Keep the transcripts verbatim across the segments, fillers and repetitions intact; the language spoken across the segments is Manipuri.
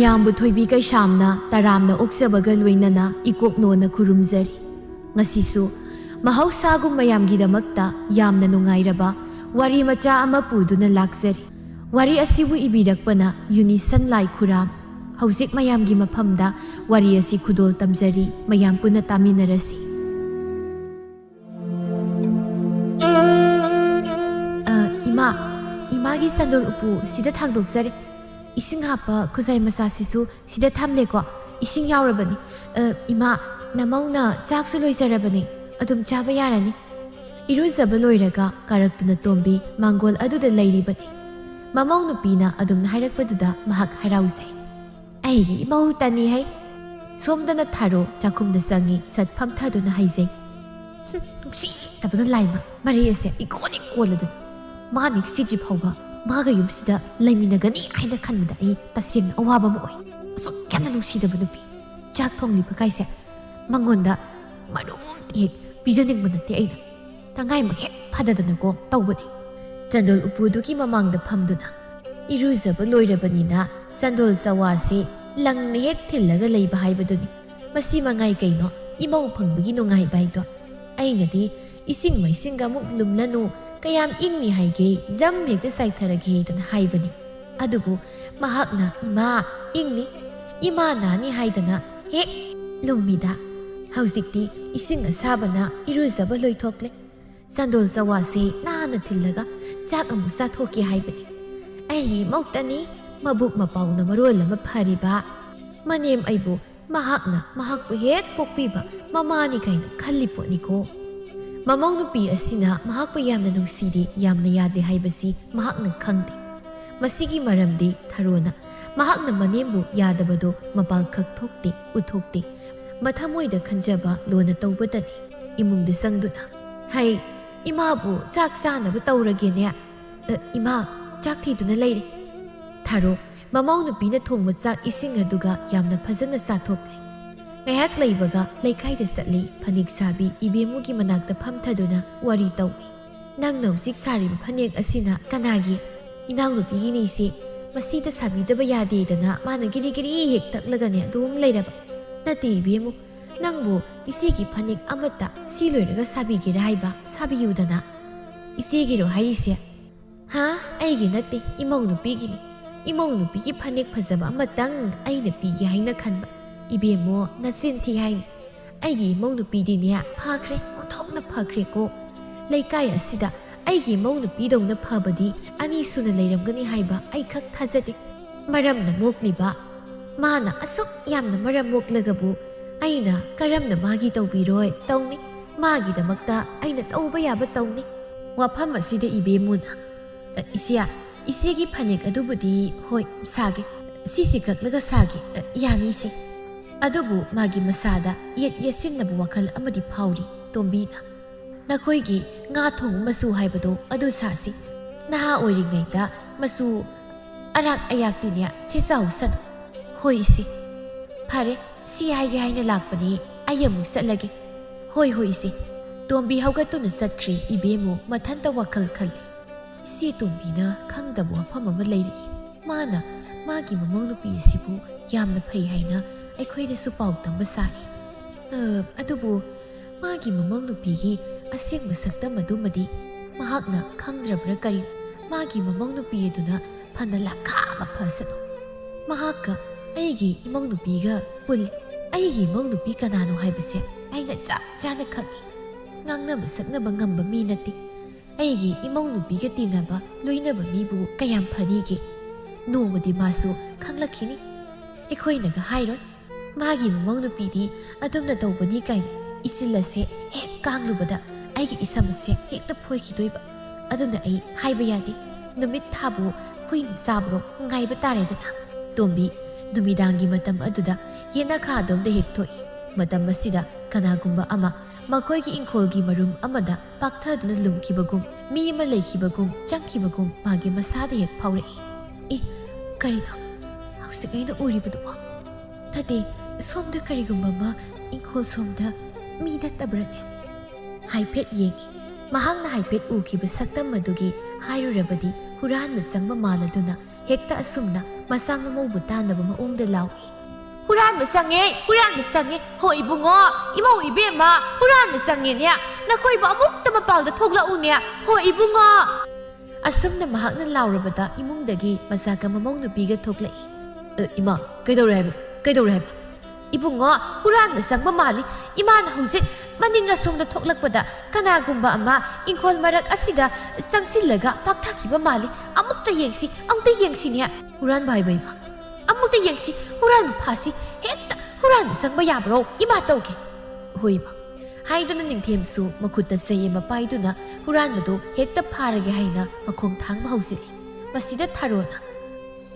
ꯃꯌꯥꯝꯕꯨ ꯊꯣꯏꯕꯤ ꯀꯩꯁꯥꯝꯅ ꯇꯔꯥꯝꯅ ꯑꯣꯛꯆꯕꯒ ꯂꯣꯏꯅꯅ ꯏꯀꯣꯛꯅꯣꯅ ꯈꯨꯔꯨꯝꯖꯔꯤ꯫ ꯉꯁꯤꯁꯨ ꯃꯍꯧꯁꯥꯒꯨꯝ ꯃꯌꯥꯝꯒꯤꯗꯃꯛꯇ ꯌꯥꯝꯅ ꯅꯨꯡꯉꯥꯏꯔꯕ ꯋꯥꯔꯤ ꯃꯆꯥ ꯑꯃ ꯄꯨꯗꯨꯅ ꯂꯥꯛꯆꯔꯤ꯫ ꯋꯥꯔꯤ ꯑꯁꯤꯕꯨ ꯏꯕꯤꯔꯛꯄꯅ ꯌꯨꯅꯤꯁꯟ ꯂꯥꯏ ꯈꯨꯔꯥꯝ꯫ ꯍꯧꯖꯤꯛ ꯃꯌꯥꯝꯒꯤ ꯃꯐꯝꯗ ꯋꯥꯔꯤ ꯑꯁꯤ ꯈꯨꯗꯣꯜ ꯇꯝꯖꯔꯤ, ꯃꯌꯥꯝ ꯄꯨꯟꯅ ꯇꯥꯃꯤꯟꯅꯔꯁꯤ꯫ ꯑ, ꯏꯃꯥ, ꯏꯃꯥꯒꯤ ꯆꯟꯗꯣꯜ ꯎꯄꯨ ꯁꯤꯗ ꯊꯥꯡꯗꯣꯛꯆꯔꯤ꯫ ꯏꯁꯤꯡ ꯍꯥꯞꯄ ꯈꯨꯖꯥꯏ ꯃꯆꯥꯁꯤꯁꯨ ꯁꯤꯗ ꯊꯝꯂꯦꯀꯣ꯫ ꯏꯁꯤꯡ ꯌꯥꯎꯔꯕꯅꯤ꯫ ꯑ, ꯏꯃꯥ, ꯅꯃꯧꯅ ꯆꯥꯛꯁꯨ ꯂꯣꯏꯖꯔꯕꯅꯤ꯫ ꯑꯗꯨꯝ ꯆꯥꯕ ꯌꯥꯔꯅꯤ꯫ ꯏꯔꯨꯖꯕ ꯂꯣꯏꯔꯒ ꯀꯥꯔꯛꯇꯨꯅ ꯇꯣꯝꯕꯤ ꯃꯥꯡꯒꯣꯜ ꯑꯗꯨꯗ ꯂꯩꯔꯤꯕꯅꯤ꯫ ꯃꯃꯧ ꯅꯨꯄꯤꯅ ꯑꯗꯨꯝꯅ ꯍꯥꯏꯔꯛꯄꯗꯨꯗ ꯃꯍꯥꯛ ꯍꯔꯥꯎꯖꯩ꯫ "ꯑꯩꯒꯤ ꯏꯃꯧ ꯇꯅꯤ ꯍꯩ!" ꯁꯣꯝꯗꯅ ꯊꯥꯔꯣ ꯆꯥꯛꯈꯨꯝꯗ ꯆꯪꯉꯤ, ꯁꯠ ꯐꯝꯊꯗꯨꯅ ꯍꯥꯏꯖꯩ꯫ "ꯍꯨꯝ, ꯅꯨꯡꯁꯤꯗꯕꯅ ꯂꯥꯏꯃ, ꯃꯔꯩ ꯑꯁꯦ ꯏꯀꯣꯟ ꯏꯀꯣꯜꯂꯗꯅ꯫ ꯃꯥ ꯅꯤꯡꯁꯤꯗ꯭ꯔꯤ ꯐꯥꯎꯕ ꯃꯥꯒ ꯌꯨꯝꯁꯤꯗ ꯂꯩꯃꯤꯟꯅꯒꯅꯤ ꯍꯥꯏꯅ ꯈꯟꯕꯗ ꯑꯩ ꯇꯁꯦꯡꯅ ꯑꯋꯥꯕ ꯑꯃ ꯑꯣꯏ꯫ ꯑꯁꯨꯛ ꯌꯥꯝꯅ ꯅꯨꯡꯁꯤꯗꯕ ꯅꯨꯄꯤ꯫ ꯆꯥꯛ ꯊꯣꯡꯂꯤꯕ ꯀꯥꯏꯁꯦ ꯃꯉꯣꯟꯗ ꯃꯔꯨꯝ ꯍꯦꯛ ꯄꯤꯖꯅꯤꯡꯕ ꯅꯠꯇꯦ ꯑꯩꯅ꯫ ꯇꯉꯥꯏꯃꯛ ꯍꯦꯛ ꯐꯗꯗꯅꯀꯣ ꯇꯧꯕꯅꯤ꯫" ꯆꯟꯗꯣꯜ ꯎꯄꯨꯗꯨꯒꯤ ꯃꯃꯥꯡꯗ ꯐꯝꯗꯨꯅ ꯏꯔꯨꯖꯕ ꯂꯣꯏꯔꯕꯅꯤꯅ ꯆꯟꯗꯣꯜ ꯆꯋꯥꯁꯦ ꯂꯪꯅ ꯍꯦꯛ ꯊꯤꯜꯂꯒ ꯂꯩꯕ ꯍꯥꯏꯕꯗꯨꯅꯤ꯫ ꯃꯁꯤ ꯃꯉꯥꯏ ꯀꯩꯅꯣ ꯏꯃꯧ ꯐꯪꯕꯒꯤ ꯅꯨꯡꯉꯥꯏꯕ ꯍꯥꯏꯗꯣ꯫ ꯑꯩꯅꯗꯤ "ꯏꯁꯤꯡ ꯃꯥꯏꯁꯤꯡꯒ ꯑꯃꯨꯛ ꯂꯨꯝꯂꯅꯨ, ꯀꯌꯥꯝ ꯏꯪꯅꯤ ꯍꯥꯏꯒꯦ, ꯖꯝ ꯍꯦꯛꯇ ꯆꯥꯏꯊꯔꯒꯦꯗꯅ" ꯍꯥꯏꯕꯅꯤ꯫ ꯑꯗꯨꯕꯨ ꯃꯍꯥꯛꯅ "ꯏꯃꯥ, ꯏꯪꯅꯤ, ꯏꯃꯥ ꯅꯥꯅꯤ" ꯍꯥꯏꯗꯅ ꯍꯦꯛ ꯂꯨꯝꯃꯤꯗ꯫ ꯍꯧꯖꯤꯛꯇꯤ ꯏꯁꯤꯡ ꯑꯁꯥꯕꯅ ꯏꯔꯨꯖꯕ ꯂꯣꯏꯊꯣꯛꯂꯦ꯫ ꯆꯟꯗꯣꯜ ꯆꯋꯥꯁꯦ ꯅꯥꯟꯅ ꯊꯤꯜꯂꯒ ꯆꯥꯛ ꯑꯃꯨꯛ ꯆꯥꯊꯣꯛꯀꯦ ꯍꯥꯏꯕꯅꯤ꯫ ꯑꯩꯒꯤ ꯏꯃꯧꯇꯅꯤ, ꯃꯕꯨꯛ ꯃꯄꯥꯎꯅ ꯃꯔꯣꯜ ꯑꯃ ꯐꯔꯤꯕ꯫ ꯃꯅꯦꯝ ꯑꯩꯕꯨ ꯃꯍꯥꯛꯅ ꯃꯍꯥꯛꯄꯨ ꯍꯦꯛ ꯄꯣꯛꯄꯤꯕ ꯃꯃꯥꯅꯤ ꯀꯥꯏꯅ ꯈꯜꯂꯤ ꯄꯣꯠꯅꯤꯀꯣ꯫ ꯃꯃꯧ ꯅꯨꯄꯤ ꯑꯁꯤꯅ ꯃꯍꯥꯛꯄꯨ ꯌꯥꯝꯅ ꯅꯨꯡꯁꯤꯔꯤ, ꯌꯥꯝꯅ ꯌꯥꯗꯦ ꯍꯥꯏꯕꯁꯤ ꯃꯍꯥꯛꯅ ꯈꯪꯗꯦ꯫ ꯃꯁꯤꯒꯤ ꯃꯔꯝꯗꯤ ꯊꯔꯣꯅ ꯃꯍꯥꯛꯅ ꯃꯅꯦꯝꯕꯨ ꯌꯥꯗꯕꯗꯨ ꯃꯄꯥꯜ ꯈꯛ ꯊꯣꯛꯇꯦ, ꯎꯊꯣꯛꯇꯦ꯫ ꯃꯊꯃꯣꯏꯗ ꯈꯟꯖꯕ ꯂꯣꯟꯅ ꯇꯧꯕꯇꯅꯤ꯫ ꯏꯃꯨꯡꯗ ꯆꯪꯗꯨꯅ, "ꯍꯩ, ꯏꯃꯥꯕꯨ ꯆꯥꯛ ꯆꯥꯅꯕ ꯇꯧꯔꯒꯦꯅꯦ꯫ ꯑ, ꯏꯃꯥ, ꯆꯥꯛ ꯊꯤꯗꯨꯅ ꯂꯩꯔꯦ꯫" ꯊꯔꯣ ꯃꯃꯧ ꯅꯨꯄꯤꯅ ꯊꯣꯡꯕ ꯆꯥꯛ ꯏꯁꯤꯡ ꯑꯗꯨꯒ ꯌꯥꯝꯅ ꯐꯖꯅ ꯆꯥꯊꯣꯛꯂꯦ꯫ ꯉꯥꯏꯍꯥꯛ ꯂꯩꯕꯒ ꯂꯩꯀꯥꯏꯗ ꯆꯠꯂꯤ, ꯐꯅꯦꯛ ꯁꯥꯕꯤ ꯏꯕꯦꯝꯃꯨꯒꯤ ꯃꯅꯥꯛꯇ ꯐꯝꯊꯗꯨꯅ ꯋꯥꯔꯤ ꯇꯧꯏ꯫ "ꯅꯪꯅ ꯍꯧꯖꯤꯛ ꯁꯥꯔꯤꯕ ꯐꯅꯦꯛ ꯑꯁꯤꯅ ꯀꯅꯥꯒꯤ?" "ꯏꯅꯥꯎꯅꯨꯄꯤꯒꯤꯅꯤ ꯏꯆꯦ꯫ ꯃꯁꯤꯗ ꯁꯥꯕꯤꯗꯕ ꯌꯥꯗꯦꯗꯅ ꯃꯥꯅ ꯒꯤꯔꯤ ꯒꯤꯔꯤ ꯍꯦꯛ ꯇꯛꯂꯒꯅꯦ ꯑꯗꯨꯝ ꯂꯩꯔꯕ꯫ ꯅꯠꯇꯦ ꯏꯕꯦꯝꯃꯨ, ꯅꯪꯕꯨ ꯏꯆꯦꯒꯤ ꯐꯅꯦꯛ ꯑꯃꯠꯇ ꯁꯤ ꯂꯣꯏꯔꯒ ꯁꯥꯕꯤꯒꯦꯔꯥ ꯍꯥꯏꯕ? ꯁꯥꯕꯤꯌꯨꯗꯅ꯫ ꯏꯆꯦꯒꯤꯔꯣ ꯍꯥꯏꯔꯤꯁꯦ? ꯍꯥ? ꯑꯩꯒꯤ ꯅꯠꯇꯦ, ꯏꯃꯧ ꯅꯨꯄꯤꯒꯤꯅꯤ꯫ ꯏꯃꯧ ꯅꯨꯄꯤꯒꯤ ꯐꯅꯦꯛ ꯐꯖꯕ ꯑꯃꯇꯪ ꯑꯩꯅ ꯄꯤꯒꯦ ꯍꯥꯏꯅ ꯈꯟꯕ꯫ ꯏꯕꯦꯝꯃꯣ, ꯅꯆꯤꯟ ꯊꯤ ꯍꯥꯏꯅꯤ꯫ ꯑꯩꯒꯤ ꯏꯃꯧ ꯅꯨꯄꯤꯗꯤꯅꯦ ꯐꯈ꯭ꯔꯦ, ꯑꯣꯟꯊꯣꯛꯅ ꯐꯈ꯭ꯔꯦꯀꯣ꯫ ꯂꯩꯀꯥꯏ ꯑꯁꯤꯗ ꯑꯩꯒꯤ ꯏꯃꯧ ꯅꯨꯄꯤꯗꯧꯅ ꯐꯕꯗꯤ ꯑꯅꯤ ꯁꯨꯅ ꯂꯩꯔꯝꯒꯅꯤ ꯍꯥꯏꯕ ꯑꯩ ꯈꯛ ꯊꯥꯖꯗꯦ꯫ ꯃꯔꯝꯅ ꯃꯣꯛꯂꯤꯕ꯫ ꯃꯥꯅ ꯑꯁꯨꯛ ꯌꯥꯝꯅ ꯃꯔꯝ ꯃꯣꯛꯂꯒꯕꯨ ꯑꯩꯅ ꯀꯔꯝꯅ ꯃꯥꯒꯤ ꯇꯧꯕꯤꯔꯣꯏ? ꯇꯧꯅꯤ꯫ ꯃꯥꯒꯤꯗꯃꯛꯇ ꯑꯩꯅ ꯇꯧꯕ ꯌꯥꯕ ꯇꯧꯅꯤ꯫ ꯋꯥꯐꯝ ꯑꯁꯤꯗ ꯏꯕꯦꯝꯃꯨꯅ, "ꯑ, ꯏꯆꯦ, ꯏꯆꯦꯒꯤ ꯐꯅꯦꯛ ꯑꯗꯨꯕꯨꯗꯤ ꯍꯣꯏ ꯁꯥꯒꯦ꯫ ꯁꯤꯁꯤ ꯀꯛꯂꯒ ꯁꯥꯒꯦ꯫ ꯑ, ꯌꯥꯅꯤ ꯏꯆꯦ꯫ ꯑꯗꯨꯕꯨ ꯃꯥꯒꯤ ꯃꯁꯥꯗ ꯌꯦꯠ ꯌꯦꯠꯁꯤꯟꯅꯕ ꯋꯥꯈꯜ ꯑꯃꯗꯤ ꯐꯥꯎꯔꯤ ꯇꯣꯝꯕꯤꯅ꯫ ꯅꯈꯣꯏꯒꯤ ꯉꯥ ꯊꯣꯡꯕ ꯃꯆꯨ ꯍꯥꯏꯕꯗꯣ ꯑꯗꯨ ꯁꯥꯁꯤ꯫ ꯅꯍꯥ ꯑꯣꯏꯔꯤꯉꯩꯗ ꯃꯆꯨ ꯑꯔꯥꯛ ꯑꯌꯥꯛꯇꯤꯅꯦ ꯁꯦꯠꯆꯍꯧꯁꯅꯨ꯫" "ꯍꯣꯏ ꯏꯆꯦ꯫ ꯐꯔꯦ, ꯁꯤ ꯍꯥꯏꯒꯦ ꯍꯥꯏꯅ ꯂꯥꯛꯄꯅꯤ꯫ ꯑꯩ ꯑꯃꯨꯛ ꯆꯠꯂꯒꯦ꯫" "ꯍꯣꯏ, ꯍꯣꯏ ꯏꯆꯦ꯫" ꯇꯣꯝꯕꯤ ꯍꯧꯒꯠꯇꯨꯅ ꯆꯠꯈ꯭ꯔꯦ꯫ ꯏꯕꯦꯝꯃꯨ ꯃꯊꯟꯇ ꯋꯥꯈꯜ ꯈꯜꯂꯤ꯫ ꯏꯆꯦ ꯇꯣꯝꯕꯤꯅ ꯈꯪꯗꯕ ꯋꯥꯐꯝ ꯑꯃ ꯂꯩꯔꯤ꯫ ꯃꯥꯅ ꯃꯥꯒꯤ ꯃꯃꯧ ꯅꯨꯄꯤ ꯑꯁꯤꯕꯨ ꯌꯥꯝꯅ ꯐꯩ ꯍꯥꯏꯅ ꯑꯩꯈꯣꯏꯗꯁꯨ ꯄꯥꯎ ꯇꯝꯕ ꯁꯥꯔꯤ꯫ ꯑ, ꯑꯗꯨꯕꯨ ꯃꯥꯒꯤ ꯃꯃꯧ ꯅꯨꯄꯤꯒꯤ ꯑꯁꯦꯡꯕ ꯁꯛꯇꯝ ꯑꯗꯨꯃꯗꯤ ꯃꯍꯥꯛꯅ ꯈꯪꯗ꯭ꯔꯕ꯭ꯔꯥ ꯀꯔꯤ? ꯃꯥꯒꯤ ꯃꯃꯧ ꯅꯨꯄꯤ ꯑꯗꯨꯅ ꯐꯅ ꯂꯥꯛꯈꯥ ꯑꯃ ꯐꯁꯅꯨ, ꯃꯍꯥꯛꯀ ꯑꯩꯒꯤ ꯏꯃꯧ ꯅꯨꯄꯤꯒ ꯄꯨꯜꯂꯤ꯫ ꯑꯩꯒꯤ ꯏꯃꯧ ꯅꯨꯄꯤ ꯀꯅꯥꯅꯣ ꯍꯥꯏꯕꯁꯦ ꯑꯩꯅ ꯆꯞ ꯆꯥꯅ ꯈꯪꯏ꯫ ꯉꯥꯡꯅꯕ ꯁꯛꯅꯕ ꯉꯝꯕ ꯃꯤ ꯅꯠꯇꯦ꯫ ꯑꯩꯒꯤ ꯏꯃꯧ ꯅꯨꯄꯤꯒ ꯇꯤꯟꯅꯕ ꯂꯣꯏꯅꯕ ꯃꯤꯕꯨ ꯀꯌꯥꯝ ꯐꯔꯤꯒꯦ? ꯅꯣꯡꯃꯗꯤ ꯃꯥꯁꯨ ꯈꯪꯂꯛꯈꯤꯅꯤ꯫ ꯑꯩꯈꯣꯏꯅꯒ ꯍꯥꯏꯔꯣꯏ꯫ ꯃꯥꯒꯤ ꯃꯃꯧ ꯅꯨꯄꯤꯗꯤ ꯑꯗꯨꯝꯅ ꯇꯧꯕꯅꯤ ꯀꯥꯏꯅ ꯏꯆꯤꯜ ꯑꯁꯦ ꯍꯦꯛ ꯀꯥꯡꯂꯨꯕꯗ ꯑꯩꯒꯤ ꯏꯁꯝ ꯑꯁꯦ ꯍꯦꯛꯇ ꯐꯣꯏꯈꯤꯗꯣꯏꯕ꯫ ꯑꯗꯨꯅ ꯑꯩ ꯍꯥꯏꯕ ꯌꯥꯗꯦ꯫ ꯅꯨꯃꯤꯠ ꯊꯥꯕꯨ ꯍꯨꯏꯅ ꯆꯥꯕ꯭ꯔꯣ ꯉꯥꯏꯕ ꯇꯥꯔꯦꯗꯅ꯫ ꯇꯣꯝꯕꯤ, ꯅꯨꯃꯤꯗꯥꯡꯒꯤ ꯃꯇꯝ ꯑꯗꯨꯗ ꯌꯦꯅꯈꯥ ꯑꯗꯣꯝꯗ ꯍꯦꯛ ꯊꯣꯛꯏ꯫ ꯃꯇꯝ ꯑꯁꯤꯗ ꯀꯅꯥꯒꯨꯝꯕ ꯑꯃ ꯃꯈꯣꯏꯒꯤ ꯏꯪꯈꯣꯜꯒꯤ ꯃꯔꯨꯝ ꯑꯃꯗ ꯄꯥꯛꯊꯗꯨꯅ ꯂꯨꯝꯈꯤꯕꯒꯨꯝ, ꯃꯤ ꯑꯃ ꯂꯩꯈꯤꯕꯒꯨꯝ, ꯆꯪꯈꯤꯕꯒꯨꯝ ꯃꯥꯒꯤ ꯃꯁꯥꯗ ꯍꯦꯛ ꯐꯥꯎꯔꯛꯏ꯫ "ꯑꯦ, ꯀꯔꯤꯅꯣ ꯍꯧꯖꯤꯛ ꯑꯩꯅ ꯎꯔꯤꯕꯗꯨꯕꯣ? ꯅꯠꯇꯦ, ꯁꯣꯝꯗ ꯀꯔꯤꯒꯨꯝꯕ ꯑꯃ, ꯏꯪꯈꯣꯜ ꯁꯣꯝꯗ ꯃꯤ ꯅꯠꯇꯕ꯭ꯔꯅꯦ?" ꯍꯥꯏꯐꯦꯠ ꯌꯦꯡꯏ꯫ ꯃꯍꯥꯛꯅ ꯍꯥꯏꯐꯦꯠ ꯎꯈꯤꯕ ꯁꯛꯇꯝ ꯑꯗꯨꯒꯤ ꯍꯥꯏꯔꯨꯔꯕꯗꯤ ꯍꯨꯔꯥꯟꯕ ꯆꯪꯕ ꯃꯥꯜꯂꯗꯨꯅ ꯍꯦꯛꯇ ꯑꯁꯨꯝꯅ ꯃꯆꯥ ꯃꯃꯧꯕꯨ ꯇꯥꯟꯅꯕ ꯃꯑꯣꯡꯗ ꯂꯥꯎꯏ꯫ "ꯍꯨꯔꯥꯟꯕ ꯆꯪꯉꯦ, ꯍꯨꯔꯥꯟꯕ ꯆꯪꯉꯦ! ꯍꯣ ꯏꯕꯨꯡꯉꯣ, ꯏꯃꯧ ꯏꯕꯦꯝꯃ, ꯍꯨꯔꯥꯟꯕ ꯆꯪꯉꯦꯅꯦ! ꯅꯈꯣꯏꯕꯨ ꯑꯃꯨꯛꯇ ꯃꯄꯥꯜꯗ ꯊꯣꯛꯂꯛꯎꯅꯦ! ꯍꯣ ꯏꯕꯨꯡꯉꯣ!" ꯑꯁꯨꯝꯅ ꯃꯍꯥꯛꯅ ꯂꯥꯎꯔꯕꯗ ꯏꯃꯨꯡꯗꯒꯤ ꯃꯆꯥꯒ ꯃꯃꯧ ꯅꯨꯄꯤꯒ ꯊꯣꯛꯂꯛꯏ꯫ "ꯑ, ꯏꯃꯥ, ꯀꯩꯗꯧꯔꯦ ꯍꯥꯏꯕ? ꯀꯩꯗꯧꯔꯦ ꯍꯥꯏꯕ?" "ꯏꯕꯨꯡꯉꯣ, ꯍꯨꯔꯥꯟꯕ ꯆꯪꯕ ꯃꯥꯜꯂꯤ꯫ ꯏꯃꯥꯅ ꯍꯧꯖꯤꯛ ꯃꯅꯤꯡ ꯑꯁꯣꯝꯗ ꯊꯣꯛꯂꯛꯄꯗ ꯀꯅꯥꯒꯨꯝꯕ ꯑꯃ ꯏꯪꯈꯣꯜ ꯃꯔꯛ ꯑꯁꯤꯗ ꯆꯪꯁꯤꯜꯂꯒ ꯄꯥꯛꯊꯈꯤꯕ ꯃꯥꯜꯂꯤ꯫ ꯑꯃꯨꯛꯇ ꯌꯦꯡꯁꯤ, ꯑꯃꯨꯛꯇ ꯌꯦꯡꯁꯤꯅꯦ꯫" "ꯍꯨꯔꯥꯟꯕ ꯍꯥꯏꯕ ꯏꯃꯥ? ꯑꯃꯨꯛꯇ ꯌꯦꯡꯁꯤ, ꯍꯨꯔꯥꯟꯕ ꯐꯥꯁꯤ, ꯍꯦꯛꯇ ꯍꯨꯔꯥꯟꯕ ꯆꯪꯕ ꯌꯥꯕ꯭ꯔꯣ? ꯏꯃꯥ ꯇꯧꯒꯦ꯫" "ꯍꯣꯏ ꯏꯃꯥ꯫" ꯍꯥꯏꯗꯨꯅ ꯅꯤꯡꯊꯦꯝꯁꯨ ꯃꯈꯨꯠꯇ ꯆꯩ ꯑꯃ ꯄꯥꯏꯗꯨꯅ ꯍꯨꯔꯥꯟꯕꯗꯨ ꯍꯦꯛꯇ ꯐꯥꯔꯒꯦ ꯍꯥꯏꯅ ꯃꯈꯣꯡ ꯊꯥꯡꯕ ꯍꯧꯖꯤꯜꯂꯤ꯫ ꯃꯁꯤꯗ ꯊꯥꯔꯣꯅ,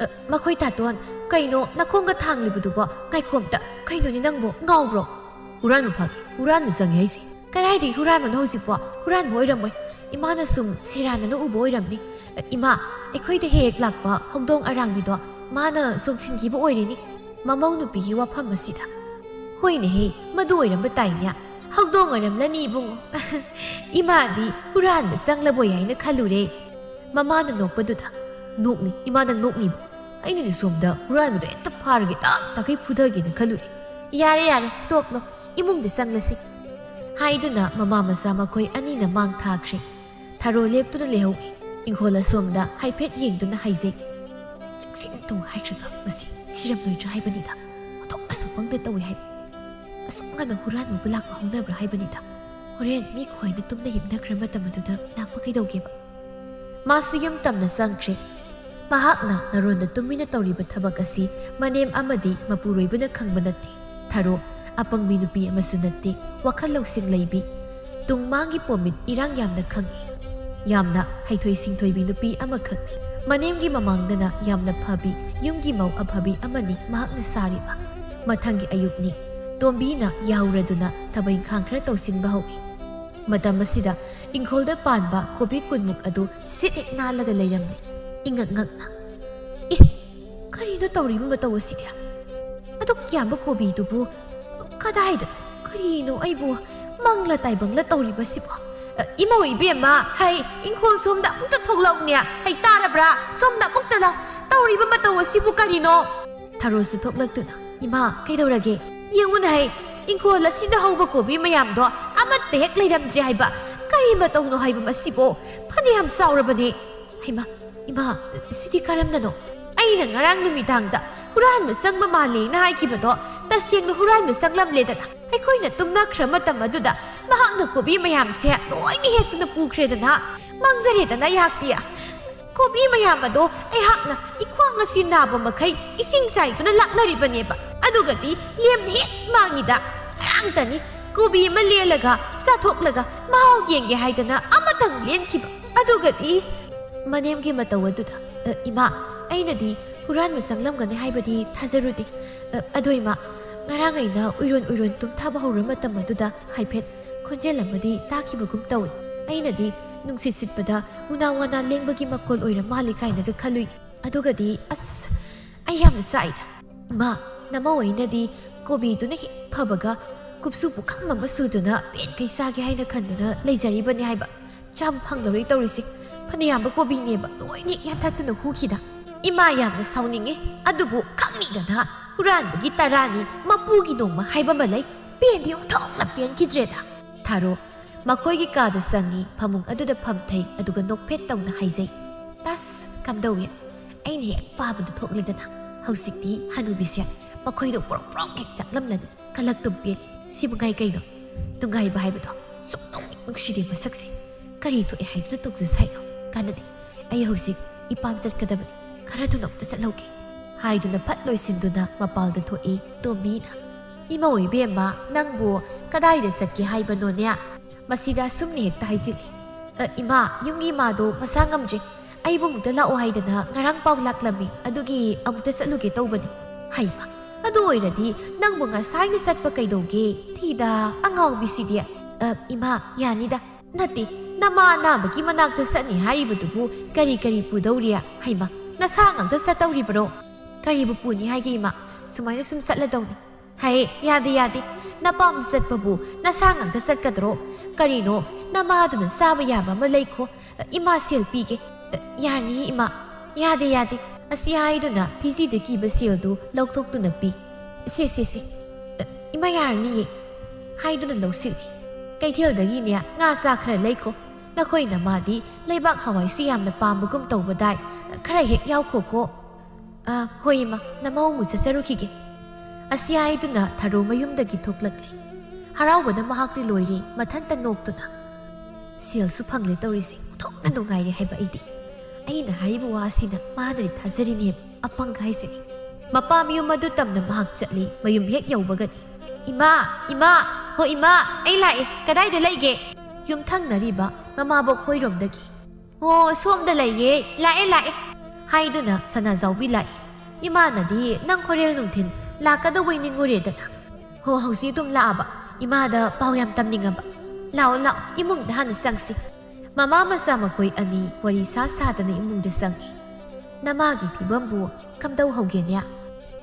"ꯑ, ꯃꯈꯣꯏ ꯇꯥꯇꯣꯟ, ꯀꯩꯅꯣ ꯅꯈꯣꯡꯒ ꯊꯥꯡꯂꯤꯕꯗꯨꯕꯣ? ꯉꯥꯏꯈꯣꯝꯇ, ꯀꯩꯅꯣꯅꯦ ꯅꯪꯕꯣ, ꯉꯥꯎꯕ꯭ꯔꯣ?" "ꯍꯨꯔꯥꯟꯕ ꯐꯥꯒꯦ, ꯍꯨꯔꯥꯟꯕ ꯆꯪꯉꯦ ꯍꯥꯏꯁꯦ꯫" "ꯀꯗꯥꯏꯗꯒꯤ ꯍꯨꯔꯥꯟꯕꯅꯣ ꯍꯧꯖꯤꯛꯄꯣ? ꯍꯨꯔꯥꯟꯕ ꯑꯣꯏꯔꯝꯃꯣꯏ꯫ ꯏꯃꯥꯅ ꯁꯨꯝ ꯁꯤꯔꯥꯟꯅꯅ ꯎꯕ ꯑꯣꯏꯔꯝꯅꯤ꯫ ꯑ, ꯏꯃꯥ, ꯑꯩꯈꯣꯏꯗ ꯍꯦꯛ ꯍꯦꯛ ꯂꯥꯛꯄ ꯍꯧꯗꯣꯡ ꯑꯔꯥꯡꯕꯤꯗꯣ ꯃꯥꯅ ꯆꯣꯡꯁꯤꯟꯈꯤꯕ ꯑꯣꯏꯔꯤꯅꯤ ꯃꯃꯧ ꯅꯨꯄꯤꯒꯤ ꯋꯥꯐꯝ ꯑꯁꯤꯗ꯫" "ꯍꯣꯏꯅꯦꯍꯦ, ꯃꯗꯨ ꯑꯣꯏꯔꯝꯕ ꯇꯥꯏꯅꯦ꯫ ꯍꯧꯗꯣꯡ ꯑꯣꯏꯔꯝꯂꯅꯤ ꯏꯕꯨꯡꯉꯣ꯫" "ꯏꯃꯥꯗꯤ ꯍꯨꯔꯥꯟꯕ ꯆꯪꯂꯕꯣꯏ ꯍꯥꯏꯅ ꯈꯜꯂꯨꯔꯦ꯫" ꯃꯃꯥꯅ ꯅꯣꯛꯄꯗꯨꯗ, "ꯅꯣꯛꯅꯤ, ꯏꯃꯥ ꯅꯪ ꯅꯣꯛꯅꯤꯕ꯫ ꯑꯩꯅꯗꯤ ꯁꯣꯝꯗ ꯍꯨꯔꯥꯟꯕꯗꯣ ꯍꯦꯛꯇ ꯐꯥꯔꯒꯦ, ꯇꯥꯛ ꯇꯥꯈꯩ ꯐꯨꯊꯒꯦꯅ ꯈꯜꯂꯨꯔꯦ꯫" "ꯌꯥꯔꯦ, ꯌꯥꯔꯦ, ꯇꯣꯛꯂꯣ, ꯏꯃꯨꯡꯗ ꯆꯪꯂꯁꯤ꯫" ꯍꯥꯏꯗꯨꯅ ꯃꯃꯥ ꯃꯆꯥ ꯃꯈꯣꯏ ꯑꯅꯤꯅ ꯃꯥꯡ ꯊꯥꯈ꯭ꯔꯦ꯫ ꯊꯔꯣ ꯂꯦꯞꯇꯨꯅ ꯂꯩꯍꯧꯏ꯫ ꯏꯪꯈꯣꯜ ꯑꯁꯣꯝꯗ ꯍꯥꯏꯐꯦꯠ ꯌꯦꯡꯗꯨꯅ ꯍꯥꯏꯖꯩ, "ꯆꯦꯛꯁꯤꯟ ꯇꯧ ꯍꯥꯏꯈ꯭ꯔꯒ ꯃꯁꯤ ꯁꯤꯔꯝꯂꯣꯏꯗ꯭ꯔꯥ ꯍꯥꯏꯕꯅꯤꯗ꯫ ꯑꯣꯟꯊꯣꯛꯅꯁꯨ ꯄꯪꯗ ꯇꯧꯏ ꯍꯥꯏꯕ꯫ ꯑꯁꯨꯛ ꯉꯟꯅ ꯍꯨꯔꯥꯟꯕꯕꯨ ꯂꯥꯛꯄ ꯍꯧꯅꯕ꯭ꯔꯥ ꯍꯥꯏꯕꯅꯤꯗ꯫ ꯍꯣꯔꯦꯟ ꯃꯤ ꯈ꯭ꯋꯥꯏꯅ ꯇꯨꯝꯅ ꯍꯤꯞꯅꯈ꯭ꯔ ꯃꯇꯝ ꯑꯗꯨꯗ ꯂꯥꯛꯄ ꯀꯩꯗꯧꯒꯦꯕ?" ꯃꯥꯁꯨ ꯌꯨꯝ ꯇꯝꯅ ꯆꯪꯈ꯭ꯔꯦ꯫ ꯃꯍꯥꯛꯅ ꯅꯔꯣꯟꯗ ꯇꯨꯝꯃꯤꯅ ꯇꯧꯔꯤꯕ ꯊꯕꯛ ꯑꯁꯤ ꯃꯅꯦꯝ ꯑꯃꯗꯤ ꯃꯄꯨꯔꯣꯏꯕꯅ ꯈꯪꯕ ꯅꯠꯇꯦ꯫ ꯊꯔꯣ ꯑꯄꯪꯕꯤ ꯅꯨꯄꯤ ꯑꯃꯁꯨ ꯅꯠꯇꯦ, ꯋꯥꯈꯜ ꯂꯧꯁꯤꯡ ꯂꯩꯕꯤ, ꯇꯨꯡ ꯃꯥꯡꯒꯤ ꯄꯣꯃꯤꯠ ꯏꯔꯥꯡ ꯌꯥꯝꯅ ꯈꯪꯏ꯫ ꯌꯥꯝꯅ ꯍꯩꯊꯣꯏ ꯁꯤꯡꯊꯣꯏꯕꯤ ꯅꯨꯄꯤ ꯑꯃꯈꯛꯅꯤ꯫ ꯃꯅꯦꯝꯒꯤ ꯃꯃꯥꯡꯗꯅ ꯌꯥꯝꯅ ꯐꯕꯤ, ꯌꯨꯝꯒꯤ ꯃꯧ ꯑꯐꯕꯤ ꯑꯃꯅꯤ ꯃꯍꯥꯛꯅ ꯁꯥꯔꯤꯕ꯫ ꯃꯊꯪꯒꯤ ꯑꯌꯨꯛꯅꯤ꯫ ꯇꯣꯝꯕꯤꯅ ꯌꯥꯍꯧꯔꯗꯨꯅ ꯊꯕꯛ ꯏꯪꯈꯥꯡ ꯈꯔ ꯇꯧꯁꯤꯟꯕ ꯍꯧꯏ꯫ ꯃꯇꯝ ꯑꯁꯤꯗ ꯏꯪꯈꯣꯜꯗ ꯄꯥꯟꯕ ꯀꯣꯕꯤ ꯀꯨꯟꯃꯨꯛ ꯑꯗꯨ ꯁꯤꯠ ꯍꯦꯛ ꯅꯥꯜꯂꯒ ꯂꯩꯔꯝꯂꯦ꯫ ꯏꯉꯛ ꯉꯛꯅ, "ꯑꯦ, ꯀꯔꯤꯅꯣ ꯇꯧꯔꯤꯕ ꯃꯇꯧ ꯑꯁꯤꯗꯤ? ꯑꯗꯨꯛ ꯌꯥꯝꯕ ꯀꯣꯕꯤꯗꯨꯕꯨ ꯀꯗꯥꯏꯗ? ꯀꯔꯤꯅꯣ ꯑꯩꯕꯨ ꯃꯪꯂ ꯇꯥꯏꯕꯪꯂ ꯇꯧꯔꯤꯕꯁꯤꯕꯣ? ꯑ, ꯏꯃꯧ ꯏꯕꯦꯝꯃ, ꯍꯩ, ꯏꯪꯈꯣꯜ ꯁꯣꯝꯗ ꯑꯃꯨꯛꯇ ꯊꯣꯛꯂꯛꯎꯅꯦ꯫ ꯍꯩ, ꯇꯥꯔꯕ꯭ꯔꯥ? ꯁꯣꯝꯗ ꯑꯃꯨꯛꯇ ꯂꯥꯎ꯫ ꯇꯧꯔꯤꯕ ꯃꯇꯧ ꯑꯁꯤꯕꯨ ꯀꯔꯤꯅꯣ? ꯊꯔꯣꯁꯨ ꯊꯣꯛꯂꯛꯇꯨꯅ, "ꯏꯃꯥ, ꯀꯩꯗꯧꯔꯒꯦ? ꯌꯦꯡꯉꯨꯅꯦ ꯍꯩ, ꯏꯪꯈꯣꯜ ꯑꯁꯤꯗ ꯍꯧꯕ ꯀꯣꯕꯤ ꯃꯌꯥꯝꯗꯣ ꯑꯃꯠꯇ ꯍꯦꯛ ꯂꯩꯔꯝꯗ꯭ꯔꯦ ꯍꯥꯏꯕ꯫ ꯀꯔꯤ ꯃꯇꯧꯅꯣ ꯍꯥꯏꯕ ꯃꯁꯤꯕꯣ? ꯐꯅꯌꯥꯝ ꯆꯥꯎꯔꯕꯅꯦ꯫ ꯍꯩꯃꯥ, ꯏꯃꯥ, ꯁꯤꯗꯤ ꯀꯔꯝꯅꯅꯣ? ꯑꯩꯅ ꯉꯔꯥꯡ ꯅꯨꯃꯤꯗꯥꯡꯗ ꯍꯨꯔꯥꯟꯕ ꯆꯪꯕ ꯃꯥꯜꯂꯦꯅ ꯍꯥꯏꯈꯤꯕꯗꯣ ꯇꯁꯦꯡꯅ ꯍꯨꯔꯥꯟꯕ ꯆꯪꯂꯝꯂꯦꯗꯅ꯫ ꯑꯩꯈꯣꯏꯅ ꯇꯨꯝꯅꯈ꯭ꯔ ꯃꯇꯝ ꯑꯗꯨꯗ ꯃꯍꯥꯛꯅ ꯀꯣꯕꯤ ꯃꯌꯥꯝꯁꯦ ꯂꯣꯏꯅ ꯍꯦꯛꯇꯨꯅ ꯄꯨꯈ꯭ꯔꯦꯗꯅ꯫ ꯃꯥꯡꯖꯔꯦꯗꯅ ꯑꯩꯍꯥꯛꯇꯤ꯫ ꯀꯣꯕꯤ ꯃꯌꯥꯝ ꯑꯗꯣ ꯑꯩꯍꯥꯛꯅ ꯏꯈ꯭ꯋꯥꯡ ꯑꯁꯤ ꯅꯥꯕ ꯃꯈꯩ ꯏꯁꯤꯡ ꯆꯥꯏꯗꯨꯅ ꯂꯥꯛꯅꯔꯤꯕꯅꯦꯕ꯫ ꯑꯗꯨꯒꯗꯤ ꯂꯦꯝꯅ ꯍꯦꯛ ꯃꯥꯡꯉꯤꯗ꯫ ꯉꯔꯥꯡꯇꯅꯤ ꯀꯣꯕꯤ ꯑꯃ ꯂꯦꯜꯂꯒ ꯆꯥꯊꯣꯛꯂꯒ ꯃꯍꯥꯎ ꯌꯦꯡꯒꯦ ꯍꯥꯏꯗꯅ ꯑꯃꯇꯪ ꯂꯦꯟꯈꯤꯕ꯫ ꯑꯗꯨꯒꯗꯤ ꯃꯅꯦꯝꯒꯤ ꯃꯇꯧ ꯑꯗꯨꯗ, "ꯑ, ꯏꯃꯥ, ꯑꯩꯅꯗꯤ ꯍꯨꯔꯥꯟꯕ ꯆꯪꯂꯝꯒꯅꯤ ꯍꯥꯏꯕꯗꯤ ꯊꯥꯖꯔꯨꯗꯦ꯫ ꯑ, ꯑꯗꯣ ꯏꯃꯥ, ꯉꯔꯥꯡ ꯑꯩꯅ ꯎꯏꯔꯣꯟ ꯎꯏꯔꯣꯟ ꯇꯨꯝꯊꯕ ꯍꯧꯔ ꯃꯇꯝ ꯑꯗꯨꯗ ꯍꯥꯏꯐꯦꯠ ꯈꯣꯟꯖꯦꯜ ꯑꯃꯗꯤ ꯇꯥꯈꯤꯕꯒꯨꯝ ꯇꯧꯏ꯫ ꯑꯩꯅꯗꯤ ꯅꯨꯡꯁꯤꯠ ꯁꯤꯠꯄꯗ ꯎꯅꯥ ꯋꯥꯅꯥ ꯂꯦꯡꯕꯒꯤ ꯃꯈꯣꯜ ꯑꯣꯏꯔ ꯃꯥꯜꯂꯦ ꯀꯥꯏꯅꯒ ꯈꯜꯂꯨꯏ꯫ ꯑꯗꯨꯒꯗꯤ ꯑꯁ, ꯑꯩ ꯌꯥꯝꯅ ꯆꯥꯛꯏꯗ꯫ ꯏꯃꯥ, ꯅꯃꯧ ꯑꯩꯅꯗꯤ ꯀꯣꯕꯤꯗꯨꯅ ꯍꯦꯛ ꯐꯕꯒ ꯀꯨꯞꯁꯨ ꯄꯨꯈꯝ ꯑꯃ ꯁꯨꯗꯨꯅ ꯄꯦꯟꯈꯩ ꯆꯥꯒꯦ ꯍꯥꯏꯅ ꯈꯟꯗꯨꯅ ꯂꯩꯖꯔꯤꯕꯅꯤ ꯍꯥꯏꯕ꯫ ꯆꯥꯕ ꯐꯪꯂꯔꯣꯏ ꯇꯧꯔꯤꯁꯦ꯫ ꯐꯅꯌꯥꯝꯕ ꯀꯣꯕꯤꯅꯦꯕ ꯂꯣꯏꯅ ꯌꯥꯟꯊꯠꯇꯨꯅ ꯍꯨꯈꯤꯗ꯫ ꯏꯃꯥ, ꯌꯥꯝꯅ ꯁꯥꯎꯅꯤꯡꯉꯤ꯫ ꯑꯗꯨꯕꯨ ꯈꯪꯅꯤꯗꯅ ꯍꯨꯔꯥꯟꯕꯒꯤ ꯇꯔꯥꯅꯤ, ꯃꯄꯨꯒꯤ ꯅꯣꯡꯃ ꯍꯥꯏꯕ ꯑꯃ ꯂꯩ꯫ ꯄꯦꯟꯗꯤ ꯑꯣꯟꯊꯣꯛꯅ ꯄꯦꯟꯈꯤꯗ꯭ꯔꯦꯗ꯫ ꯊꯥꯔꯣ ꯃꯈꯣꯏꯒꯤ ꯀꯥꯗ ꯆꯪꯉꯤ, ꯐꯃꯨꯡ ꯑꯗꯨꯗ ꯐꯝꯊꯩ, ꯑꯗꯨꯒ ꯅꯣꯛꯐꯦꯠ ꯇꯧꯅ ꯍꯥꯏꯖꯩ, "ꯇꯁ, ꯀꯝꯗꯧꯏ? ꯑꯩꯅ ꯍꯦꯛ ꯄꯥꯕꯗꯨ ꯊꯣꯛꯂꯦꯗꯅ꯫ ꯍꯧꯖꯤꯛꯇꯤ ꯍꯅꯨꯕꯤꯁꯦ ꯃꯈꯣꯏꯗꯣ ꯄ꯭ꯔꯣꯛ ꯄ꯭ꯔꯣꯛ ꯍꯦꯛ ꯆꯥꯛꯂꯝꯂꯅꯤ꯫ ꯀꯜꯂꯛꯇꯨꯝ ꯄꯦꯜꯂꯤ꯫ ꯁꯤꯕꯨ ꯉꯥꯏ ꯀꯩꯅꯣ? ꯅꯨꯡꯉꯥꯏꯕ ꯍꯥꯏꯕꯗꯣ ꯁꯨꯛꯅꯨꯡ ꯍꯦꯛ ꯅꯨꯡꯁꯤꯗꯦ ꯃꯁꯛꯁꯦ꯫ ꯀꯔꯤ ꯊꯣꯛꯑꯦ ꯍꯥꯏꯗꯨꯅ ꯇꯧꯖ ꯁꯥꯏꯅꯣ? ꯀꯥꯟꯅꯗꯦ꯫ ꯑꯩ ꯍꯧꯖꯤꯛ ꯏꯄꯥꯝ ꯆꯠꯀꯗꯕꯅꯤ꯫ ꯈꯔ ꯊꯨꯅ ꯑꯃꯨꯛꯇ ꯆꯠꯍꯧꯒꯦ" ꯍꯥꯏꯗꯨꯅ ꯐꯠ ꯂꯣꯏꯁꯤꯟꯗꯨꯅ ꯃꯄꯥꯜꯗ ꯊꯣꯛꯏ ꯇꯣꯝꯕꯤꯅ꯫ "ꯏꯃꯧ ꯏꯕꯦꯝꯃ, ꯅꯪꯕꯨ ꯀꯗꯥꯏꯗ ꯆꯠꯀꯦ ꯍꯥꯏꯕꯅꯣꯅꯦ? ꯃꯁꯤꯗ ꯑꯁꯨꯝꯅ ꯍꯦꯛꯇ ꯍꯥꯏꯖꯤꯜꯂꯤ꯫ ꯑ, ꯏꯃꯥ, ꯌꯨꯝꯒꯤ ꯏꯃꯥꯗꯣ ꯃꯁꯥ ꯉꯝꯗ꯭ꯔꯦ꯫ ꯑꯩꯕꯨ ꯑꯃꯨꯛꯇ ꯂꯥꯛꯑꯣ ꯍꯥꯏꯗꯅ ꯉꯔꯥꯡ ꯄꯥꯎ ꯂꯥꯛꯂꯝꯃꯤ꯫ ꯑꯗꯨꯒꯤ ꯑꯃꯨꯛꯇ ꯆꯠꯂꯨꯒꯦ ꯇꯧꯕꯅꯤ꯫" "ꯍꯩꯃ, ꯑꯗꯨ ꯑꯣꯏꯔꯗꯤ ꯅꯪꯕꯨ ꯉꯁꯥꯏꯅ ꯆꯠꯄ ꯀꯩꯗꯧꯒꯦ? ꯊꯤꯗ ꯑꯉꯥꯎꯕꯤꯁꯤꯗꯤ꯫ ꯑ, ꯏꯃꯥ, ꯌꯥꯅꯤꯗ꯫ ꯅꯠꯇꯦ, ꯅꯃꯥ ꯑꯅꯥꯕꯒꯤ ꯃꯅꯥꯛꯇ ꯆꯠꯅꯤ ꯍꯥꯏꯔꯤꯕꯗꯨꯕꯨ ꯀꯔꯤ ꯀꯔꯤ ꯄꯨꯗꯧꯔꯤ? ꯍꯩꯃ, ꯅꯁꯥ ꯉꯥꯛꯇ ꯆꯠꯇꯧꯔꯤꯕꯔꯣ? ꯀꯔꯤꯕꯨ ꯄꯨꯅꯤ ꯍꯥꯏꯒꯦ ꯏꯃꯥ? ꯁꯨꯃꯥꯏꯅ ꯁꯨꯝ ꯆꯠꯂꯗꯧꯅꯤ꯫" "ꯍꯩ, ꯌꯥꯗꯦ, ꯌꯥꯗꯦ꯫ ꯅꯄꯥꯝ ꯆꯠꯄꯕꯨ ꯅꯁꯥ ꯉꯥꯛꯇ ꯆꯠꯀꯗ꯭ꯔꯣ? ꯀꯔꯤꯅꯣ, ꯅꯃꯥꯗꯨꯅ ꯆꯥꯕ ꯌꯥꯕ ꯑꯃ ꯂꯩꯈꯣ꯫ ꯏꯃꯥ ꯁꯦꯜ ꯄꯤꯒꯦ꯫" "ꯌꯥꯅꯤ ꯏꯃꯥ꯫" "ꯌꯥꯗꯦ, ꯌꯥꯗꯦ꯫ ꯑꯁꯤ ꯍꯥꯏꯗꯨꯅ ꯐꯤꯖꯤꯗ ꯀꯤꯕ ꯁꯦꯜꯗꯨ ꯂꯧꯊꯣꯛꯇꯨꯅ ꯄꯤ꯫ "ꯁꯦ, ꯁꯦ, ꯁꯦ, ꯏꯃꯥ ꯌꯥꯔꯅꯤꯌꯦ" ꯍꯥꯏꯗꯨꯅ ꯂꯧꯁꯤꯜꯂꯤ꯫ "ꯀꯩꯊꯦꯜꯗꯒꯤꯅꯦ ꯉꯥ ꯆꯥꯛ ꯈꯔ ꯂꯩꯈꯣ꯫ ꯅꯈꯣꯏ ꯅꯃꯥꯗꯤ ꯂꯩꯕꯥꯛ ꯍꯋꯥꯏꯁꯨ ꯌꯥꯝꯅ ꯄꯥꯝꯕꯒꯨꯝ ꯇꯧꯕꯗꯥꯏ, ꯈꯔ ꯍꯦꯛ ꯌꯥꯎꯈꯣꯀꯣ꯫" "ꯑ, ꯍꯣꯏ ꯏꯃꯥ, ꯅꯃꯧ ꯑꯃꯨꯛ ꯆꯠꯆꯔꯨꯈꯤꯒꯦ" ꯑꯁꯤ ꯍꯥꯏꯗꯨꯅ ꯊꯔꯣ ꯃꯌꯨꯝꯗꯒꯤ ꯊꯣꯛꯂꯛꯂꯦ꯫ ꯍꯔꯥꯎꯕꯅ ꯃꯍꯥꯛꯇꯤ ꯂꯣꯏꯔꯦ, ꯃꯊꯟꯇ ꯅꯣꯛꯇꯨꯅ꯫ "ꯁꯦꯜꯁꯨ ꯐꯪꯂꯦ ꯇꯧꯔꯤꯁꯦ, ꯑꯣꯟꯊꯣꯛꯅ ꯅꯨꯡꯉꯥꯏꯔꯦ ꯍꯥꯏꯕ ꯑꯩꯗꯤ꯫ ꯑꯩꯅ ꯍꯥꯏꯔꯤꯕ ꯋꯥ ꯑꯁꯤꯅ ꯃꯥꯅꯗꯤ ꯊꯥꯖꯔꯤꯅꯦ, ꯑꯄꯪ ꯍꯥꯏꯁꯤꯅꯤ꯫" ꯃꯄꯥ ꯃꯌꯨꯝ ꯑꯗꯨ ꯇꯝꯅ ꯃꯍꯥꯛ ꯆꯠꯂꯤ꯫ ꯃꯌꯨꯝ ꯍꯦꯛ ꯌꯧꯕꯒꯅꯤ, "ꯏꯃꯥ! ꯏꯃꯥ! ꯍꯣ ꯏꯃꯥ! ꯑꯩ ꯂꯥꯛꯑꯦ꯫ ꯀꯗꯥꯏꯗ ꯂꯩꯒꯦ?" ꯌꯨꯝꯊꯪꯅꯔꯤꯕ ꯃꯃꯥꯕꯣꯛ ꯍꯣꯏꯔꯣꯝꯗꯒꯤ꯫ "ꯍꯣ, ꯁꯣꯝꯗ ꯂꯩꯌꯦ, ꯂꯥꯛꯑꯦ, ꯂꯥꯛꯑꯦ" ꯍꯥꯏꯗꯨꯅ ꯁꯅꯥꯖꯥꯎꯕꯤ ꯂꯥꯛꯏ꯫ "ꯏꯃꯥꯅꯗꯤ ꯅꯪ ꯍꯣꯔꯦꯟ ꯅꯨꯡꯊꯤꯜ ꯂꯥꯛꯀꯗꯧꯕꯩ ꯅꯤꯡꯉꯨꯔꯦꯗꯅ꯫ ꯍꯣ, ꯍꯧꯖꯤꯛ ꯑꯗꯨꯝ ꯂꯥꯛꯑꯕ? ꯏꯃꯥꯗ ꯄꯥꯎ ꯌꯥꯝ ꯇꯝꯅꯤꯡꯉꯕ? ꯂꯥꯛꯑꯣ, ꯂꯥꯛꯑꯣ, ꯏꯃꯨꯡꯗ ꯍꯥꯟꯅ ꯆꯪꯁꯤ꯫" ꯃꯃꯥ ꯃꯆꯥ ꯃꯈꯣꯏ ꯑꯅꯤ ꯋꯥꯔꯤ ꯁꯥ ꯁꯥꯗꯅ ꯏꯃꯨꯡꯗ ꯆꯪꯉꯤ꯫ ꯅꯃꯥꯒꯤ ꯐꯤꯕꯝꯕꯨ ꯀꯝꯗꯧꯍꯧꯒꯦꯅꯦ?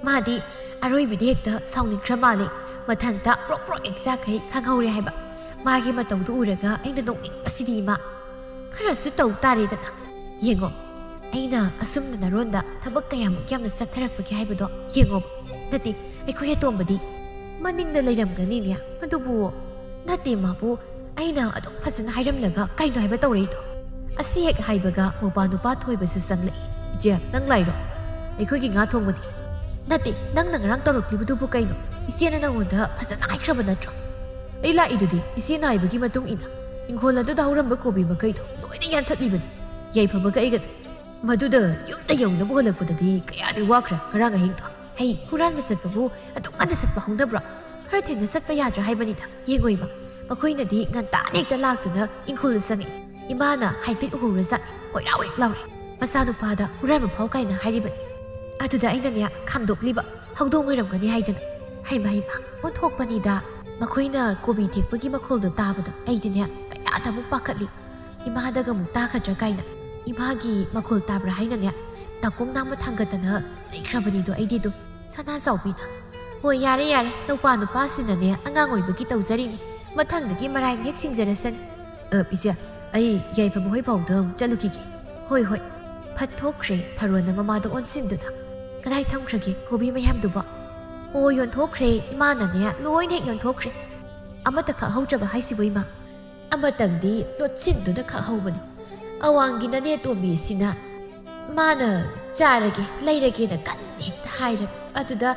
ꯃꯥꯗꯤ ꯑꯔꯣꯏꯕꯤꯗ ꯍꯦꯛꯇ ꯁꯥꯎꯅꯤꯡꯈ꯭ꯔ ꯃꯥꯜꯂꯦ꯫ ꯃꯊꯟꯇ ꯄ꯭ꯔꯣꯛ ꯄ꯭ꯔꯣꯛ ꯍꯦꯛ ꯆꯥꯛꯈꯩ ꯈꯪꯍꯧꯔꯦ ꯍꯥꯏꯕ꯫ ꯃꯥꯒꯤ ꯃꯇꯧꯗꯨ ꯎꯔꯒ ꯑꯩꯅ ꯅꯣꯛꯅꯤꯡꯕꯁꯤꯗꯤ ꯏꯃꯥ꯫ ꯈꯔꯁꯨ ꯇꯧ ꯇꯥꯔꯦꯗꯅ꯫ ꯌꯦꯡꯉꯣ, ꯑꯩꯅ ꯑꯁꯨꯝꯅ ꯅꯔꯣꯟꯗ ꯊꯕꯛ ꯀꯌꯥꯃꯨꯛ ꯌꯥꯝꯅ ꯆꯠꯊꯔꯛꯄꯒꯦ ꯍꯥꯏꯕꯗꯣ ꯌꯦꯡꯉꯣ꯫ ꯅꯠꯇꯦ, ꯑꯩꯈꯣꯏ ꯑꯇꯣꯝꯕꯗꯤ ꯃꯅꯤꯡꯗ ꯂꯩꯔꯝꯒꯅꯤꯅꯦ꯫ ꯑꯗꯨꯕꯨ ꯅꯠꯇꯦ, ꯃꯥꯕꯨ ꯑꯩꯅ ꯑꯗꯨꯛ ꯐꯖꯅ ꯍꯥꯏꯔꯝꯂꯒ ꯀꯩꯅꯣ ꯍꯥꯏꯕ ꯇꯧꯔꯛꯏꯗꯣ? ꯑꯁꯤ ꯍꯦꯛ ꯍꯥꯏꯕꯒ ꯃꯧꯄꯥ ꯅꯨꯄꯥ ꯊꯣꯏꯕꯁꯨ ꯆꯪꯂꯛꯏ꯫ "ꯏꯆꯦ, ꯅꯪ ꯂꯥꯛꯏꯔꯣ? ꯑꯩꯈꯣꯏꯒꯤ ꯉꯥ ꯊꯣꯡꯕꯅꯤ꯫" "ꯅꯠꯇꯦ, ꯅꯪꯅ ꯉꯔꯥꯡ ꯇꯧꯔꯛꯂꯤꯕꯗꯨꯕꯨ ꯀꯩꯅꯣ? ꯏꯆꯦꯅ ꯅꯉꯣꯟꯗ ꯐꯖꯅ ꯍꯥꯏꯈ꯭ꯔꯕ ꯅꯠꯇ꯭ꯔꯣ?" "ꯑꯩ ꯂꯥꯛꯏꯗꯨꯗꯤ ꯏꯆꯦꯅ ꯍꯥꯏꯕꯒꯤ ꯃꯇꯨꯡ ꯏꯟꯅ꯫ ꯏꯪꯈꯣꯜ ꯑꯗꯨꯗ ꯍꯧꯔꯝꯕ ꯀꯣꯕꯤ ꯃꯈꯩꯗꯣ ꯂꯣꯏꯅ ꯌꯥꯟꯊꯠꯂꯤꯕꯅꯤ, ꯌꯥꯏꯐꯕꯒ ꯑꯩꯒꯅꯤ꯫ ꯃꯗꯨꯗ ꯌꯨꯝꯗ ꯌꯧꯅꯕ ꯍꯣꯠꯂꯛꯄꯗꯗꯤ ꯀꯌꯥꯗꯤ ꯋꯥꯈ꯭ꯔꯦ ꯉꯔꯥꯡ ꯑꯍꯤꯡꯗꯣ꯫ ꯍꯩ ꯍꯨꯔꯥꯟꯕ ꯆꯠꯄꯕꯨ ꯑꯗꯨꯛ ꯉꯟꯅ ꯆꯠꯄ ꯍꯧꯅꯕ꯭ꯔꯣ? ꯈꯔ ꯊꯦꯡꯅ ꯆꯠꯄ ꯌꯥꯗ꯭ꯔꯥ ꯍꯥꯏꯕꯅꯤꯗ꯫ ꯌꯦꯡꯉꯣ ꯏꯃꯥ, ꯃꯈꯣꯏꯅꯗꯤ ꯉꯟꯇꯥꯅ ꯍꯦꯛꯇ ꯂꯥꯛꯇꯨꯅ ꯏꯪꯈꯣꯜꯗ ꯆꯪꯉꯛꯏ꯫ ꯏꯃꯥꯅ ꯍꯥꯏꯐꯦꯠ ꯎꯍꯧꯔꯖꯥꯠꯅꯤ, ꯀꯣꯏꯔꯥꯎ ꯍꯦꯛ ꯂꯥꯎꯔꯦ꯫ ꯃꯆꯥꯅꯨꯄꯥꯗ ꯍꯨꯔꯥꯟꯕ ꯐꯥꯎ ꯀꯥꯏꯅ ꯍꯥꯏꯔꯤꯕꯅꯤ꯫" ꯑꯗꯨꯗ ꯑꯩꯅꯅꯦ ꯈꯥꯝꯗꯣꯛꯂꯤꯕ, ꯍꯧꯗꯣꯡ ꯑꯣꯏꯔꯝꯒꯅꯤ ꯍꯥꯏꯗꯅ꯫ ꯍꯩꯃ ꯍꯩꯃ, ꯑꯣꯟꯊꯣꯛꯄꯅꯤꯗ꯫ ꯃꯈꯣꯏꯅ ꯀꯣꯕꯤ ꯊꯦꯛꯄꯒꯤ ꯃꯈꯣꯜꯗꯣ ꯇꯥꯕꯗ ꯑꯩꯗꯤꯅꯦ ꯀꯌꯥꯗ ꯑꯃꯨꯛ ꯄꯥꯈꯠꯂꯤ꯫ ꯏꯃꯥꯗꯒ ꯑꯃꯨꯛ ꯇꯥꯒꯗ꯭ꯔꯥ ꯀꯥꯏꯅ꯫ ꯏꯃꯥꯒꯤ ꯃꯈꯣꯜ ꯇꯥꯕ꯭ꯔꯥ ꯍꯥꯏꯅꯅꯦ ꯅꯥꯀꯣꯡ ꯅꯥꯝꯃ ꯊꯥꯡꯒꯠꯇꯅ ꯂꯩꯈ꯭ꯔꯕꯅꯤꯗꯣ ꯑꯩꯗꯤ ꯑꯗꯨꯝ꯫ ꯁꯅꯥ ꯆꯥꯎꯕꯤꯅ, "ꯍꯣꯏ, ꯌꯥꯔꯦ ꯌꯥꯔꯦ, ꯅꯧꯄꯥ ꯅꯨꯄꯥꯁꯤꯅꯅꯦ ꯑꯉꯥꯡ ꯑꯣꯏꯕꯒꯤ ꯇꯧꯖꯔꯤꯅꯤ꯫ ꯃꯊꯪꯗꯒꯤ ꯃꯔꯥꯏꯅ ꯍꯦꯛ ꯁꯤꯡꯖꯔꯁꯅꯤ꯫" "ꯑ, ꯏꯆꯦ, ꯑꯩ ꯌꯥꯏꯐꯕ ꯍꯣꯏ ꯐꯥꯎꯗ ꯑꯃꯨꯛ ꯆꯠꯂꯨꯈꯤꯒꯦ꯫" "ꯍꯣꯏ ꯍꯣꯏ꯫" ꯐꯠ ꯊꯣꯛꯈ꯭ꯔꯦ ꯐꯔꯣꯟꯅ ꯃꯃꯥꯗ ꯑꯣꯟꯁꯤꯟꯗꯨꯅ꯫ "ꯀꯗꯥꯏ ꯊꯝꯈ꯭ꯔꯒꯦ ꯀꯣꯕꯤ ꯃꯌꯥꯝꯗꯨꯕꯣ?" "ꯑꯣ, ꯌꯣꯟꯊꯣꯛꯈ꯭ꯔꯦ, ꯏꯃꯥꯅꯅꯦ ꯂꯣꯏꯅ ꯍꯦꯛ ꯌꯣꯟꯊꯣꯛꯈ꯭ꯔꯦ꯫ ꯑꯃꯠꯇ ꯈꯛꯍꯧꯗ꯭ꯔꯕ ꯍꯥꯏꯁꯤꯕꯨ ꯏꯃꯥ?" "ꯑꯃꯇꯪꯗꯤ ꯂꯣꯠꯁꯤꯟꯗꯨꯅ ꯈꯛꯍꯧꯕꯅꯤ꯫ ꯑꯋꯥꯡꯒꯤꯅꯅꯦ ꯇꯣꯝꯕꯤꯁꯤꯅ ꯃꯥꯅ ꯆꯥꯔꯒꯦ, ꯂꯩꯔꯒꯦꯅ ꯀꯟꯅ ꯍꯦꯛꯇ ꯍꯥꯏꯔꯕ꯫ ꯑꯗꯨꯗ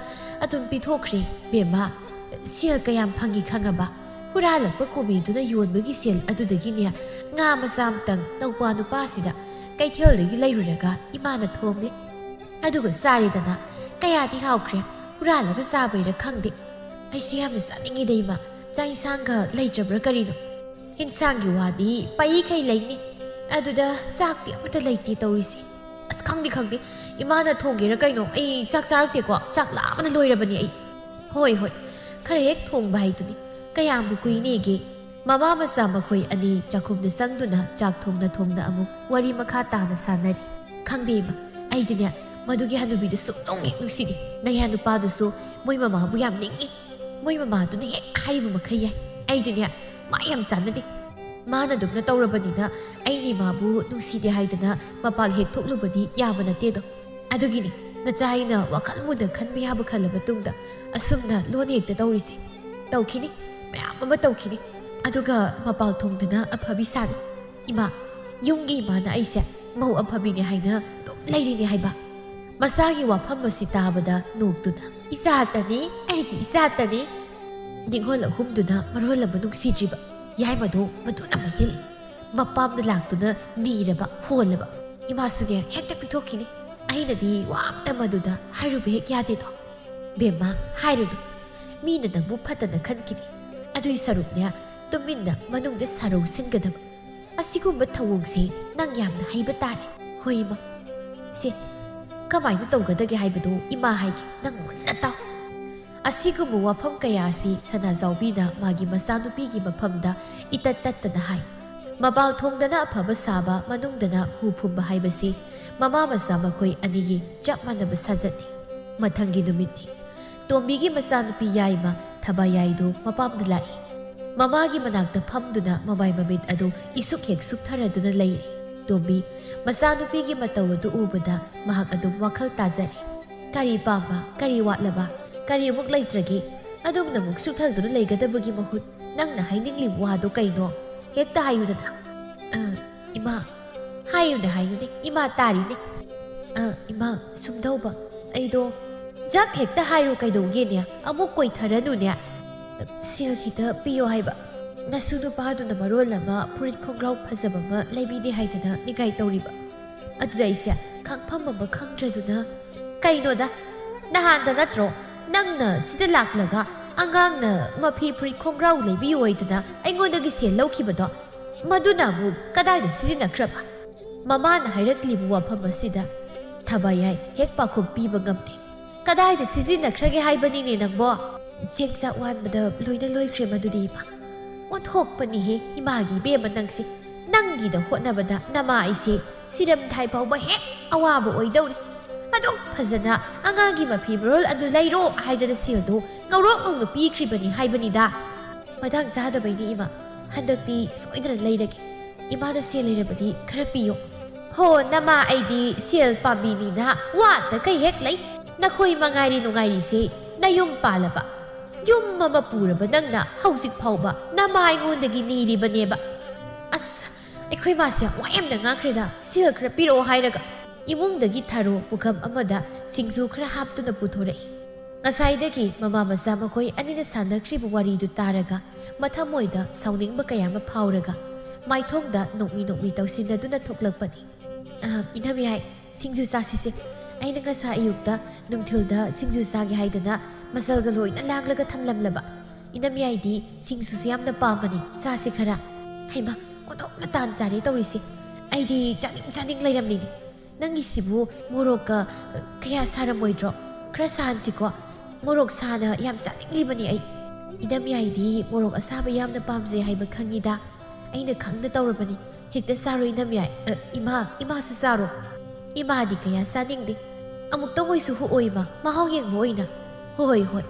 ꯑꯗꯨꯝ ꯄꯤꯊꯣꯛꯈ꯭ꯔꯦ꯫ ꯕꯦꯝꯃ, ꯁꯦꯜ ꯀꯌꯥꯝ ꯐꯪꯉꯤ ꯈꯪꯉꯕ? ꯍꯨꯔꯥꯜꯂꯛꯄ ꯀꯣꯕꯤꯗꯨꯅ ꯌꯣꯟꯕꯒꯤ ꯁꯦꯜ ꯑꯗꯨꯗꯒꯤꯅꯦ ꯉꯥ ꯃꯆꯥ ꯑꯃꯇꯪ ꯅꯧꯄꯥ ꯅꯨꯄꯥꯁꯤꯗ ꯀꯩꯊꯦꯜꯗꯒꯤ ꯂꯩꯔꯨꯔꯒ ꯏꯃꯥꯅ ꯊꯣꯡꯂꯦ꯫ ꯑꯗꯨꯒ ꯆꯥꯔꯦꯗꯅ꯫ ꯀꯌꯥꯗꯤ ꯍꯥꯎꯈ꯭ꯔꯦ꯫ ꯍꯨꯔꯥꯜꯂꯒ ꯆꯥꯕꯩꯔ ꯈꯪꯗꯦ꯫ ꯑꯩꯁꯨ ꯌꯥꯝꯅ ꯆꯥꯅꯤꯡꯉꯤꯗ ꯏꯃꯥ꯫ ꯆꯥꯛ ꯏꯟꯁꯥꯡꯒ ꯂꯩꯇ꯭ꯔꯕ꯭ꯔꯥ ꯀꯔꯤꯅꯣ?" "ꯏꯟꯁꯥꯡꯒꯤ ꯋꯥꯗꯤ ꯄꯩꯈꯩ ꯂꯩꯅꯤ꯫ ꯑꯗꯨꯗ ꯆꯥꯛꯇꯤ ꯑꯃꯠꯇ ꯂꯩꯇꯦ ꯇꯧꯔꯤꯁꯦ꯫ ꯑꯁ, ꯈꯪꯗꯦ, ꯈꯪꯗꯦ꯫ ꯏꯃꯥꯅ ꯊꯣꯡꯒꯦꯔꯥ ꯀꯩꯅꯣ? ꯑꯩ ꯆꯥꯛ ꯆꯥꯔꯛꯇꯦꯀꯣ꯫ ꯆꯥꯛ ꯂꯥꯝꯕꯅ ꯂꯣꯏꯔꯕꯅꯤ ꯑꯩ꯫" "ꯍꯣꯏ, ꯍꯣꯏ꯫ ꯈꯔ ꯍꯦꯛ ꯊꯣꯡꯕ ꯍꯥꯏꯗꯨꯅꯤ꯫ ꯀꯌꯥꯝꯕꯨ ꯀꯨꯏꯅꯦꯒꯦ?" ꯃꯃꯥ ꯃꯆꯥ ꯃꯈꯣꯏ ꯑꯅꯤ ꯆꯥꯛꯈꯨꯝꯗ ꯆꯪꯗꯨꯅ ꯆꯥꯛ ꯊꯣꯡꯅ ꯊꯣꯡꯅ ꯑꯃꯨꯛ ꯋꯥꯔꯤ ꯃꯈꯥ ꯇꯥꯅ ꯁꯥꯟꯅꯔꯤ꯫ "ꯈꯪꯗꯦ ꯏꯃꯥ, ꯑꯩꯗꯤꯅꯦ ꯃꯗꯨꯒꯤ ꯍꯅꯨꯕꯤꯗꯨ ꯁꯨꯛꯅꯨꯡ ꯍꯦꯛ ꯅꯨꯡꯁꯤꯗꯦ꯫ ꯅꯌꯥ ꯅꯨꯄꯥꯗꯨꯁꯨ ꯃꯣꯏ ꯃꯃꯥꯕꯨ ꯌꯥꯝ ꯅꯤꯡꯏ꯫ ꯃꯣꯏ ꯃꯃꯥꯗꯨꯅ ꯍꯦꯛ ꯍꯥꯏꯔꯤꯕ ꯃꯈꯩ ꯌꯥꯏ꯫ ꯑꯩꯗꯤꯅꯦ ꯃꯥ ꯌꯥꯝ ꯆꯥꯟꯅꯗꯦ꯫ ꯃꯥꯅ ꯑꯗꯨꯝꯅ ꯇꯧꯔꯕꯅꯤꯅ ꯑꯩꯅꯤ ꯃꯥꯕꯨ ꯅꯨꯡꯁꯤꯗꯦ ꯍꯥꯏꯗꯅ ꯃꯄꯥꯜ ꯍꯦꯛ ꯊꯣꯛꯂꯨꯕꯗꯤ ꯌꯥꯕ ꯅꯠꯇꯦꯗꯣ꯫ ꯑꯗꯨꯒꯤꯅꯤ ꯅꯆꯥ ꯑꯩꯅ ꯋꯥꯈꯜ ꯃꯨꯟꯅ ꯈꯟꯕ ꯌꯥꯕ ꯈꯜꯂꯕ ꯇꯨꯡꯗ ꯑꯁꯨꯝꯅ ꯂꯣꯟ ꯍꯦꯛꯇ ꯇꯧꯔꯤꯁꯦ꯫ ꯇꯧꯈꯤꯅꯤ, ꯃꯌꯥꯝ ꯑꯃ ꯇꯧꯈꯤꯅꯤ꯫ ꯑꯗꯨꯒ ꯃꯄꯥꯜ ꯊꯣꯡꯗꯅ ꯑꯐꯕꯤ ꯁꯥꯅꯤ꯫ ꯏꯃꯥ, ꯌꯨꯝꯒꯤ ꯏꯃꯥꯅ ꯑꯩꯁꯦ ꯃꯧ ꯑꯐꯕꯤꯅꯤ ꯍꯥꯏꯅ ꯑꯗꯨꯝ ꯂꯩꯔꯤꯅꯤ ꯍꯥꯏꯕ?" ꯃꯆꯥꯒꯤ ꯋꯥꯐꯝ ꯑꯁꯤ ꯇꯥꯕꯗ ꯅꯣꯛꯇꯨꯅ, "ꯏꯆꯥꯇꯅꯤ, ꯑꯩꯒꯤ ꯏꯆꯥꯇꯅꯤ꯫" ꯅꯤꯡꯉꯣꯜ ꯑꯍꯨꯝꯗꯨꯅ ꯃꯔꯣꯜ ꯑꯃ ꯅꯨꯡꯁꯤꯗ꯭ꯔꯤꯕ꯫ ꯌꯥꯏꯃꯗꯣ ꯃꯗꯨꯅ ꯃꯍꯤꯜ꯫ ꯃꯄꯥꯝꯗ ꯂꯥꯛꯇꯨꯅ ꯅꯤꯔꯕ, ꯍꯣꯜꯂꯕ꯫ ꯏꯃꯥꯁꯨꯅꯦ ꯍꯦꯛꯇ ꯄꯤꯊꯣꯛꯈꯤꯅꯤ꯫ ꯑꯩꯅꯗꯤ ꯋꯥ ꯑꯝꯇ ꯃꯗꯨꯗ ꯍꯥꯏꯔꯨꯕ ꯍꯦꯛ ꯌꯥꯗꯦꯗꯣ꯫ ꯕꯦꯝꯃ, ꯍꯥꯏꯔꯨꯅꯨ꯫ ꯃꯤꯅ ꯅꯪꯕꯨ ꯐꯠꯇꯅ ꯈꯟꯈꯤꯅꯤ꯫ ꯑꯗꯨꯏ ꯁꯔꯨꯛꯅꯦ ꯇꯨꯃꯤꯟꯅ ꯃꯅꯨꯡꯗ ꯁꯥꯔꯧ ꯁꯤꯟꯒꯗꯕ꯫ ꯑꯁꯤꯒꯨꯝꯕ ꯊꯧꯑꯣꯡꯁꯦ ꯅꯪ ꯌꯥꯝꯅ ꯍꯩꯕ ꯇꯥꯔꯦ꯫ ꯍꯣꯏ, ꯏꯃꯥ꯫ ꯁꯦ, ꯀꯃꯥꯏꯅ ꯇꯧꯒꯗꯒꯦ ꯍꯥꯏꯕꯗꯨ ꯏꯃꯥ ꯍꯥꯏꯒꯦ, ꯅꯪ ꯃꯨꯟꯅ ꯇꯥꯎ꯫ ꯑꯁꯤꯒꯨꯝꯕ ꯋꯥꯐꯝ ꯀꯌꯥ ꯑꯁꯤ ꯁꯅꯥꯖꯥꯎꯕꯤꯅ ꯃꯥꯒꯤ ꯃꯆꯥꯅꯨꯄꯤꯒꯤ ꯃꯐꯝꯗ ꯏꯇꯠ ꯇꯠꯇꯅ ꯍꯥꯏ꯫ ꯃꯄꯥꯜ ꯊꯣꯡꯗꯅ ꯑꯐꯕ ꯁꯥꯕ, ꯃꯅꯨꯡꯗꯅ ꯍꯨ ꯐꯨꯝꯕ ꯍꯥꯏꯕꯁꯤ ꯃꯃꯥ ꯃꯆꯥ ꯃꯈꯣꯏ ꯑꯅꯤꯒꯤ ꯆꯞ ꯃꯥꯟꯅꯕ ꯁꯥꯖꯠꯅꯤ꯫ ꯃꯊꯪꯒꯤ ꯅꯨꯃꯤꯠꯅꯤ꯫ ꯇꯣꯝꯕꯤꯒꯤ ꯃꯆꯥꯅꯨꯄꯤ ꯌꯥꯏꯃ ꯊꯕꯥꯌꯥꯏꯗꯨ ꯃꯄꯥꯝꯗ ꯂꯥꯛꯏ꯫ ꯃꯃꯥꯒꯤ ꯃꯅꯥꯛꯇ ꯐꯝꯗꯨꯅ ꯃꯃꯥꯏ ꯃꯃꯤꯠ ꯑꯗꯨ ꯏꯁꯨꯛ ꯍꯦꯛ ꯁꯨꯛꯊꯔꯗꯨꯅ ꯂꯩꯔꯤ꯫ ꯇꯣꯝꯕꯤ ꯃꯆꯥꯅꯨꯄꯤꯒꯤ ꯃꯇꯧ ꯑꯗꯨ ꯎꯕꯗ ꯃꯍꯥꯛ ꯑꯗꯨꯝ ꯋꯥꯈꯜ ꯇꯥꯖꯔꯦ꯫ ꯀꯔꯤ ꯄꯥꯝꯕ, ꯀꯔꯤ ꯋꯥꯠꯂꯕ, ꯀꯔꯤꯃꯨꯛ ꯂꯩꯇ꯭ꯔꯒꯦ? ꯑꯗꯨꯝꯅ ꯑꯃꯨꯛ ꯁꯨꯛꯊꯗꯨꯅ ꯂꯩꯒꯗꯕꯒꯤ ꯃꯍꯨꯠ ꯅꯪꯅ ꯍꯥꯏꯅꯤꯡꯂꯤꯕ ꯋꯥꯗꯣ ꯀꯩꯅꯣ? ꯍꯦꯛꯇ ꯍꯥꯏꯌꯨꯗꯅ꯫ ꯑ, ꯏꯃꯥ, ꯍꯥꯏꯌꯨꯅꯦ, ꯍꯥꯏꯌꯨꯅꯦ, ꯏꯃꯥ ꯇꯥꯔꯤꯅꯦ꯫ ꯑ, ꯏꯃꯥ, ꯁꯨꯝ ꯇꯧꯕ, ꯑꯩꯗꯣ꯫ ꯖꯛ ꯍꯦꯛꯇ ꯍꯥꯏꯔꯣ ꯀꯩꯗꯧꯒꯦꯅꯦ? ꯑꯃꯨꯛ ꯀꯣꯏꯊꯔꯅꯨꯅꯦ꯫ ꯁꯦꯜ ꯈꯤꯇ ꯄꯤꯌꯣ ꯍꯥꯏꯕ꯫ ꯅꯁꯨ ꯅꯨꯄꯥꯗꯨꯅ ꯃꯔꯣꯜ ꯑꯃ ꯐꯨꯔꯤꯠ ꯈꯣꯡꯒ꯭ꯔꯥꯎ ꯐꯖꯕ ꯑꯃ ꯂꯩꯕꯤꯗꯦ ꯍꯥꯏꯗꯅ ꯅꯤꯡꯒꯥꯏ ꯇꯧꯔꯤꯕ꯫ ꯑꯗꯨꯗ ꯑꯩꯁꯦ ꯈꯪꯐꯝ ꯑꯃ ꯈꯪꯗ꯭ꯔꯗꯨꯅ, "ꯀꯩꯅꯣꯗ, ꯅꯍꯥꯟꯗ ꯅꯠꯇ꯭ꯔꯣ ꯅꯪꯅ ꯁꯤꯗ ꯂꯥꯛꯂꯒ ꯑꯉꯥꯡꯅ ꯃꯐꯤ ꯐꯨꯔꯤꯠ ꯈꯣꯡꯒ꯭ꯔꯥꯎ ꯂꯩꯕꯤꯌꯨ ꯍꯥꯏꯗꯅ ꯑꯩꯉꯣꯟꯗꯒꯤ ꯁꯦꯜ ꯂꯧꯈꯤꯕꯗꯣ? ꯃꯗꯨꯅ ꯑꯃꯨꯛ ꯀꯗꯥꯏꯗ ꯁꯤꯖꯤꯟꯅꯈ꯭ꯔꯕ?" ꯃꯃꯥꯅ ꯍꯥꯏꯔꯛꯂꯤꯕ ꯋꯥꯐꯝ ꯑꯁꯤꯗ ꯊꯕꯥꯌꯥꯏ ꯍꯦꯛ ꯄꯥꯈꯨꯝ ꯄꯤꯕ ꯉꯝꯗꯦ꯫ "ꯀꯗꯥꯏꯗ ꯁꯤꯖꯤꯟꯅꯈ꯭ꯔꯒꯦ ꯍꯥꯏꯕꯅꯤꯅꯦ ꯅꯪꯕꯣ?" "ꯆꯦꯡ ꯆꯥꯛ ꯋꯥꯟꯕꯗ ꯂꯣꯏꯅ ꯂꯣꯏꯈ꯭ꯔꯦ ꯃꯗꯨꯗꯤ, ꯏꯃꯥ꯫" "ꯑꯣꯟꯊꯣꯛꯄꯅꯤꯍꯦ ꯏꯃꯥꯒꯤ ꯏꯕꯦꯝꯃ ꯅꯪꯁꯦ꯫ ꯅꯪꯒꯤꯗ ꯍꯣꯠꯅꯕꯗ ꯅꯃꯥ ꯑꯩꯁꯦ ꯁꯤꯔꯝꯗꯥꯏ ꯐꯥꯎꯕ ꯍꯦꯛ ꯑꯋꯥꯕ ꯑꯣꯏꯗꯧꯔꯤ꯫ ꯑꯗꯨꯛ ꯐꯖꯅ ꯑꯉꯥꯡꯒꯤ ꯃꯐꯤ ꯃꯔꯣꯜ ꯑꯗꯨ ꯂꯩꯔꯣ ꯍꯥꯏꯗꯅ ꯁꯦꯜꯗꯨ ꯉꯧꯔꯣꯛ ꯉꯧꯅ ꯄꯤꯈ꯭ꯔꯤꯕꯅꯤ ꯍꯥꯏꯕꯅꯤꯗ꯫ ꯃꯇꯥꯡ ꯆꯥꯗꯕꯩꯅꯤ ꯏꯃꯥ꯫ ꯍꯟꯗꯛꯇꯤ ꯁꯣꯏꯗꯅ ꯂꯩꯔꯒꯦ꯫ ꯏꯃꯥꯗ ꯁꯦꯜ ꯂꯩꯔꯕꯗꯤ ꯈꯔ ꯄꯤꯌꯣ꯫" "ꯍꯣ ꯅꯃꯥ, ꯑꯩꯗꯤ ꯁꯦꯜ ꯄꯥꯝꯕꯤꯅꯤꯅ ꯋꯥꯠꯇ ꯀꯩ ꯍꯦꯛ ꯂꯩ꯫ ꯅꯈꯣꯏ ꯃꯉꯥꯏꯔꯤ ꯅꯨꯡꯉꯥꯏꯔꯤꯁꯦ꯫ ꯅꯌꯨꯝ ꯄꯥꯜꯂꯕ, ꯌꯨꯝ ꯑꯃ ꯄꯨꯔꯕ ꯅꯪꯅ ꯍꯧꯖꯤꯛ ꯐꯥꯎꯕ ꯅꯃꯥ ꯑꯩꯉꯣꯟꯗꯒꯤ ꯅꯤꯔꯤꯕꯅꯦꯕ꯫" ꯑꯁ, ꯑꯩꯈꯣꯏ ꯃꯥꯁꯦ ꯋꯥ ꯌꯥꯝꯅ ꯉꯥꯡꯈ꯭ꯔꯦꯗ, ꯁꯦꯜ ꯈꯔ ꯄꯤꯔꯛꯑꯣ ꯍꯥꯏꯔꯒ꯫ ꯏꯃꯨꯡꯗꯒꯤ ꯊꯔꯣ ꯄꯨꯈꯝ ꯑꯃꯗ ꯁꯤꯡꯖꯨ ꯈꯔ ꯍꯥꯞꯇꯨꯅ ꯄꯨꯊꯣꯔꯛꯏ꯫ ꯉꯁꯥꯏꯗꯒꯤ ꯃꯃꯥ ꯃꯆꯥ ꯃꯈꯣꯏ ꯑꯅꯤꯅ ꯁꯥꯟꯅꯈ꯭ꯔꯤꯕ ꯋꯥꯔꯤꯗꯨ ꯇꯥꯔꯒ ꯃꯊꯃꯣꯏꯗ ꯁꯥꯎꯅꯤꯡꯕ ꯀꯌꯥ ꯑꯃ ꯐꯥꯎꯔꯒ ꯃꯥꯏꯊꯣꯡꯗ ꯅꯣꯛꯃꯤ ꯅꯣꯛꯃꯤ ꯇꯧꯁꯤꯟꯅꯗꯨꯅ ꯊꯣꯛꯂꯛꯄꯅꯤ꯫ "ꯑ, ꯏꯅꯝꯌꯥꯏ, ꯁꯤꯡꯖꯨ ꯆꯥꯁꯤꯁꯦ꯫ ꯑꯩꯅ ꯉꯁꯥꯏ ꯑꯌꯨꯛꯇ ꯅꯨꯡꯊꯤꯜꯗ ꯁꯤꯡꯖꯨ ꯆꯥꯒꯦ ꯍꯥꯏꯗꯅ ꯃꯆꯜꯒ ꯂꯣꯏꯅ ꯂꯥꯡꯂꯒ ꯊꯝꯂꯝꯂꯕ꯫ ꯏꯅꯝꯌꯥꯏꯗꯤ ꯁꯤꯡꯖꯨꯁꯨ ꯌꯥꯝꯅ ꯄꯥꯝꯕꯅꯤ꯫ ꯆꯥꯁꯤ ꯈꯔ꯫" "ꯍꯩꯃꯥ, ꯑꯣꯟꯊꯣꯛꯅ ꯇꯥꯟ ꯆꯥꯔꯦ ꯇꯧꯔꯤꯁꯦ꯫ ꯑꯩꯗꯤ ꯆꯥꯅꯤꯡ ꯆꯥꯅꯤꯡ ꯂꯩꯔꯝꯂꯤꯅꯤ꯫ ꯅꯪꯒꯤꯁꯤꯕꯨ ꯃꯣꯔꯣꯛꯀ, ꯑ, ꯀꯌꯥ ꯁꯥꯔꯝꯃꯣꯏꯗ꯭ꯔꯣ? ꯈꯔ ꯁꯥꯍꯟꯁꯤꯀꯣ꯫ ꯃꯣꯔꯣꯛ ꯁꯥꯅ ꯌꯥꯝ ꯆꯥꯅꯤꯡꯂꯤꯕꯅꯤ ꯑꯩ꯫" "ꯏꯅꯝꯌꯥꯏꯗꯤ ꯃꯣꯔꯣꯛ ꯑꯁꯥꯕ ꯌꯥꯝꯅ ꯄꯥꯝꯖꯩ ꯍꯥꯏꯕ ꯈꯪꯉꯤꯗ꯫ ꯑꯩꯅ ꯈꯪꯅ ꯇꯧꯔꯕꯅꯤ꯫ ꯍꯦꯛꯇ ꯆꯥꯔꯣ ꯏꯅꯝꯌꯥꯏ꯫ ꯑ, ꯏꯃꯥ, ꯏꯃꯥꯁꯨ ꯆꯥꯔꯣ꯫" "ꯏꯃꯥꯗꯤ ꯀꯌꯥ ꯆꯥꯅꯤꯡꯗꯦ꯫" "ꯑꯃꯨꯛꯇꯪ ꯑꯣꯏꯁꯨ ꯍꯨꯛꯑꯣ ꯏꯃꯥ, ꯃꯍꯥꯎ ꯌꯦꯡꯕ ꯑꯣꯏꯅ꯫" "ꯍꯣꯏ, ꯍꯣꯏ꯫"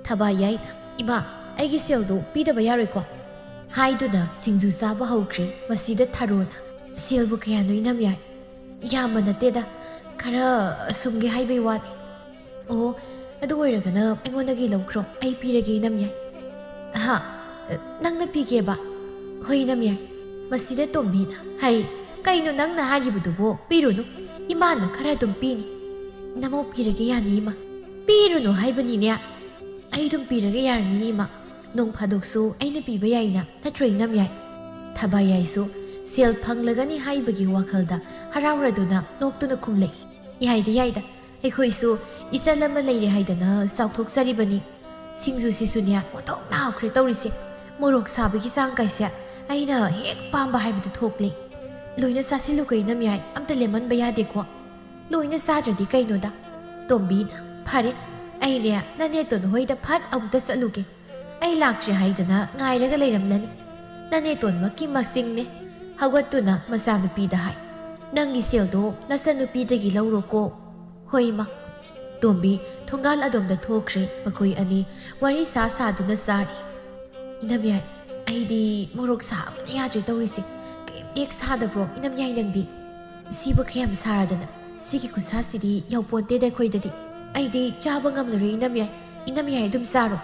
ꯊꯕꯥ ꯌꯥꯏꯅ, "ꯏꯃꯥ, ꯑꯩꯒꯤ ꯁꯦꯜꯗꯨ ꯄꯤꯗꯕ ꯌꯥꯔꯣꯏꯀꯣ?" ꯍꯥꯏꯗꯨꯅ ꯁꯤꯡꯖꯨ ꯆꯥꯕ ꯍꯧꯈ꯭ꯔꯦ꯫ ꯃꯁꯤꯗ ꯊꯔꯣꯅ, "ꯁꯦꯜꯕꯨ ꯀꯌꯥꯅꯣ, ꯏꯅꯝꯌꯥꯏ?" "ꯌꯥꯝꯕ ꯅꯠꯇꯦꯗ, ꯈꯔ ꯁꯨꯝꯒꯦ ꯍꯥꯏꯕꯩ ꯋꯥꯅꯤ꯫" "ꯑꯣ, ꯑꯗꯨ ꯑꯣꯏꯔꯒꯅ ꯑꯩꯉꯣꯟꯗꯒꯤ ꯂꯧꯈ꯭ꯔꯣ, ꯑꯩ ꯄꯤꯔꯒꯦ, ꯏꯅꯝꯌꯥꯏ꯫" "ꯍꯥ? ꯅꯪꯅ ꯄꯤꯒꯦꯕ?" "ꯍꯣꯏ, ꯏꯅꯝꯌꯥꯏ꯫" ꯃꯁꯤꯗ ꯇꯣꯝꯕꯤꯅ ꯍꯥꯏ, "ꯀꯩꯅꯣ ꯅꯪꯅ ꯍꯥꯏꯔꯤꯕꯗꯨꯕꯨ? ꯄꯤꯔꯨꯅꯨ, ꯏꯃꯥꯅ ꯈꯔ ꯑꯗꯨꯝ ꯄꯤꯅꯤ꯫" "ꯅꯃꯧ ꯄꯤꯔꯒꯦ ꯌꯥꯅꯤ, ꯏꯃꯥ꯫" "ꯄꯤꯔꯨꯅꯨ ꯍꯥꯏꯕꯅꯤꯅꯦ꯫" "ꯑꯩ ꯑꯗꯨꯝ ꯄꯤꯔꯒꯦ ꯌꯥꯔꯅꯤ, ꯏꯃꯥ꯫ ꯅꯣꯡ ꯐꯥꯗꯣꯛꯁꯨ ꯑꯩꯅ ꯄꯤꯕ ꯌꯥꯏꯅ, ꯅꯠꯇ꯭ꯔꯣ, ꯏꯅꯝꯌꯥꯏ?" ꯊꯕꯥꯌꯥꯏꯁꯨ ꯁꯦꯜ ꯐꯪꯂꯒꯅꯤ ꯍꯥꯏꯕꯒꯤ ꯋꯥꯈꯜꯗ ꯍꯔꯥꯎꯔꯗꯨꯅ ꯅꯣꯛꯇꯨꯅ ꯈꯨꯝꯂꯛꯏ꯫ "ꯌꯥꯏꯗ, ꯌꯥꯏꯗ, ꯑꯩꯈꯣꯏꯁꯨ ꯏꯆꯜ ꯑꯃ ꯂꯩꯔꯦ ꯍꯥꯏꯗꯅ ꯆꯥꯎꯊꯣꯛꯆꯔꯤꯕꯅꯤ꯫ ꯁꯤꯡꯖꯨꯁꯤꯁꯨꯅꯦ, ꯑꯣꯟꯊꯣꯛꯅ ꯍꯥꯎꯈ꯭ꯔꯦ ꯇꯧꯔꯤꯁꯦ꯫ ꯃꯣꯔꯣꯛ ꯁꯥꯕꯒꯤ ꯆꯥꯡ ꯀꯥꯏꯁꯦ ꯑꯩꯅ ꯍꯦꯛ ꯄꯥꯝꯕ ꯍꯥꯏꯕꯗꯨ ꯊꯣꯛꯂꯦ꯫ ꯂꯣꯏꯅ ꯆꯥꯁꯤꯜꯂꯨꯀꯣ, ꯏꯅꯝꯌꯥꯏ, ꯑꯝꯇ ꯂꯦꯝꯍꯟꯕ ꯌꯥꯗꯦꯀꯣ꯫" "ꯂꯣꯏꯅ ꯆꯥꯗ꯭ꯔꯗꯤ ꯀꯩꯅꯣꯗ?" ꯇꯣꯝꯕꯤꯅ, "ꯐꯔꯦ, ꯑꯩꯅꯦ ꯅꯅꯦꯇꯣꯟ ꯍꯣꯏꯗ ꯐꯠ ꯑꯃꯨꯛꯇ ꯆꯠꯂꯨꯒꯦ꯫ ꯑꯩ ꯂꯥꯛꯇ꯭ꯔꯤ ꯍꯥꯏꯗꯅ ꯉꯥꯏꯔꯒ ꯂꯩꯔꯝꯂꯅꯤ꯫" ꯅꯅꯦꯇꯣꯟꯃꯛꯀꯤ ꯃꯁꯤꯡꯅꯦ꯫ ꯍꯧꯒꯠꯇꯨꯅ ꯃꯆꯥꯅꯨꯄꯤꯗ ꯍꯥꯏ, "ꯅꯪꯒꯤ ꯁꯦꯜꯗꯣ ꯅꯆꯟꯅꯨꯄꯤꯗꯒꯤ ꯂꯧꯔꯣꯀꯣ꯫" "ꯍꯣꯏ, ꯏꯃꯥ꯫" ꯇꯣꯝꯕꯤ ꯊꯣꯡꯒꯥꯜ ꯑꯗꯣꯝꯗ ꯊꯣꯛꯈ꯭ꯔꯦ꯫ ꯃꯈꯣꯏ ꯑꯅꯤ ꯋꯥꯔꯤ ꯁꯥ ꯁꯥꯗꯨꯅ ꯆꯥꯔꯤ꯫ "ꯏꯅꯝꯌꯥꯏ, ꯑꯩꯗꯤ ꯃꯣꯔꯣꯛ ꯁꯥꯕꯅ ꯌꯥꯗ꯭ꯔꯦ ꯇꯧꯔꯤꯁꯦ꯫ ꯀꯩꯝ ꯍꯦꯛ ꯁꯥꯗꯕ꯭ꯔꯣ, ꯏꯅꯝꯌꯥꯏ, ꯅꯪꯗꯤ?" "ꯁꯤꯕꯨ ꯀꯌꯥꯝ ꯁꯥꯔꯗꯅ? ꯁꯤꯒꯤ ꯈꯨꯠꯁꯥꯁꯤꯗꯤ ꯌꯧꯄꯣꯟꯇꯦꯗ ꯑꯩꯈꯣꯏꯗꯗꯤ꯫ ꯑꯩꯗꯤ ꯆꯥꯕ ꯉꯝꯂꯔꯣꯏ, ꯏꯅꯝꯌꯥꯏ꯫ ꯏꯅꯝꯌꯥꯏ ꯑꯗꯨꯝ ꯆꯥꯔꯣ꯫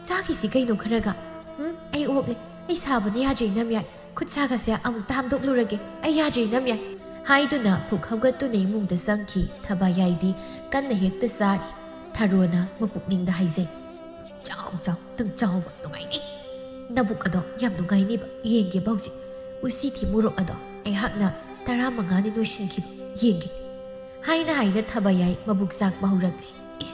ꯆꯥꯈꯤꯁꯤ ꯀꯩꯅꯣ ꯈꯔꯒ꯫ ꯎꯝ, ꯑꯩ ꯑꯣꯛꯂꯦ꯫ ꯑꯩ ꯁꯥꯕꯅ ꯌꯥꯗ꯭ꯔꯦ, ꯏꯅꯝꯌꯥꯏ꯫ ꯈꯨꯠꯁꯥꯒꯁꯦ ꯑꯃꯨꯛꯇ ꯍꯥꯝꯗꯣꯛꯂꯨꯔꯒꯦ꯫ ꯑꯩ ꯌꯥꯗ꯭ꯔꯦ, ꯏꯅꯝꯌꯥꯏ꯫" ꯍꯥꯏꯗꯨꯅ ꯄꯨꯛ ꯍꯧꯒꯠꯇꯨꯅ ꯏꯃꯨꯡꯗ ꯆꯪꯈꯤ꯫ ꯊꯕꯥꯌꯥꯏꯗꯤ ꯀꯟꯅ ꯍꯦꯛꯇ ꯆꯥꯔꯤ꯫ ꯊꯔꯣꯅ ꯃꯄꯨꯛꯅꯤꯡꯗ ꯍꯥꯏꯖꯩ, "ꯆꯥꯎ, ꯆꯥꯎ, ꯅꯪ ꯆꯥꯎꯕ ꯅꯨꯡꯉꯥꯏꯅꯤ꯫ ꯅꯕꯨꯛ ꯑꯗꯣ ꯌꯥꯝ ꯅꯨꯡꯉꯥꯏꯅꯤꯕ꯫ ꯌꯦꯡꯒꯦꯕ ꯍꯧꯖꯤꯛ꯫ ꯎꯁꯤꯊꯤ ꯃꯣꯔꯣꯛ ꯑꯗꯣ ꯑꯩꯍꯥꯛꯅ ꯇꯔꯥꯃꯉꯥꯅꯤ ꯅꯣꯏꯁꯤꯟꯈꯤꯕ꯫ ꯌꯦꯡꯒꯦ꯫" ꯍꯥꯏꯅ ꯍꯥꯏꯅ ꯊꯕꯥꯌꯥꯏ ꯃꯕꯨꯛ ꯆꯥꯛꯄ ꯍꯧꯔꯛꯂꯦ꯫ "ꯑꯦ,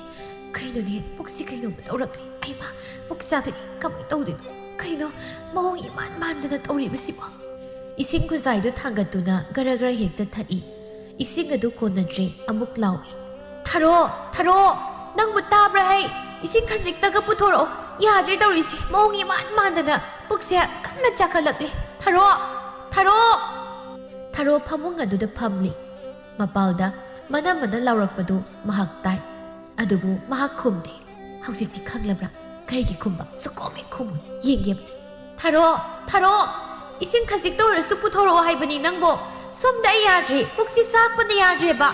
ꯀꯩꯅꯣꯅꯦ, ꯄꯨꯛꯁꯤ ꯀꯩꯅꯣꯝꯃ ꯇꯧꯔꯛꯂꯦ꯫ ꯑꯩꯃ, ꯄꯨꯛ ꯆꯥꯛꯂꯦ, ꯀꯃꯥꯏꯅ ꯇꯧꯗꯣꯏꯅꯣ? ꯀꯩꯅꯣ, ꯃꯑꯣꯡ ꯏꯃꯥꯟ ꯃꯥꯟꯗꯅ ꯇꯧꯔꯤꯕꯁꯤꯕꯣ?" ꯏꯁꯤꯡ ꯈꯨꯖꯥꯏꯗꯨ ꯊꯥꯡꯒꯠꯇꯨꯅ ꯒꯔ ꯒꯔ ꯍꯦꯛꯇ ꯊꯛꯏ꯫ ꯏꯁꯤꯡ ꯑꯗꯨ ꯀꯣꯟꯅꯗ꯭ꯔꯦ, ꯑꯃꯨꯛ ꯂꯥꯎꯏ꯫ "ꯊꯔꯣ, ꯊꯔꯣ, ꯅꯪꯕꯨ ꯇꯥꯕ꯭ꯔꯥ ꯍꯩ? ꯏꯁꯤꯡ ꯈꯖꯤꯛꯇꯒ ꯄꯨꯊꯣꯔꯛꯑꯣ꯫ ꯌꯥꯗ꯭ꯔꯦ ꯇꯧꯔꯤꯁꯦ, ꯃꯑꯣꯡ ꯏꯃꯥꯟ ꯃꯥꯟꯗꯅ ꯄꯨꯛꯁꯦ ꯀꯟꯅ ꯆꯥꯈꯠꯂꯛꯂꯦ꯫ ꯊꯔꯣ, ꯊꯔꯣ!" ꯊꯔꯣ ꯐꯃꯨꯡ ꯑꯗꯨꯗ ꯐꯝꯂꯤ꯫ ꯃꯄꯥꯜꯗ ꯃꯅꯝ ꯃꯅ ꯂꯥꯎꯔꯛꯄꯗꯨ ꯃꯍꯥꯛ ꯇꯥꯏ꯫ ꯑꯗꯨꯕꯨ ꯃꯍꯥꯛ ꯈꯨꯝꯗꯦ꯫ ꯍꯧꯖꯤꯛꯇꯤ ꯈꯪꯂꯕ꯭ꯔꯥ? ꯀꯔꯤꯒꯤ ꯈꯨꯝꯕ? ꯁꯨꯛꯈꯨꯝ ꯍꯦꯛ ꯈꯨꯝꯃꯣꯏ꯫ ꯌꯦꯡꯒꯦꯕ꯫ "ꯊꯔꯣ! ꯊꯔꯣ!" "ꯏꯁꯤꯡ ꯈꯖꯤꯛꯇ ꯑꯣꯏꯔꯁꯨ ꯄꯨꯊꯣꯔꯛꯑꯣ ꯍꯥꯏꯕꯅꯤ ꯅꯪꯕꯣ꯫ ꯁꯣꯝꯗ ꯑꯩ ꯌꯥꯗ꯭ꯔꯦ, ꯄꯨꯛꯁꯤ ꯆꯥꯛꯄꯅ ꯌꯥꯗ꯭ꯔꯦꯕ"꯫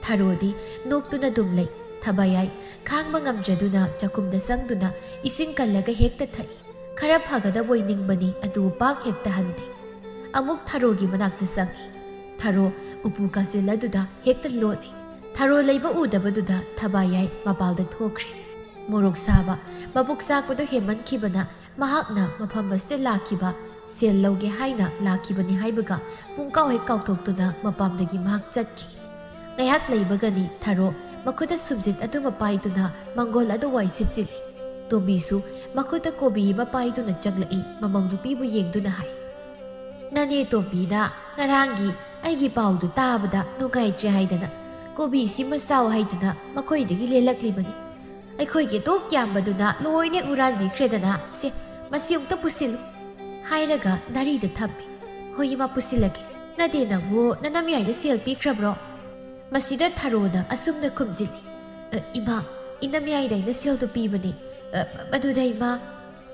ꯊꯔꯣꯗꯤ ꯅꯣꯛꯇꯨꯅ ꯑꯗꯨꯝ ꯂꯩ꯫ ꯊꯕꯥꯌꯥꯏ ꯈꯥꯡꯕ ꯉꯝꯗ꯭ꯔꯗꯨꯅ ꯆꯥꯛꯈꯨꯝꯗ ꯆꯪꯗꯨꯅ ꯏꯁꯤꯡ ꯀꯜꯂꯒ ꯍꯦꯛꯇ ꯊꯛꯏ꯫ ꯈꯔ ꯐꯒꯗꯕꯣꯏ ꯅꯤꯡꯕꯅꯤ, ꯑꯗꯨ ꯄꯥꯛ ꯍꯦꯛꯇ ꯍꯟꯗꯦ꯫ ꯑꯃꯨꯛ ꯊꯔꯣꯒꯤ ꯃꯅꯥꯛꯇ ꯆꯪꯏ꯫ ꯊꯔꯣ ꯎꯄꯨ ꯀꯥꯆꯤꯜ ꯑꯗꯨꯗ ꯍꯦꯛꯇ ꯂꯣꯠꯂꯤ꯫ ꯊꯔꯣ ꯂꯩꯕ ꯎꯗꯕꯗꯨꯗ ꯊꯕꯥꯌꯥꯏ ꯃꯄꯥꯜꯗ ꯊꯣꯛꯈ꯭ꯔꯦ꯫ ꯃꯣꯔꯣꯛ ꯁꯥꯕ, ꯃꯕꯨꯛ ꯆꯥꯛꯄꯗꯣ ꯍꯦꯟꯃꯟꯈꯤꯕꯅ ꯃꯍꯥꯛꯅ ꯃꯐꯝ ꯑꯁꯤꯗ ꯂꯥꯛꯈꯤꯕ ꯁꯦꯜ ꯂꯧꯒꯦ ꯍꯥꯏꯅ ꯂꯥꯛꯈꯤꯕꯅꯤ ꯍꯥꯏꯕꯒ ꯄꯨꯡꯀꯥꯎ ꯍꯦꯛ ꯀꯥꯎꯊꯣꯛꯇꯨꯅ ꯃꯄꯥꯝꯗꯒꯤ ꯃꯍꯥꯛ ꯆꯠꯈꯤ꯫ ꯉꯥꯏꯍꯥꯛ ꯂꯩꯕꯒꯅꯤ ꯊꯔꯣ ꯃꯈꯨꯠꯇ ꯁꯨꯝꯖꯤꯠ ꯑꯗꯨꯃ ꯄꯥꯏꯗꯨꯅ ꯃꯪꯒꯣꯜ ꯑꯗꯨ ꯋꯥꯏ ꯁꯤꯠꯆꯤꯜꯂꯤ꯫ ꯇꯣꯝꯕꯤꯁꯨ ꯃꯈꯨꯠꯇ ꯀꯣꯕꯤ ꯑꯃ ꯄꯥꯏꯗꯨꯅ ꯆꯪꯂꯛꯏ, ꯃꯃꯧ ꯅꯨꯄꯤꯕꯨ ꯌꯦꯡꯗꯨꯅ ꯍꯥꯏ, "ꯅꯅꯦ ꯇꯣꯝꯕꯤꯅ ꯉꯔꯥꯡꯒꯤ ꯑꯩꯒꯤ ꯄꯥꯎꯗꯨ ꯇꯥꯕꯗ ꯅꯨꯡꯉꯥꯏꯇ꯭ꯔꯦ ꯍꯥꯏꯗꯅ ꯀꯣꯕꯤꯁꯤꯃ ꯆꯥꯎ ꯍꯥꯏꯗꯨꯅ ꯃꯈꯣꯏꯗꯒꯤ ꯂꯦꯜꯂꯛꯂꯤꯕꯅꯤ꯫ ꯑꯩꯈꯣꯏꯒꯤ ꯇꯣꯛ ꯌꯥꯝꯕꯗꯨꯅ ꯂꯣꯏꯅ ꯍꯨꯔꯥꯟꯕꯤꯈ꯭ꯔꯦꯗꯅ꯫ ꯁꯦ, ꯃꯁꯤ ꯑꯃꯨꯛꯇ ꯄꯨꯁꯤꯜꯂꯨ" ꯍꯥꯏꯔꯒ ꯅꯥꯔꯤꯗ ꯊꯝꯃꯤ꯫ "ꯍꯣꯏ ꯏꯃꯥ, ꯄꯨꯁꯤꯜꯂꯒꯦ꯫ ꯅꯠꯇꯦ, ꯅꯪꯕꯨ ꯅꯅꯝꯌꯥꯏꯗ ꯁꯦꯜ ꯄꯤꯈ꯭ꯔꯕ꯭ꯔꯣ?" ꯃꯁꯤꯗ ꯊꯔꯣꯅ ꯑꯁꯨꯝꯅ ꯈꯨꯝꯖꯤꯜꯂꯤ, "ꯑ, ꯏꯃꯥ, ꯏꯅꯝꯌꯥꯏꯗ ꯑꯩꯅ ꯁꯦꯜꯗꯨ ꯄꯤꯕꯅꯤ꯫ ꯑ, ꯑꯗꯨꯗ ꯏꯃꯥ..."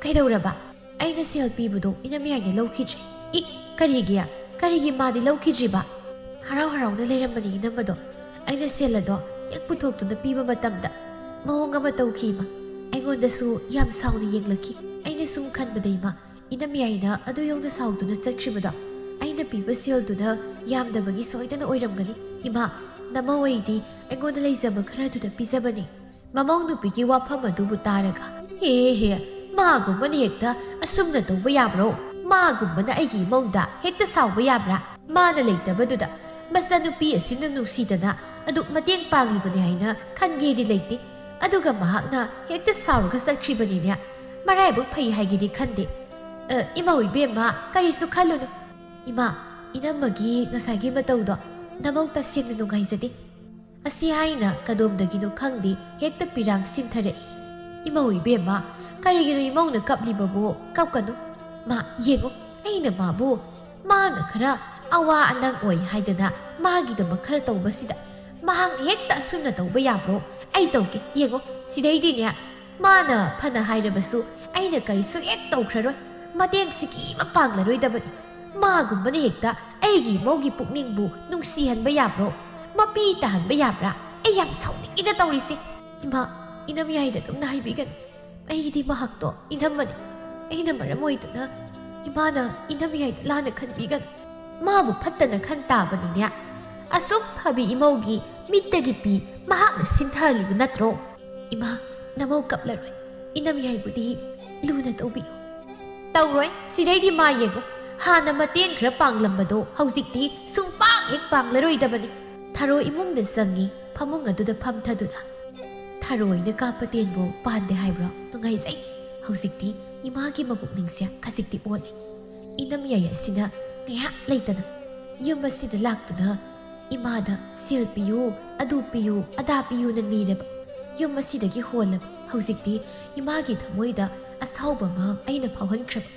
"ꯀꯩꯗꯧꯔꯕ?" "ꯑꯩꯅ ꯁꯦꯜ ꯄꯤꯕꯗꯣ ꯏꯅꯝꯌꯥꯏꯅ ꯂꯧꯈꯤꯗ꯭ꯔꯦ꯫" "ꯏ, ꯀꯔꯤꯒꯤ? ꯀꯔꯤꯒꯤ ꯃꯥꯗꯤ ꯂꯧꯈꯤꯗ꯭ꯔꯤꯕ?" "ꯍꯔꯥꯎ ꯍꯔꯥꯎꯅ ꯂꯩꯔꯝꯕꯅꯤ ꯏꯅꯝꯃꯗꯣ꯫ ꯑꯩꯅ ꯁꯦꯜ ꯑꯗꯣ ꯍꯦꯛ ꯄꯨꯊꯣꯛꯇꯨꯅ ꯄꯤꯕ ꯃꯇꯝꯗ ꯃꯑꯣꯡ ꯑꯃ ꯇꯧꯈꯤ ꯏꯃꯥ꯫ ꯑꯩꯉꯣꯟꯗꯁꯨ ꯌꯥꯝ ꯁꯥꯎꯅ ꯌꯦꯡꯂꯛꯈꯤ꯫ ꯑꯩꯅ ꯁꯨꯝ ꯈꯟꯕꯗ ꯏꯃꯥ, ꯏꯅꯝꯌꯥꯏꯅ ꯑꯗꯨ ꯌꯧꯅ ꯁꯥꯎꯗꯨꯅ ꯆꯠꯈ꯭ꯔꯤꯕꯗꯣ ꯑꯩꯅ ꯄꯤꯕ ꯁꯦꯜꯗꯨꯅ ꯌꯥꯝꯗꯕꯒꯤ ꯁꯣꯏꯗꯅ ꯑꯣꯏꯔꯝꯒꯅꯤ꯫ ꯏꯃꯥ, ꯅꯃꯧ ꯑꯩꯗꯤ ꯑꯩꯉꯣꯟꯗ ꯂꯩꯖꯕ ꯈꯔꯗꯨꯗ ꯄꯤꯖꯕꯅꯤ꯫" ꯃꯃꯧ ꯅꯨꯄꯤꯒꯤ ꯋꯥꯐꯝ ꯑꯗꯨꯕꯨ ꯇꯥꯔꯒ, "ꯍꯦ ꯍꯦ, ꯃꯥꯒꯨꯝꯕꯅ ꯍꯦꯛꯇ ꯑꯁꯨꯝꯅ ꯇꯧꯕ ꯌꯥꯕ꯭ꯔꯣ? ꯃꯥꯒꯨꯝꯕꯅ ꯑꯩꯒꯤ ꯏꯃꯧꯗ ꯍꯦꯛꯇ ꯁꯥꯎꯕ ꯌꯥꯕ꯭ꯔꯥ? ꯃꯥꯅ ꯂꯩꯇꯕꯗꯨꯗ ꯃꯆꯥꯅꯨꯄꯤ ꯑꯁꯤꯅ ꯅꯨꯡꯁꯤꯗꯅ ꯑꯗꯨꯛ ꯃꯇꯦꯡ ꯄꯥꯡꯂꯤꯕꯅꯤ ꯍꯥꯏꯅ ꯈꯟꯒꯦꯗꯤ ꯂꯩꯇꯦ꯫ ꯑꯗꯨꯒ ꯃꯍꯥꯛꯅ ꯍꯦꯛꯇ ꯁꯥꯎꯔꯒ ꯆꯠꯈ꯭ꯔꯤꯕꯅꯤꯅꯦ꯫ ꯃꯔꯥꯏꯕꯛ ꯐꯩ ꯍꯥꯏꯒꯦꯗꯤ ꯈꯟꯗꯦ꯫ ꯑ, ꯏꯃꯧ ꯏꯕꯦꯝꯃ, ꯀꯔꯤꯁꯨ ꯈꯜꯂꯨꯅꯨ꯫ ꯏꯃꯥ, ꯏꯅꯝꯃꯒꯤ ꯉꯁꯥꯏꯒꯤ ꯃꯇꯧꯗꯣ ꯅꯃꯧ ꯇꯁꯦꯡꯅ ꯅꯨꯡꯉꯥꯏꯖꯗꯦ꯫" ꯑꯁꯤ ꯍꯥꯏꯅ ꯀꯗꯣꯝꯗꯒꯤꯅꯣ ꯈꯪꯗꯦ ꯍꯦꯛꯇ ꯄꯤꯔꯥꯡ ꯁꯤꯟꯊꯔꯛꯏ꯫ "ꯏꯃꯧ ꯏꯕꯦꯝꯃ, ꯀꯔꯤꯒꯤꯅꯣ ꯏꯃꯧꯅ ꯀꯞꯂꯤꯕꯕꯨ? ꯀꯞꯀꯅꯨ꯫ ꯃꯥ ꯌꯦꯡꯉꯨ, ꯑꯩꯅ ꯃꯥꯕꯨ, ꯃꯥꯅ ꯈꯔ ꯑꯋꯥ ꯑꯅꯪ ꯑꯣꯏ ꯍꯥꯏꯗꯅ ꯃꯥꯒꯤꯗꯃꯛ ꯈꯔ ꯇꯧꯕꯁꯤꯗ ꯃꯍꯥꯛꯅ ꯍꯦꯛꯇ ꯑꯁꯨꯝꯅ ꯇꯧꯕ ꯌꯥꯕ꯭ꯔꯣ? ꯑꯩ ꯇꯧꯒꯦ, ꯌꯦꯡꯉꯣ, ꯁꯤꯗꯩꯗꯤꯅꯦ ꯃꯥꯅ ꯐꯅ ꯍꯥꯏꯔꯕꯁꯨ ꯑꯩꯅ ꯀꯔꯤꯁꯨ ꯍꯦꯛ ꯇꯧꯈ꯭ꯔꯔꯣꯏ꯫ ꯃꯇꯦꯡ ꯁꯤꯀꯤ ꯑꯃ ꯄꯥꯡꯂꯔꯣꯏꯗꯕꯅꯤ꯫ ꯃꯥꯒꯨꯝꯕꯅ ꯍꯦꯛꯇ ꯑꯩꯒꯤ ꯏꯃꯧꯒꯤ ꯄꯨꯛꯅꯤꯡꯕꯨ ꯅꯨꯡꯁꯤꯍꯟꯕ ꯌꯥꯕ꯭ꯔꯣ? ꯃꯄꯤ ꯇꯥꯍꯟꯕ ꯌꯥꯕ꯭ꯔꯥ? ꯑꯩ ꯌꯥꯝ ꯁꯥꯎꯅꯤꯡꯉꯤꯗ ꯇꯧꯔꯤꯁꯦ꯫ ꯏꯃꯥ, ꯏꯅꯝ ꯌꯥꯏꯗ ꯑꯗꯨꯝꯅ ꯍꯥꯏꯕꯤꯒꯅꯨ꯫ ꯑꯩꯒꯤꯗꯤ ꯃꯍꯥꯛꯇꯣ ꯏꯅꯝꯃꯅꯤ꯫ ꯑꯩꯅ ꯃꯔꯝ ꯑꯣꯏꯗꯨꯅ ꯏꯃꯥꯅ ꯏꯅꯝ ꯌꯥꯏꯗ ꯂꯥꯟꯅ ꯈꯟꯕꯤꯒꯅꯨ꯫ ꯃꯥꯕꯨ ꯐꯠꯇꯅ ꯈꯟ ꯇꯥꯕꯅꯤꯅꯦ꯫ ꯑꯁꯨꯛ ꯐꯕꯤ ꯏꯃꯧꯒꯤ ꯃꯤꯠꯇꯒꯤ ꯄꯤ ꯃꯍꯥꯛꯅ ꯁꯤꯟꯊꯍꯜꯂꯤꯕ ꯅꯠꯇ꯭ꯔꯣ? ꯏꯃꯥ, ꯅꯃꯧ ꯀꯞꯂꯔꯣꯏ꯫ ꯏꯅꯝ ꯌꯥꯏꯕꯨꯗꯤ ꯂꯨꯅ ꯇꯧꯕꯤꯌꯨ꯫ ꯇꯧꯔꯣꯏ꯫ ꯁꯤꯗꯩꯗꯤ ꯃꯥ ꯌꯦꯡꯉꯨ꯫ ꯍꯥꯟꯅ ꯃꯇꯦꯡ ꯈꯔ ꯄꯥꯡꯂꯝꯕꯗꯣ ꯍꯧꯖꯤꯛꯇꯤ ꯁꯨꯡꯄꯥꯡ ꯍꯦꯛ ꯄꯥꯡꯂꯔꯣꯏꯗꯕꯅꯤ꯫ ꯊꯔꯣ ꯏꯃꯨꯡꯗ ꯆꯪꯉꯤ, ꯐꯃꯨꯡ ꯑꯗꯨꯗ ꯐꯝꯊꯗꯨꯅ꯫ ꯊꯔꯣꯏꯅ ꯀꯥꯞꯄ ꯇꯦꯟꯕꯨ ꯄꯥꯟꯗꯦ ꯍꯥꯏꯕ꯭ꯔꯣ? ꯅꯨꯡꯉꯥꯏꯖꯩ꯫ ꯍꯧꯖꯤꯛꯇꯤ ꯏꯃꯥꯒꯤ ꯃꯄꯨꯛꯅꯤꯡꯁꯦ ꯈꯖꯤꯛꯇꯤ ꯑꯣꯜꯂꯦ꯫ ꯏꯅꯝ ꯌꯥꯏ ꯑꯁꯤꯅ ꯉꯥꯏꯍꯥꯛ ꯂꯩꯇꯅ ꯌꯨꯝ ꯑꯁꯤꯗ ꯂꯥꯛꯇꯨꯅ ꯏꯃꯥꯗ ꯁꯦꯜ ꯄꯤꯌꯨ, ꯑꯗꯨ ꯄꯤꯌꯨ, ꯑꯗꯥ ꯄꯤꯌꯨꯅ ꯅꯤꯔꯕ꯫ ꯌꯨꯝ ꯑꯁꯤꯗꯒꯤ ꯍꯣꯜꯂꯕ꯫ ꯍꯧꯖꯤꯛꯇꯤ ꯏꯃꯥꯒꯤ ꯊꯃꯣꯏꯗ ꯑꯁꯥꯎꯕ ꯑꯃ ꯑꯩꯅ ꯐꯥꯎꯍꯟꯈ꯭ꯔꯕ꯫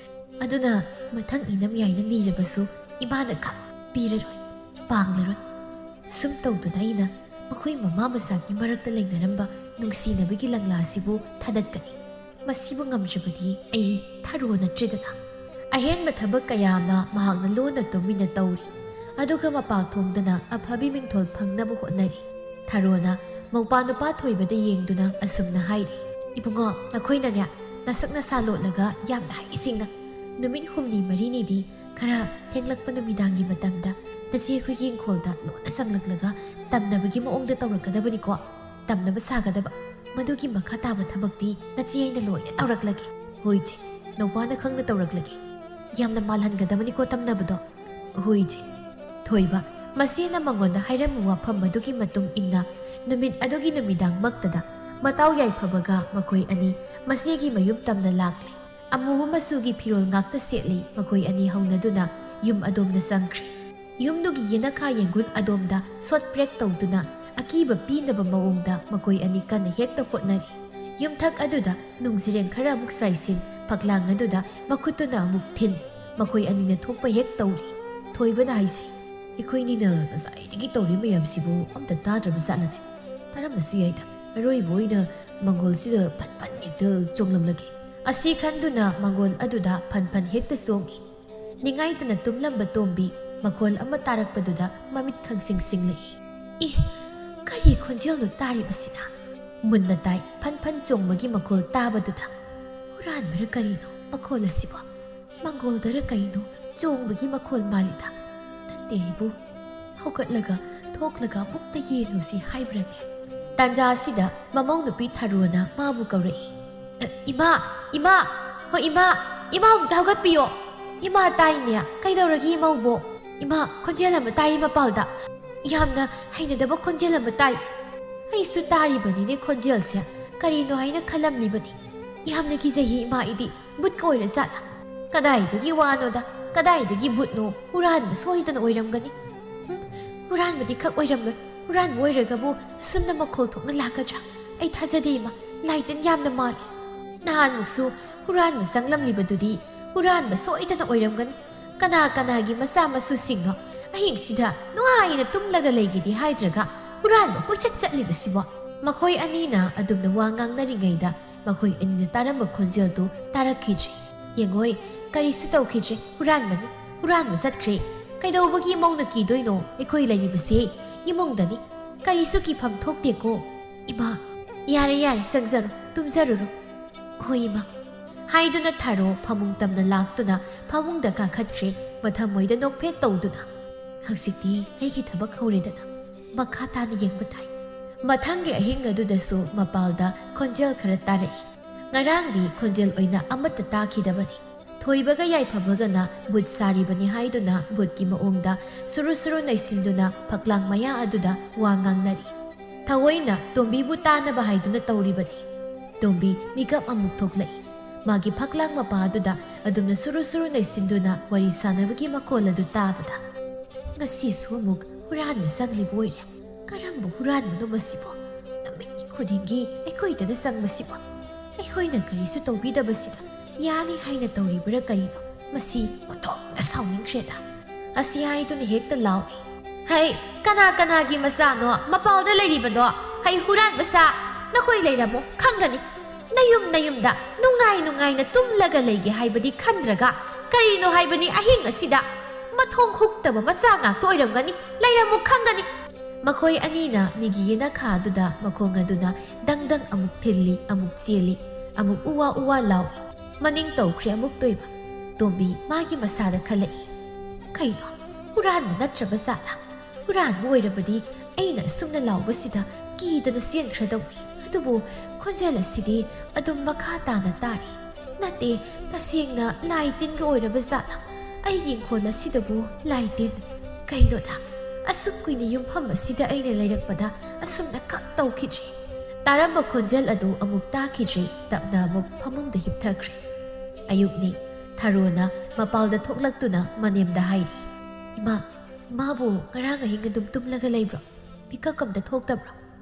ꯑꯗꯨꯅ ꯃꯊꯪ ꯏꯅꯝ ꯌꯥꯏꯅ ꯅꯤꯔꯕꯁꯨ ꯏꯃꯥꯅ ꯈꯛ ꯄꯤꯔꯔꯣꯏ, ꯄꯥꯡꯂꯔꯣꯏ꯫ ꯑꯁꯨꯝ ꯇꯧꯗꯨꯅ ꯑꯩꯅ ꯃꯈꯣꯏ ꯃꯃꯥ ꯃꯆꯥꯒꯤ ꯃꯔꯛꯇ ꯂꯩꯅꯔꯝꯕ ꯅꯨꯡꯁꯤꯅꯕꯒꯤ ꯂꯪꯂꯥꯁꯤꯕꯨ ꯊꯥꯗꯠꯀꯅꯤ꯫ ꯃꯁꯤꯕꯨ ꯉꯝꯗ꯭ꯔꯕꯗꯤ ꯑꯩ ꯊꯔꯣ ꯅꯠꯇ꯭ꯔꯦꯗꯅ꯫ ꯑꯍꯦꯟꯕ ꯊꯕꯛ ꯀꯌꯥ ꯑꯃ ꯃꯍꯥꯛꯅ ꯂꯣꯟꯅ ꯇꯨꯃꯤꯟꯅ ꯇꯧꯔꯤ꯫ ꯑꯗꯨꯒ ꯃꯄꯥꯜ ꯊꯣꯡꯗꯅ ꯑꯐꯕꯤ ꯃꯤꯡꯊꯣꯜ ꯐꯪꯅꯕ ꯍꯣꯠꯅꯔꯤ꯫ ꯊꯔꯣꯅ ꯃꯧꯄꯥ ꯅꯨꯄꯥ ꯊꯣꯏꯕꯗ ꯌꯦꯡꯗꯨꯅ ꯑꯁꯨꯝꯅ ꯍꯥꯏꯔꯤ, "ꯏꯕꯨꯡꯉꯣ, ꯅꯈꯣꯏꯅꯅꯦ, ꯅꯁꯛ ꯅꯁꯥ ꯂꯣꯠꯂꯒ ꯌꯥꯝꯅ ꯍꯩꯁꯤꯡꯅ ꯅꯨꯃꯤꯠ ꯍꯨꯝꯅꯤ ꯃꯔꯤꯅꯤꯗꯤ ꯈꯔ ꯊꯦꯡꯂꯛꯄ ꯅꯨꯃꯤꯗꯥꯡꯒꯤ ꯃꯇꯝꯗ ꯅꯆꯦ ꯑꯩꯈꯣꯏꯒꯤ ꯏꯪꯈꯣꯜꯗ ꯂꯣꯟꯅ ꯆꯪꯂꯛꯂꯒ ꯇꯝꯅꯕꯒꯤ ꯃꯑꯣꯡꯗ ꯇꯧꯔꯛꯀꯗꯕꯅꯤꯀꯣ꯫ ꯇꯝꯅꯕ ꯁꯥꯒꯗꯕ꯫ ꯃꯗꯨꯒꯤ ꯃꯈꯥ ꯇꯥꯕ ꯊꯕꯛꯇꯤ ꯅꯆꯦ ꯑꯩꯅ ꯂꯣꯏꯅ ꯇꯧꯔꯛꯂꯒꯦ꯫" "ꯍꯣꯏ ꯏꯆꯦ, ꯅꯧꯄꯥꯅ ꯈꯪꯅ ꯇꯧꯔꯛꯂꯒꯦ꯫ ꯌꯥꯝꯅ ꯃꯥꯜꯍꯟꯒꯗꯕꯅꯤꯀꯣ ꯇꯝꯅꯕꯗꯣ꯫" "ꯍꯣꯏ ꯏꯆꯦ꯫" ꯊꯣꯏꯕ ꯃꯆꯦꯅ ꯃꯉꯣꯟꯗ ꯍꯥꯏꯔꯝꯕ ꯋꯥꯐꯝ ꯑꯗꯨꯒꯤ ꯃꯇꯨꯡ ꯏꯟꯅ ꯅꯨꯃꯤꯠ ꯑꯗꯨꯒꯤ ꯅꯨꯃꯤꯗꯥꯡꯃꯛꯇꯗ ꯃꯇꯥꯎ ꯌꯥꯏꯐꯕꯒ ꯃꯈꯣꯏ ꯑꯅꯤ ꯃꯆꯦꯒꯤ ꯃꯌꯨꯝ ꯇꯝꯅ ꯂꯥꯛꯂꯦ꯫ ꯑꯃꯨꯕ ꯃꯆꯨꯒꯤ ꯐꯤꯔꯣꯜ ꯉꯥꯛꯇ ꯁꯦꯠꯂꯤ꯫ ꯃꯈꯣꯏ ꯑꯅꯤ ꯍꯧꯅꯗꯨꯅ ꯌꯨꯝ ꯑꯗꯣꯝꯗ ꯆꯪꯈ꯭ꯔꯦ꯫ ꯌꯨꯝꯗꯨꯒꯤ ꯌꯦꯅꯈꯥ ꯌꯦꯡꯒꯨꯟ ꯑꯗꯣꯝꯗ ꯁꯣꯠ ꯄ꯭ꯔꯦꯛ ꯇꯧꯗꯨꯅ ꯑꯀꯤꯕ ꯄꯤꯅꯕ ꯃꯑꯣꯡꯗ ꯃꯈꯣꯏ ꯑꯅꯤ ꯀꯟꯅ ꯍꯦꯛꯇ ꯍꯣꯠꯅꯔꯤ꯫ ꯌꯨꯝꯊꯛ ꯑꯗꯨꯗ ꯅꯨꯡꯖꯤꯔꯦꯡ ꯈꯔ ꯑꯃꯨꯛ ꯆꯥꯏꯁꯤꯟ, ꯐꯛꯂꯥꯡ ꯑꯗꯨꯗ ꯃꯈꯨꯠꯇꯨꯅ ꯑꯃꯨꯛ ꯊꯤꯟ, ꯃꯈꯣꯏ ꯑꯅꯤꯅ ꯊꯣꯛꯄ ꯍꯦꯛ ꯇꯧꯔꯤ꯫ ꯊꯣꯏꯕꯅ ꯍꯥꯏꯖꯩ, "ꯑꯩꯈꯣꯏꯅꯤꯅ ꯉꯁꯥꯏꯗꯒꯤ ꯇꯧꯔꯤ ꯃꯌꯥꯝꯁꯤꯕꯨ ꯑꯝꯇ ꯇꯥꯗ꯭ꯔꯕ ꯖꯥꯠꯂꯅꯦ? ꯇꯥꯔꯝꯕꯁꯨ ꯌꯥꯏꯗ꯫ ꯑꯔꯣꯏꯕ ꯑꯣꯏꯅ ꯃꯪꯒꯣꯜꯁꯤꯗ ꯐꯠ ꯐꯠ ꯍꯦꯛꯇ ꯆꯣꯡꯂꯝꯂꯒꯦ꯫ ꯑꯁꯤ ꯈꯟꯗꯨꯅ ꯃꯪꯒꯣꯜ ꯑꯗꯨꯗ ꯐꯟ ꯐꯟ ꯍꯦꯛꯇ ꯆꯣꯡꯏ꯫ ꯅꯤꯡꯉꯥꯏꯇꯅ ꯇꯨꯝꯂꯝꯕ ꯇꯣꯝꯕꯤ ꯃꯈꯣꯜ ꯑꯃ ꯇꯥꯔꯛꯄꯗꯨꯗ ꯃꯃꯤꯠ ꯈꯪꯁꯤꯡ ꯁꯤꯡꯂꯛꯏ꯫ "ꯏ, ꯀꯔꯤ ꯈꯣꯟꯖꯦꯜꯅꯣ ꯇꯥꯔꯤꯕꯁꯤꯅ?" ꯃꯨꯟꯅ ꯇꯥꯏ ꯐꯟ ꯐꯟ ꯆꯣꯡꯕꯒꯤ ꯃꯈꯣꯜ ꯇꯥꯕꯗꯨꯗ꯫ "ꯍꯨꯔꯥꯟꯕꯔ ꯀꯔꯤꯅꯣ ꯃꯈꯣꯜ ꯑꯁꯤꯕꯣ? ꯃꯪꯒꯣꯜꯗꯔ ꯀꯩꯅꯣ ꯆꯣꯡꯕꯒꯤ ꯃꯈꯣꯜ ꯃꯥꯜꯂꯤꯗ? ꯅꯠꯇꯦ ꯏꯕꯨ, ꯍꯧꯒꯠꯂꯒ ꯊꯣꯛꯂꯒ ꯑꯃꯨꯛꯇ ꯌꯦꯡꯂꯨꯁꯤ ꯍꯥꯏꯕ꯭ꯔꯅꯦ?" ꯇꯥꯟꯖꯥ ꯑꯁꯤꯗ ꯃꯃꯧ ꯅꯨꯄꯤ ꯊꯔꯣꯅ ꯃꯥꯕꯨ ꯀꯧꯔꯛꯏ꯫ "ꯑ, ꯏꯃꯥ, ꯏꯃꯥ, ꯍꯣ ꯏꯃꯥ, ꯏꯃꯥ ꯑꯃꯨꯛꯇ ꯍꯧꯒꯠꯄꯤꯌꯣ꯫ ꯏꯃꯥ ꯇꯥꯏꯅꯦ, ꯀꯩꯗꯧꯔꯒꯦ ꯏꯃꯧꯕꯣ? ꯏꯃꯥ, ꯈꯣꯟꯖꯦꯜ ꯑꯃ ꯇꯥꯏ ꯃꯄꯥꯜꯗ꯫ ꯌꯥꯝꯅ ꯍꯩꯅꯗꯕ ꯈꯣꯟꯖꯦꯜ ꯑꯃ ꯇꯥꯏ꯫ ꯑꯩꯁꯨ ꯇꯥꯔꯤꯕꯅꯤꯅꯦ ꯈꯣꯟꯖꯦꯜꯁꯦ, ꯀꯔꯤꯅꯣ ꯍꯥꯏꯅ ꯈꯜꯂꯝꯂꯤꯕꯅꯤ꯫ ꯌꯥꯝꯅ ꯀꯤꯖꯩꯌꯦ ꯏꯃꯥ ꯑꯩꯗꯤ꯫ ꯕꯨꯠꯀ ꯑꯣꯏꯔ ꯖꯥꯠꯂꯥ? ꯀꯗꯥꯏꯗꯒꯤ ꯋꯥꯅꯣꯗ, ꯀꯗꯥꯏꯗꯒꯤ ꯕꯨꯠꯅꯣ? ꯍꯨꯔꯥꯟꯕ ꯁꯣꯏꯗꯅ ꯑꯣꯏꯔꯝꯒꯅꯤ꯫ ꯍꯨꯝ, ꯍꯨꯔꯥꯟꯕꯗꯤ ꯈꯛ ꯑꯣꯏꯔꯝꯂꯣꯏ꯫ ꯍꯨꯔꯥꯟꯕ ꯑꯣꯏꯔꯒꯕꯨ ꯑꯁꯨꯝꯅ ꯃꯈꯣꯜ ꯊꯣꯛꯅ ꯂꯥꯛꯀꯗ꯭ꯔꯥ? ꯑꯩ ꯊꯥꯖꯗꯦ ꯏꯃꯥ, ꯂꯥꯏꯇꯤꯟ ꯌꯥꯝꯅ ꯃꯥꯜꯂꯤ꯫ ꯅꯍꯥꯟꯃꯨꯛꯁꯨ ꯍꯨꯔꯥꯟꯕ ꯆꯪꯂꯝꯂꯤꯕꯗꯨꯗꯤ ꯍꯨꯔꯥꯟꯕ ꯁꯣꯏꯗꯅ ꯑꯣꯏꯔꯝꯒꯅꯤ꯫ ꯀꯅꯥ ꯀꯅꯥꯒꯤ ꯃꯆꯥ ꯃꯁꯨꯁꯤꯡꯅꯣ ꯑꯍꯤꯡꯁꯤꯗ ꯅꯨꯡꯉꯥꯏꯅ ꯇꯨꯝꯂꯒ ꯂꯩꯒꯦꯗꯤ ꯍꯥꯏꯗ꯭ꯔꯒ ꯍꯨꯔꯥꯟꯕ ꯀꯣꯏꯆꯠ ꯆꯠꯂꯤꯕꯁꯤꯕꯣ?" ꯃꯈꯣꯏ ꯑꯅꯤꯅ ꯑꯗꯨꯝꯅ ꯋꯥ ꯉꯥꯡꯅꯔꯤꯉꯩꯗ ꯃꯈꯣꯏ ꯑꯅꯤꯅ ꯇꯥꯔꯝꯕ ꯈꯣꯟꯖꯦꯜꯗꯨ ꯇꯥꯔꯛꯈꯤꯗ꯭ꯔꯦ꯫ "ꯌꯦꯡꯉꯣꯏ, ꯀꯔꯤꯁꯨ ꯇꯧꯈꯤꯗ꯭ꯔꯦ, ꯍꯨꯔꯥꯟꯕꯅꯤ, ꯍꯨꯔꯥꯟꯕ ꯆꯠꯈ꯭ꯔꯦ꯫ ꯀꯩꯗꯧꯕꯒꯤ ꯏꯃꯧꯅ ꯀꯤꯗꯣꯏꯅꯣ? ꯑꯩꯈꯣꯏ ꯂꯩꯔꯤꯕꯁꯦ ꯏꯃꯨꯡꯗꯅꯤ, ꯀꯔꯤꯁꯨ ꯀꯤꯐꯝ ꯊꯣꯛꯇꯦꯀꯣ꯫ ꯏꯃꯥ, ꯌꯥꯔꯦ, ꯌꯥꯔꯦ, ꯆꯪꯖꯔꯣ, ꯇꯨꯝꯖꯔꯨꯔꯣ꯫ ꯍꯣꯏ ꯏꯃꯥ," ꯍꯥꯏꯗꯨꯅ ꯊꯔꯣ ꯐꯃꯨꯡ ꯇꯝꯅ ꯂꯥꯛꯇꯨꯅ ꯐꯃꯨꯡꯗ ꯀꯥꯈꯠꯈ꯭ꯔꯦ, ꯃꯊꯃꯣꯏꯗ ꯅꯣꯛꯐꯦꯠ ꯇꯧꯗꯨꯅ꯫ "ꯍꯧꯖꯤꯛꯇꯤ ꯑꯩꯒꯤ ꯊꯕꯛ ꯍꯧꯔꯦꯗꯅ, ꯃꯈꯥ ꯇꯥꯅ ꯌꯦꯡꯕ ꯇꯥꯏ꯫ ꯃꯊꯪꯒꯤ ꯑꯍꯤꯡ ꯑꯗꯨꯗꯁꯨ ꯃꯄꯥꯜꯗ ꯈꯣꯟꯖꯦꯜ ꯈꯔ ꯇꯥꯔꯛꯏ꯫ ꯉꯔꯥꯡꯗꯤ ꯈꯣꯟꯖꯦꯜ ꯑꯣꯏꯅ ꯑꯃꯠꯇ ꯇꯥꯈꯤꯗꯕꯅꯤ꯫ ꯊꯣꯏꯕꯒ ꯌꯥꯏꯐꯕꯒꯅ ꯕꯨꯠ ꯁꯥꯔꯤꯕꯅꯤ ꯍꯥꯏꯗꯨꯅ ꯕꯨꯠꯀꯤ ꯃꯑꯣꯡꯗ ꯁꯨꯔꯨ ꯁꯨꯔꯨ ꯅꯩꯁꯤꯟꯗꯨꯅ ꯐꯛꯂꯥꯡ ꯃꯌꯥ ꯑꯗꯨꯗ ꯋꯥ ꯉꯥꯡꯅꯔꯤ꯫ ꯊꯑꯣꯏꯅ ꯇꯣꯝꯕꯤꯕꯨ ꯇꯥꯅꯕ ꯍꯥꯏꯗꯨꯅ ꯇꯧꯔꯤꯕꯅꯤ꯫ ꯇꯣꯝꯕꯤ ꯃꯤꯀꯞ ꯑꯃꯨꯛ ꯊꯣꯛꯂꯛꯏ꯫ ꯃꯥꯒꯤ ꯐꯛꯂꯥꯡ ꯃꯄꯥ ꯑꯗꯨꯗ ꯑꯗꯨꯝꯅ ꯁꯨꯔꯨ ꯁꯨꯔꯨ ꯅꯩꯁꯤꯟꯗꯨꯅ ꯋꯥꯔꯤ ꯁꯥꯟꯅꯕꯒꯤ ꯃꯈꯣꯜ ꯑꯗꯨ ꯇꯥꯕꯗ, "ꯉꯁꯤꯁꯨ ꯑꯃꯨꯛ ꯍꯨꯔꯥꯟꯕ ꯆꯪꯂꯤꯕ ꯑꯣꯏꯔꯦ꯫ ꯀꯔꯝꯕ ꯍꯨꯔꯥꯟꯕꯅꯣ ꯃꯁꯤꯕꯣ? ꯅꯨꯃꯤꯠ ꯈꯨꯗꯤꯡꯒꯤ ꯑꯩꯈꯣꯏꯗꯗ ꯆꯪꯕꯁꯤꯕꯣ? ꯑꯩꯈꯣꯏꯅ ꯀꯔꯤꯁꯨ ꯇꯧꯕꯤꯗꯕꯁꯤꯗ ꯌꯥꯅꯤ ꯍꯥꯏꯅ ꯇꯧꯔꯤꯕꯔꯥ ꯀꯔꯤꯅꯣ? ꯃꯁꯤ ꯑꯣꯟꯊꯣꯛꯅ ꯁꯥꯎꯅꯤꯡꯈ꯭ꯔꯦꯗ꯫" ꯑꯁꯤ ꯍꯥꯏꯗꯨꯅ ꯍꯦꯛꯇ ꯂꯥꯎꯏ꯫ "ꯍꯩ, ꯀꯅꯥ ꯀꯅꯥꯒꯤ ꯃꯆꯥꯅꯣ ꯃꯄꯥꯜꯗ ꯂꯩꯔꯤꯕꯗꯣ? ꯍꯩ, ꯍꯨꯔꯥꯟꯕ ꯁꯥ, ꯅꯈꯣꯏ ꯂꯩꯔꯝꯃꯣ, ꯈꯪꯒꯅꯤ꯫ ꯅꯌꯨꯝ ꯅꯌꯨꯝꯗ ꯅꯨꯡꯉꯥꯏ ꯅꯨꯡꯉꯥꯏꯅ ꯇꯨꯝꯂꯒ ꯂꯩꯒꯦ ꯍꯥꯏꯕꯗꯤ ꯈꯟꯗ꯭ꯔꯒ, ꯀꯔꯤꯅꯣ ꯍꯥꯏꯕꯅꯤ, ꯑꯍꯤꯡ ꯑꯁꯤꯗ ꯃꯊꯣꯡ ꯍꯨꯛꯇꯕ ꯃꯆꯥ ꯉꯥꯛꯇ ꯑꯣꯏꯔꯝꯒꯅꯤ꯫ ꯂꯩꯔꯝꯃꯨ ꯈꯪꯒꯅꯤ꯫ ꯃꯈꯣꯏ ꯑꯅꯤꯅ ꯃꯤꯒꯤ ꯌꯦꯅꯈꯥ ꯑꯗꯨꯗ ꯃꯈꯣꯡ ꯑꯗꯨꯅ ꯗꯪ ꯗꯪ ꯑꯃꯨꯛ ꯊꯤꯜꯂꯤ, ꯑꯃꯨꯛ ꯆꯦꯜꯂꯤ, ꯑꯃꯨꯛ ꯎꯋꯥ ꯎꯋꯥ ꯂꯥꯎꯏ꯫ ꯃꯅꯤꯡ ꯇꯧꯈ꯭ꯔꯦ ꯑꯃꯨꯛ ꯇꯣꯏꯕ꯫ ꯇꯣꯝꯕꯤ ꯃꯥꯒꯤ ꯃꯁꯥꯗ ꯈꯜꯂꯛꯏ, "ꯀꯩꯅꯣ, ꯍꯨꯔꯥꯟꯕ ꯅꯠꯇ꯭ꯔꯕ ꯖꯥꯠꯂꯥ? ꯍꯨꯔꯥꯟꯕ ꯑꯣꯏꯔꯕꯗꯤ ꯑꯩꯅ ꯑꯁꯨꯝꯅ ꯂꯥꯎꯕꯁꯤꯗ ꯀꯤꯗꯅ ꯆꯦꯟꯈ꯭ꯔꯗꯧꯅꯤ꯫ ꯑꯗꯨꯕꯨ ꯈꯣꯟꯖꯦꯜ ꯑꯁꯤꯗꯤ ꯑꯗꯨꯝ ꯃꯈꯥ ꯇꯥꯅ ꯇꯥꯔꯤ꯫ ꯅꯠꯇꯦ, ꯇꯁꯦꯡꯅ ꯂꯥꯏ ꯇꯤꯟꯒ ꯑꯣꯏꯔꯕ ꯖꯥꯠꯂꯥ? ꯑꯩꯒꯤ ꯏꯪꯈꯣꯜ ꯑꯁꯤꯗꯕꯨ ꯂꯥꯏ ꯇꯤꯟ? ꯀꯩꯅꯣꯗ, ꯑꯁꯨꯛ ꯀꯨꯏꯅ ꯌꯨꯝꯐꯝ ꯑꯁꯤꯗ ꯑꯩꯅ ꯂꯩꯔꯛꯄꯗ ꯑꯁꯨꯝꯅ ꯈꯛ ꯇꯧꯈꯤꯗ꯭ꯔꯤ꯫" ꯇꯥꯔꯝꯕ ꯈꯣꯟꯖꯦꯜ ꯑꯗꯨ ꯑꯃꯨꯛ ꯇꯥꯈꯤꯗ꯭ꯔꯦ꯫ ꯇꯞꯅ ꯑꯃꯨꯛ ꯐꯃꯨꯡꯗ ꯍꯤꯞꯊꯈ꯭ꯔꯦ꯫ ꯑꯌꯨꯛꯅꯤ꯫ ꯊꯔꯣꯅ ꯃꯄꯥꯜꯗ ꯊꯣꯛꯂꯛꯇꯨꯅ ꯃꯅꯦꯝꯗ ꯍꯥꯏꯔꯤ, "ꯏꯃꯥ, ꯏꯃꯥꯕꯨ ꯉꯔꯥꯡ ꯑꯍꯤꯡ ꯑꯗꯨꯝ ꯇꯨꯝꯂꯒ ꯂꯩꯕ꯭ꯔꯣ? ꯃꯤꯀꯞ ꯑꯝꯇ ꯊꯣꯛꯇꯕ꯭ꯔꯣ?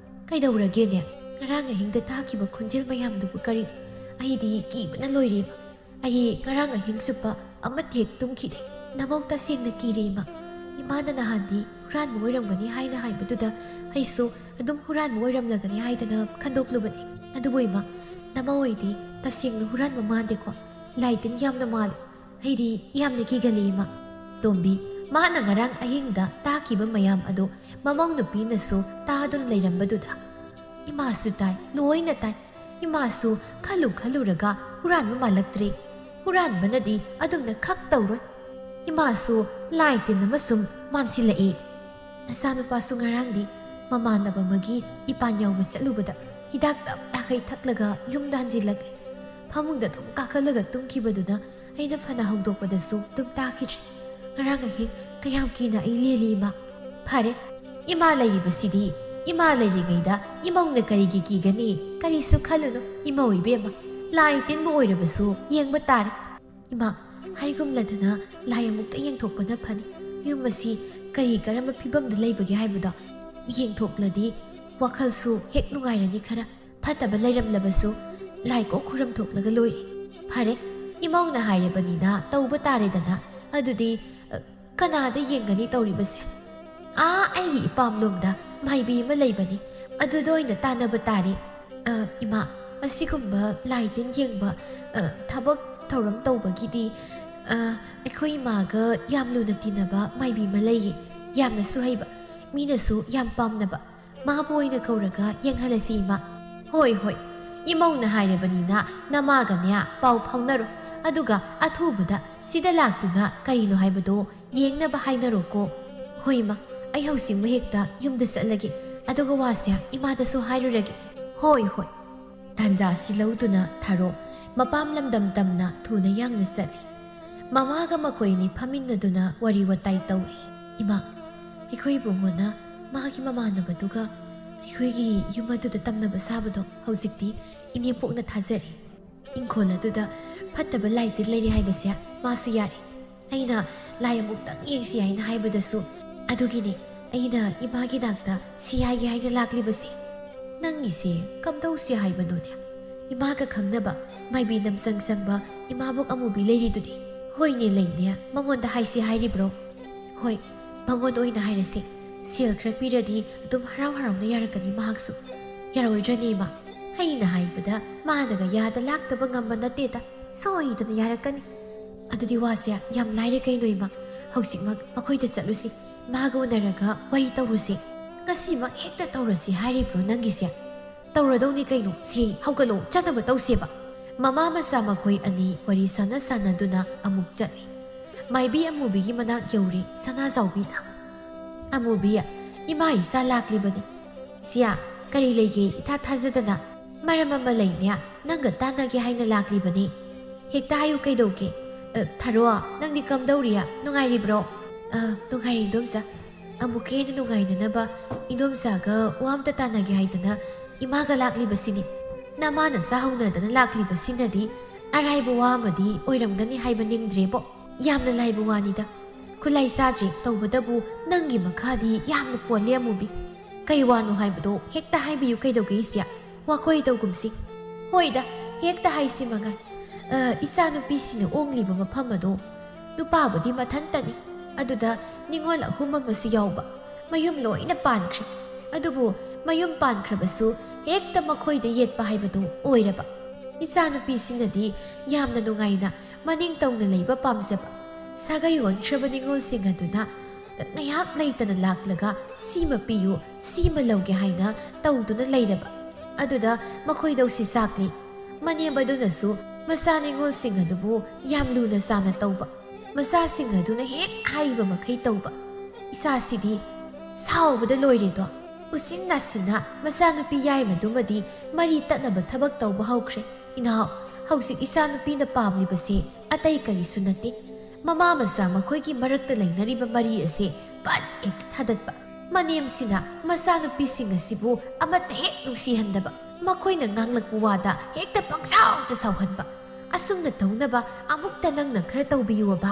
ꯀꯩꯗꯧꯔꯒꯦꯅꯦ? ꯉꯔꯥꯡ ꯑꯍꯤꯡꯗ ꯇꯥꯈꯤꯕ ꯈꯣꯟꯖꯦꯜ ꯃꯌꯥꯝꯗꯨꯕꯨ ꯀꯔꯤꯅꯣ? ꯑꯩꯗꯤ ꯀꯤꯕꯅ ꯂꯣꯏꯔꯦꯕ꯫ ꯑꯩ ꯉꯔꯥꯡ ꯑꯍꯤꯡ ꯆꯨꯞꯄ ꯑꯃꯠꯇ ꯍꯦꯛ ꯇꯨꯝꯈꯤꯗꯦ꯫ ꯅꯃꯧ ꯇꯁꯦꯡꯅ ꯀꯤꯔꯦ, ꯏꯃꯥ꯫ ꯏꯃꯥꯅ ꯅꯍꯥꯟꯗꯤ ꯍꯨꯔꯥꯟꯕ ꯑꯣꯏꯔꯝꯒꯅꯤ ꯍꯥꯏꯅ ꯍꯥꯏꯕꯗꯨꯗ ꯑꯩꯁꯨ ꯑꯗꯨꯝ ꯍꯨꯔꯥꯟꯕ ꯑꯣꯏꯔꯝꯂꯒꯅꯤ ꯍꯥꯏꯗꯅ ꯈꯟꯗꯣꯛꯂꯨꯕꯅꯤ꯫ ꯑꯗꯨꯕꯨ ꯏꯃꯥ, ꯅꯃꯧ ꯑꯣꯏꯗꯤ ꯇꯁꯦꯡꯅ ꯍꯨꯔꯥꯟꯕ ꯃꯥꯟꯗꯦꯀꯣ? ꯂꯥꯏ ꯇꯤꯟ ꯌꯥꯝꯅ ꯃꯥꯜꯂꯤ꯫ ꯑꯩꯗꯤ ꯌꯥꯝꯅ ꯀꯤꯒꯜꯂꯤ, ꯏꯃꯥ꯫" ꯇꯣꯝꯕꯤ, ꯃꯥꯅ ꯉꯔꯥꯡ ꯑꯍꯤꯡꯗ ꯇꯥꯈꯤꯕ ꯃꯌꯥꯝ ꯑꯗꯨ ꯃꯃꯧ ꯅꯨꯄꯤꯅꯁꯨ ꯇꯥꯗꯨꯅ ꯂꯩꯔꯝꯕꯗꯨꯗ, "ꯏꯃꯥꯁꯨ ꯇꯥꯏ, ꯂꯣꯏꯅ ꯇꯥꯏ꯫ ꯏꯃꯥꯁꯨ ꯈꯜꯂꯨ ꯈꯜꯂꯨꯔꯒ ꯍꯨꯔꯥꯟꯕ ꯃꯥꯜꯂꯛꯇ꯭ꯔꯦ꯫ ꯍꯨꯔꯥꯟꯕꯅꯗꯤ ꯑꯗꯨꯝꯅ ꯈꯛ ꯇꯧꯔꯣꯏ꯫ ꯏꯃꯥꯁꯨ ꯂꯥꯏ ꯇꯤꯟ ꯑꯃ ꯁꯨꯝ ꯃꯥꯟꯁꯤꯜꯂꯛꯑꯦ꯫ ꯅꯆꯥꯅꯨꯄꯥꯁꯨ ꯉꯔꯥꯡꯗꯤ ꯃꯃꯥꯟꯅꯕ ꯑꯃꯒꯤ ꯏꯄꯥꯟ ꯌꯥꯎꯕ ꯆꯠꯂꯨꯕꯗ ꯍꯤꯗꯥꯛ ꯇꯞ ꯇꯥꯈꯩ ꯊꯛꯂꯒ ꯌꯨꯝꯗ ꯍꯟꯖꯤꯜꯂꯛꯂꯦ꯫ ꯐꯃꯨꯡꯗ ꯑꯗꯨꯝ ꯀꯥꯈꯠꯂꯒ ꯇꯨꯝꯈꯤꯕꯗꯨꯅ ꯑꯩꯅ ꯐꯅ ꯍꯧꯗꯣꯛꯄꯗꯁꯨ ꯑꯗꯨꯝ ꯇꯥꯈꯤꯗ꯭ꯔꯦ꯫ ꯉꯔꯥꯡ ꯑꯍꯤꯡ ꯀꯌꯥꯝ ꯀꯤꯅ ꯑꯩ ꯂꯦꯜꯂꯤ, ꯏꯃꯥ꯫ ꯐꯔꯦ, ꯏꯃꯥ ꯂꯩꯔꯤꯕꯁꯤꯗꯤ, ꯏꯃꯥ ꯂꯩꯔꯤꯉꯩꯗ ꯏꯃꯧꯅ ꯀꯔꯤꯒꯤ ꯀꯤꯒꯅꯤ? ꯀꯔꯤꯁꯨ ꯈꯜꯂꯨꯅꯨ, ꯏꯃꯧ ꯏꯕꯦꯝꯃ꯫ ꯂꯥꯏ ꯇꯤꯟꯕꯨ ꯑꯣꯏꯔꯕꯁꯨ ꯌꯦꯡꯕ ꯇꯥꯔꯦ꯫ ꯏꯃꯥ, ꯍꯥꯏꯒꯨꯝꯂꯗꯅ ꯂꯥꯏ ꯑꯃꯨꯛꯇ ꯌꯦꯡꯊꯣꯛꯄꯅ ꯐꯅꯤ꯫ ꯌꯨꯝ ꯑꯁꯤ ꯀꯔꯤ ꯀꯔꯝꯕ ꯐꯤꯕꯝꯗ ꯂꯩꯕꯒꯦ ꯍꯥꯏꯕꯗꯣ ꯌꯦꯡꯊꯣꯛꯂꯗꯤ ꯋꯥꯈꯜꯁꯨ ꯍꯦꯛ ꯅꯨꯡꯉꯥꯏꯔꯅꯤ ꯈꯔ꯫ ꯐꯠꯇꯕ ꯂꯩꯔꯝꯂꯕꯁꯨ ꯂꯥꯏ ꯀꯣꯛ ꯈꯨꯔꯝ ꯊꯣꯛꯂꯒ ꯂꯣꯏꯔꯦ꯫ ꯐꯔꯦ, ꯏꯃꯧꯅ ꯍꯥꯏꯔꯕꯅꯤꯅ ꯇꯧꯕ ꯇꯥꯔꯦꯗꯅ꯫ ꯑꯗꯨꯗꯤ, ꯑ, ꯀꯅꯥꯗ ꯌꯦꯡꯒꯅꯤ ꯇꯧꯔꯤꯕꯁꯦ? ꯑꯥ, ꯑꯩꯒꯤ ꯏꯄꯥꯝꯂꯣꯝꯗ ꯃꯥꯏꯕꯤ ꯑꯃ ꯂꯩꯕꯅꯤ, ꯑꯗꯨꯗ ꯑꯣꯏꯅ ꯇꯥꯟꯅꯕ ꯇꯥꯔꯦ꯫ ꯑ, ꯏꯃꯥ, ꯑꯁꯤꯒꯨꯝꯕ ꯂꯥꯏ ꯇꯤꯟ ꯌꯦꯡꯕ, ꯑ, ꯊꯕꯛ ꯊꯧꯔꯝ ꯇꯧꯕꯒꯤꯗꯤ, ꯑ, ꯑꯩꯈꯣꯏ ꯏꯃꯥꯒ ꯌꯥꯝ ꯂꯨꯅ ꯇꯤꯟꯅꯕ ꯃꯥꯏꯕꯤ ꯑꯃ ꯂꯩꯌꯦ꯫ ꯌꯥꯝꯅꯁꯨ ꯍꯩꯕ, ꯃꯤꯅꯁꯨ ꯌꯥꯝ ꯄꯥꯝꯅꯕ꯫ ꯃꯥꯕꯨ ꯑꯣꯏꯅ ꯀꯧꯔꯒ ꯌꯦꯡꯍꯜꯂꯁꯤ, ꯏꯃꯥ꯫ ꯍꯣꯏ, ꯍꯣꯏ, ꯏꯃꯧꯅ ꯍꯥꯏꯔꯕꯅꯤꯅ ꯅꯃꯥꯒꯅꯦ ꯄꯥꯎ ꯐꯥꯎꯅꯔꯣ꯫ ꯑꯗꯨꯒ ꯑꯊꯨꯕꯗ ꯁꯤꯗ ꯂꯥꯛꯇꯨꯅ ꯀꯔꯤꯅꯣ ꯍꯥꯏꯕꯗꯣ ꯌꯦꯡꯅꯕ ꯍꯥꯏꯅꯔꯣꯀꯣ꯫ ꯍꯣꯏ, ꯏꯃꯥ, ꯑꯩ ꯍꯧꯖꯤꯛꯃꯛ ꯍꯦꯛꯇ ꯌꯨꯝꯗ ꯆꯠꯂꯒꯦ꯫ ꯑꯗꯨꯒ ꯋꯥꯁꯦ ꯏꯃꯥꯗꯁꯨ ꯍꯥꯏꯔꯨꯔꯒꯦ꯫ ꯍꯣꯏ, ꯍꯣꯏ꯫ ꯇꯥꯟꯖꯥꯁꯤ ꯂꯧꯗꯨꯅ ꯊꯥꯔꯣ ꯃꯄꯥꯝ ꯂꯝꯗꯝ ꯇꯝꯅ ꯊꯨꯅ ꯌꯥꯡꯅ ꯆꯠꯂꯤ꯫ ꯃꯃꯥꯒ ꯃꯈꯣꯏ ꯑꯅꯤ ꯐꯝꯃꯤꯟꯅꯗꯨꯅ ꯋꯥꯔꯤ ꯋꯥꯇꯥꯏ ꯇꯧꯔꯤ꯫ ꯏꯃꯥ, ꯑꯩꯈꯣꯏ ꯏꯕꯨꯡꯉꯣꯅ ꯃꯥꯒꯤ ꯃꯃꯥꯟꯅꯕꯗꯨꯒ ꯑꯩꯈꯣꯏꯒꯤ ꯌꯨꯝ ꯑꯗꯨꯗ ꯇꯝꯅꯕ ꯁꯥꯕꯗꯣ ꯍꯧꯖꯤꯛꯇꯤ ꯏꯅꯦꯄꯣꯛꯅ ꯊꯥꯖꯔꯦ꯫ ꯏꯪꯈꯣꯜ ꯑꯗꯨꯗ ꯐꯠꯇꯕ ꯂꯥꯏ ꯇꯤꯟ ꯂꯩꯔꯦ ꯍꯥꯏꯕꯁꯦ ꯃꯥꯁꯨ ꯌꯥꯔꯦ꯫ ꯑꯩꯅ ꯂꯥꯏ ꯑꯃꯨꯛꯇꯪ ꯌꯦꯡꯁꯤ ꯍꯥꯏꯅ ꯍꯥꯏꯕꯗꯁꯨ, ꯑꯗꯨꯒꯤꯅꯦ ꯑꯩꯅ ꯏꯃꯥꯒꯤ ꯅꯥꯛꯇ ꯁꯤ ꯍꯥꯏꯒꯦ ꯍꯥꯏꯅ ꯂꯥꯛꯂꯤꯕꯁꯦ꯫ ꯅꯪꯒꯤꯁꯦ ꯀꯝꯗꯧꯁꯤ ꯍꯥꯏꯕꯅꯣꯅꯦ? ꯏꯃꯥꯒ ꯈꯪꯅꯕ ꯃꯥꯏꯕꯤ ꯅꯝꯁꯪ ꯁꯪꯕ ꯏꯃꯥꯕꯣꯛ ꯑꯃꯨꯕꯤ ꯂꯩꯔꯤꯗꯨꯗꯤ꯫ ꯍꯣꯏꯅꯦ, ꯂꯩꯅꯦ, ꯃꯉꯣꯟꯗ ꯍꯥꯏꯁꯤ ꯍꯥꯏꯔꯤꯕ꯭ꯔꯣ? ꯍꯣꯏ, ꯃꯉꯣꯟꯗ ꯑꯣꯏꯅ ꯍꯥꯏꯔꯁꯤ꯫ ꯁꯦꯜ ꯈꯔ ꯄꯤꯔꯗꯤ ꯑꯗꯨꯝ ꯍꯔꯥꯎ ꯍꯔꯥꯎꯅ ꯌꯥꯔꯛꯀꯅꯤ ꯃꯍꯥꯛꯁꯨ꯫ ꯌꯥꯔꯣꯏꯗ꯭ꯔꯅꯦ, ꯏꯃꯥ? ꯑꯩꯅ ꯍꯥꯏꯕꯗ ꯃꯥꯅꯒ ꯌꯥꯗ ꯂꯥꯛꯇꯕ ꯉꯝꯕ ꯅꯠꯇꯦꯗ꯫ ꯁꯣꯏꯗꯅ ꯌꯥꯔꯛꯀꯅꯤ꯫ ꯑꯗꯨꯗꯤ ꯋꯥꯁꯦ ꯌꯥꯝ ꯂꯥꯏꯔꯦ ꯀꯩꯅꯣ, ꯏꯃꯥ꯫ ꯍꯧꯖꯤꯛꯃꯛ ꯃꯈꯣꯏꯗ ꯆꯠꯂꯨꯁꯤ꯫ ꯃꯥꯒ ꯎꯅꯔꯒ ꯋꯥꯔꯤ ꯇꯧꯔꯨꯁꯤ꯫ ꯉꯁꯤꯃꯛ ꯍꯦꯛꯇ ꯇꯧꯔꯁꯤ ꯍꯥꯏꯔꯤꯕ꯭ꯔꯣ ꯅꯪꯒꯤꯁꯦ? ꯇꯧꯔꯗꯧꯅꯤ ꯀꯩꯅꯣ꯫ ꯁꯤ, ꯍꯧꯒꯠꯂꯣ, ꯆꯠꯅꯕ ꯇꯧꯁꯦꯕ꯫ ꯃꯃꯥ ꯃꯆꯥ ꯃꯈꯣꯏ ꯑꯅꯤ ꯋꯥꯔꯤ ꯁꯥꯟꯅ ꯁꯥꯟꯅꯗꯨꯅ ꯑꯃꯨꯛ ꯆꯠꯂꯤ꯫ ꯃꯥꯏꯕꯤ ꯑꯃꯨꯕꯤꯒꯤ ꯃꯅꯥꯛ ꯌꯧꯔꯦ ꯁꯅꯥꯖꯥꯎꯕꯤꯅ꯫ "ꯑꯃꯨꯕꯤ, ꯏꯃꯥ ꯏꯆꯥ ꯂꯥꯛꯂꯤꯕꯅꯤ꯫ ꯁꯤꯌꯥ, ꯀꯔꯤ ꯂꯩꯒꯦ ꯏꯊꯥ ꯊꯥꯖꯗꯅ?" "ꯃꯔꯝ ꯑꯃ ꯂꯩꯅꯦ, ꯅꯪꯒ ꯇꯥꯟꯅꯒꯦ ꯍꯥꯏꯅ ꯂꯥꯛꯂꯤꯕꯅꯤ꯫ ꯍꯦꯛꯇ ꯍꯥꯏꯌꯨ, ꯀꯩꯗꯧꯒꯦ?" "ꯑ, ꯊꯔꯣ, ꯅꯪꯗꯤ ꯀꯝꯗꯧꯔꯤ? ꯅꯨꯡꯉꯥꯏꯔꯤꯕ꯭ꯔꯣ?" "ꯑ, ꯅꯨꯡꯉꯥꯏꯔꯤ, ꯏꯗꯣꯝꯆꯥ꯫ ꯑꯃꯨꯛꯀ ꯍꯦꯟꯅ ꯅꯨꯡꯉꯥꯏꯅꯅꯕ ꯏꯗꯣꯝꯆꯥꯒ ꯋꯥ ꯑꯝꯇ ꯇꯥꯟꯅꯒꯦ ꯍꯥꯏꯗꯅ ꯏꯃꯥꯒ ꯂꯥꯛꯂꯤꯕꯁꯤꯅꯤ꯫ ꯅꯃꯥ ꯅꯆꯥ ꯍꯧꯅꯗꯅ ꯂꯥꯛꯂꯤꯕꯁꯤꯅꯗꯤ ꯑꯔꯥꯏꯕ ꯋꯥ ꯑꯃꯗꯤ ꯑꯣꯏꯔꯝꯒꯅꯤ ꯍꯥꯏꯕ ꯅꯤꯡꯗ꯭ꯔꯦꯕꯣ꯫ ꯌꯥꯝꯅ ꯂꯥꯏꯕ ꯋꯥꯅꯤꯗ꯫ ꯈꯨꯠꯂꯥꯏ ꯆꯥꯗ꯭ꯔꯦ, ꯇꯧꯕꯇꯕꯨ ꯅꯪꯒꯤ ꯃꯈꯥꯗꯤ ꯌꯥꯝꯅ ꯄꯣꯜꯂꯦ, ꯑꯃꯨꯕꯤ꯫ ꯀꯩ ꯋꯥꯅꯣ ꯍꯥꯏꯕꯗꯣ ꯍꯦꯛꯇ ꯍꯥꯏꯕꯤꯌꯨ, ꯀꯩꯗꯧꯒꯦ, ꯏꯆꯦ? ꯋꯥꯈꯣꯏ ꯇꯧꯒꯨꯝꯁꯤ꯫ ꯍꯣꯏꯗ, ꯍꯦꯛꯇ ꯍꯥꯏꯁꯤ ꯃꯉꯥꯏ꯫ ꯑ, ꯏꯆꯥꯅꯨꯄꯤꯁꯤꯡꯅ ꯑꯣꯡꯂꯤꯕ ꯃꯐꯝ ꯑꯗꯣ ꯅꯨꯄꯥꯕꯨꯗꯤ ꯃꯊꯟꯇꯅꯤ꯫ ꯑꯗꯨꯗ ꯅꯤꯉꯣꯜ ꯑꯍꯨꯝ ꯑꯃꯁꯨ ꯌꯥꯎꯕ꯫ ꯃꯌꯨꯝ ꯂꯣꯏꯅ ꯄꯥꯟꯈ꯭ꯔꯦ꯫ ꯑꯗꯨꯕꯨ ꯃꯌꯨꯝ ꯄꯥꯟꯈ꯭ꯔꯕꯁꯨ ꯍꯦꯛꯇ ꯃꯈꯣꯏꯗ ꯌꯦꯠꯄ ꯍꯥꯏꯕꯗꯨ ꯑꯣꯏꯔꯕ꯫ ꯏꯆꯥꯅꯨꯄꯤꯁꯤꯅꯗꯤ ꯌꯥꯝꯅ ꯅꯨꯡꯉꯥꯏꯅ ꯃꯅꯤꯡ ꯇꯧꯅ ꯂꯩꯕ ꯄꯥꯝꯖꯕ꯫ ꯁꯥꯒꯩ ꯑꯣꯟꯈ꯭ꯔꯕ ꯅꯤꯉꯣꯜꯁꯤꯡ ꯑꯗꯨꯅ ꯉꯥꯏꯍꯥꯛ ꯂꯩꯇꯅ ꯂꯥꯛꯂꯒ "ꯁꯤꯃ ꯄꯤꯌꯨ, ꯁꯤꯃ ꯂꯧꯒꯦ" ꯍꯥꯏꯅ ꯇꯧꯗꯨꯅ ꯂꯩꯔꯕ꯫ ꯑꯗꯨꯗ ꯃꯈꯣꯏꯗꯧꯁꯤ ꯆꯥꯛꯂꯤ꯫ ꯃꯅꯦꯝ ꯑꯗꯨꯅꯁꯨ ꯃꯆꯥ ꯅꯤꯉꯣꯜꯁꯤꯡ ꯑꯗꯨꯕꯨ ꯌꯥꯝ ꯂꯨꯅ ꯆꯥꯅ ꯇꯧꯕ꯫ ꯃꯆꯥꯁꯤꯡ ꯑꯗꯨꯅ ꯍꯦꯛ ꯍꯥꯏꯔꯤꯕ ꯃꯈꯩ ꯇꯧꯕ꯫ ꯏꯆꯥꯁꯤꯗꯤ ꯁꯥꯎꯕꯗ ꯂꯣꯏꯔꯦꯗꯣ꯫ ꯎꯆꯤꯟ ꯅꯥꯆꯤꯟꯅ ꯃꯆꯥꯅꯨꯄꯤ ꯌꯥꯏꯃꯗꯨꯃꯗꯤ ꯃꯔꯤ ꯇꯠꯅꯕ ꯊꯕꯛ ꯇꯧꯕ ꯍꯧꯈ꯭ꯔꯦ꯫ ꯏꯅꯥꯎ, ꯍꯧꯖꯤꯛ ꯏꯆꯥꯅꯨꯄꯤꯅ ꯄꯥꯝꯂꯤꯕꯁꯦ ꯑꯇꯩ ꯀꯔꯤꯁꯨ ꯅꯠꯇꯦ꯫ ꯃꯃꯥ ꯃꯆꯥ ꯃꯈꯣꯏꯒꯤ ꯃꯔꯛꯇ ꯂꯩꯅꯔꯤꯕ ꯃꯔꯤ ꯑꯁꯦ ꯄꯠ ꯍꯦꯛ ꯊꯥꯗꯠꯄ꯫ ꯃꯅꯦꯝꯁꯤꯅ ꯃꯆꯥꯅꯨꯄꯤꯁꯤꯡ ꯑꯁꯤꯕꯨ ꯑꯃꯠꯇ ꯍꯦꯛ ꯅꯨꯡꯁꯤꯍꯟꯗꯕ꯫ ꯃꯈꯣꯏꯅ ꯉꯥꯡꯂꯛꯄ ꯋꯥꯗ ꯍꯦꯛꯇ ꯄꯪꯁꯥꯎꯗ ꯁꯥꯎꯍꯟꯕ꯫ ꯑꯁꯨꯝꯅ ꯇꯧꯅꯕ ꯑꯃꯨꯛꯇ ꯅꯪꯅ ꯈꯔ ꯇꯧꯕꯤꯌꯨꯑꯕ꯫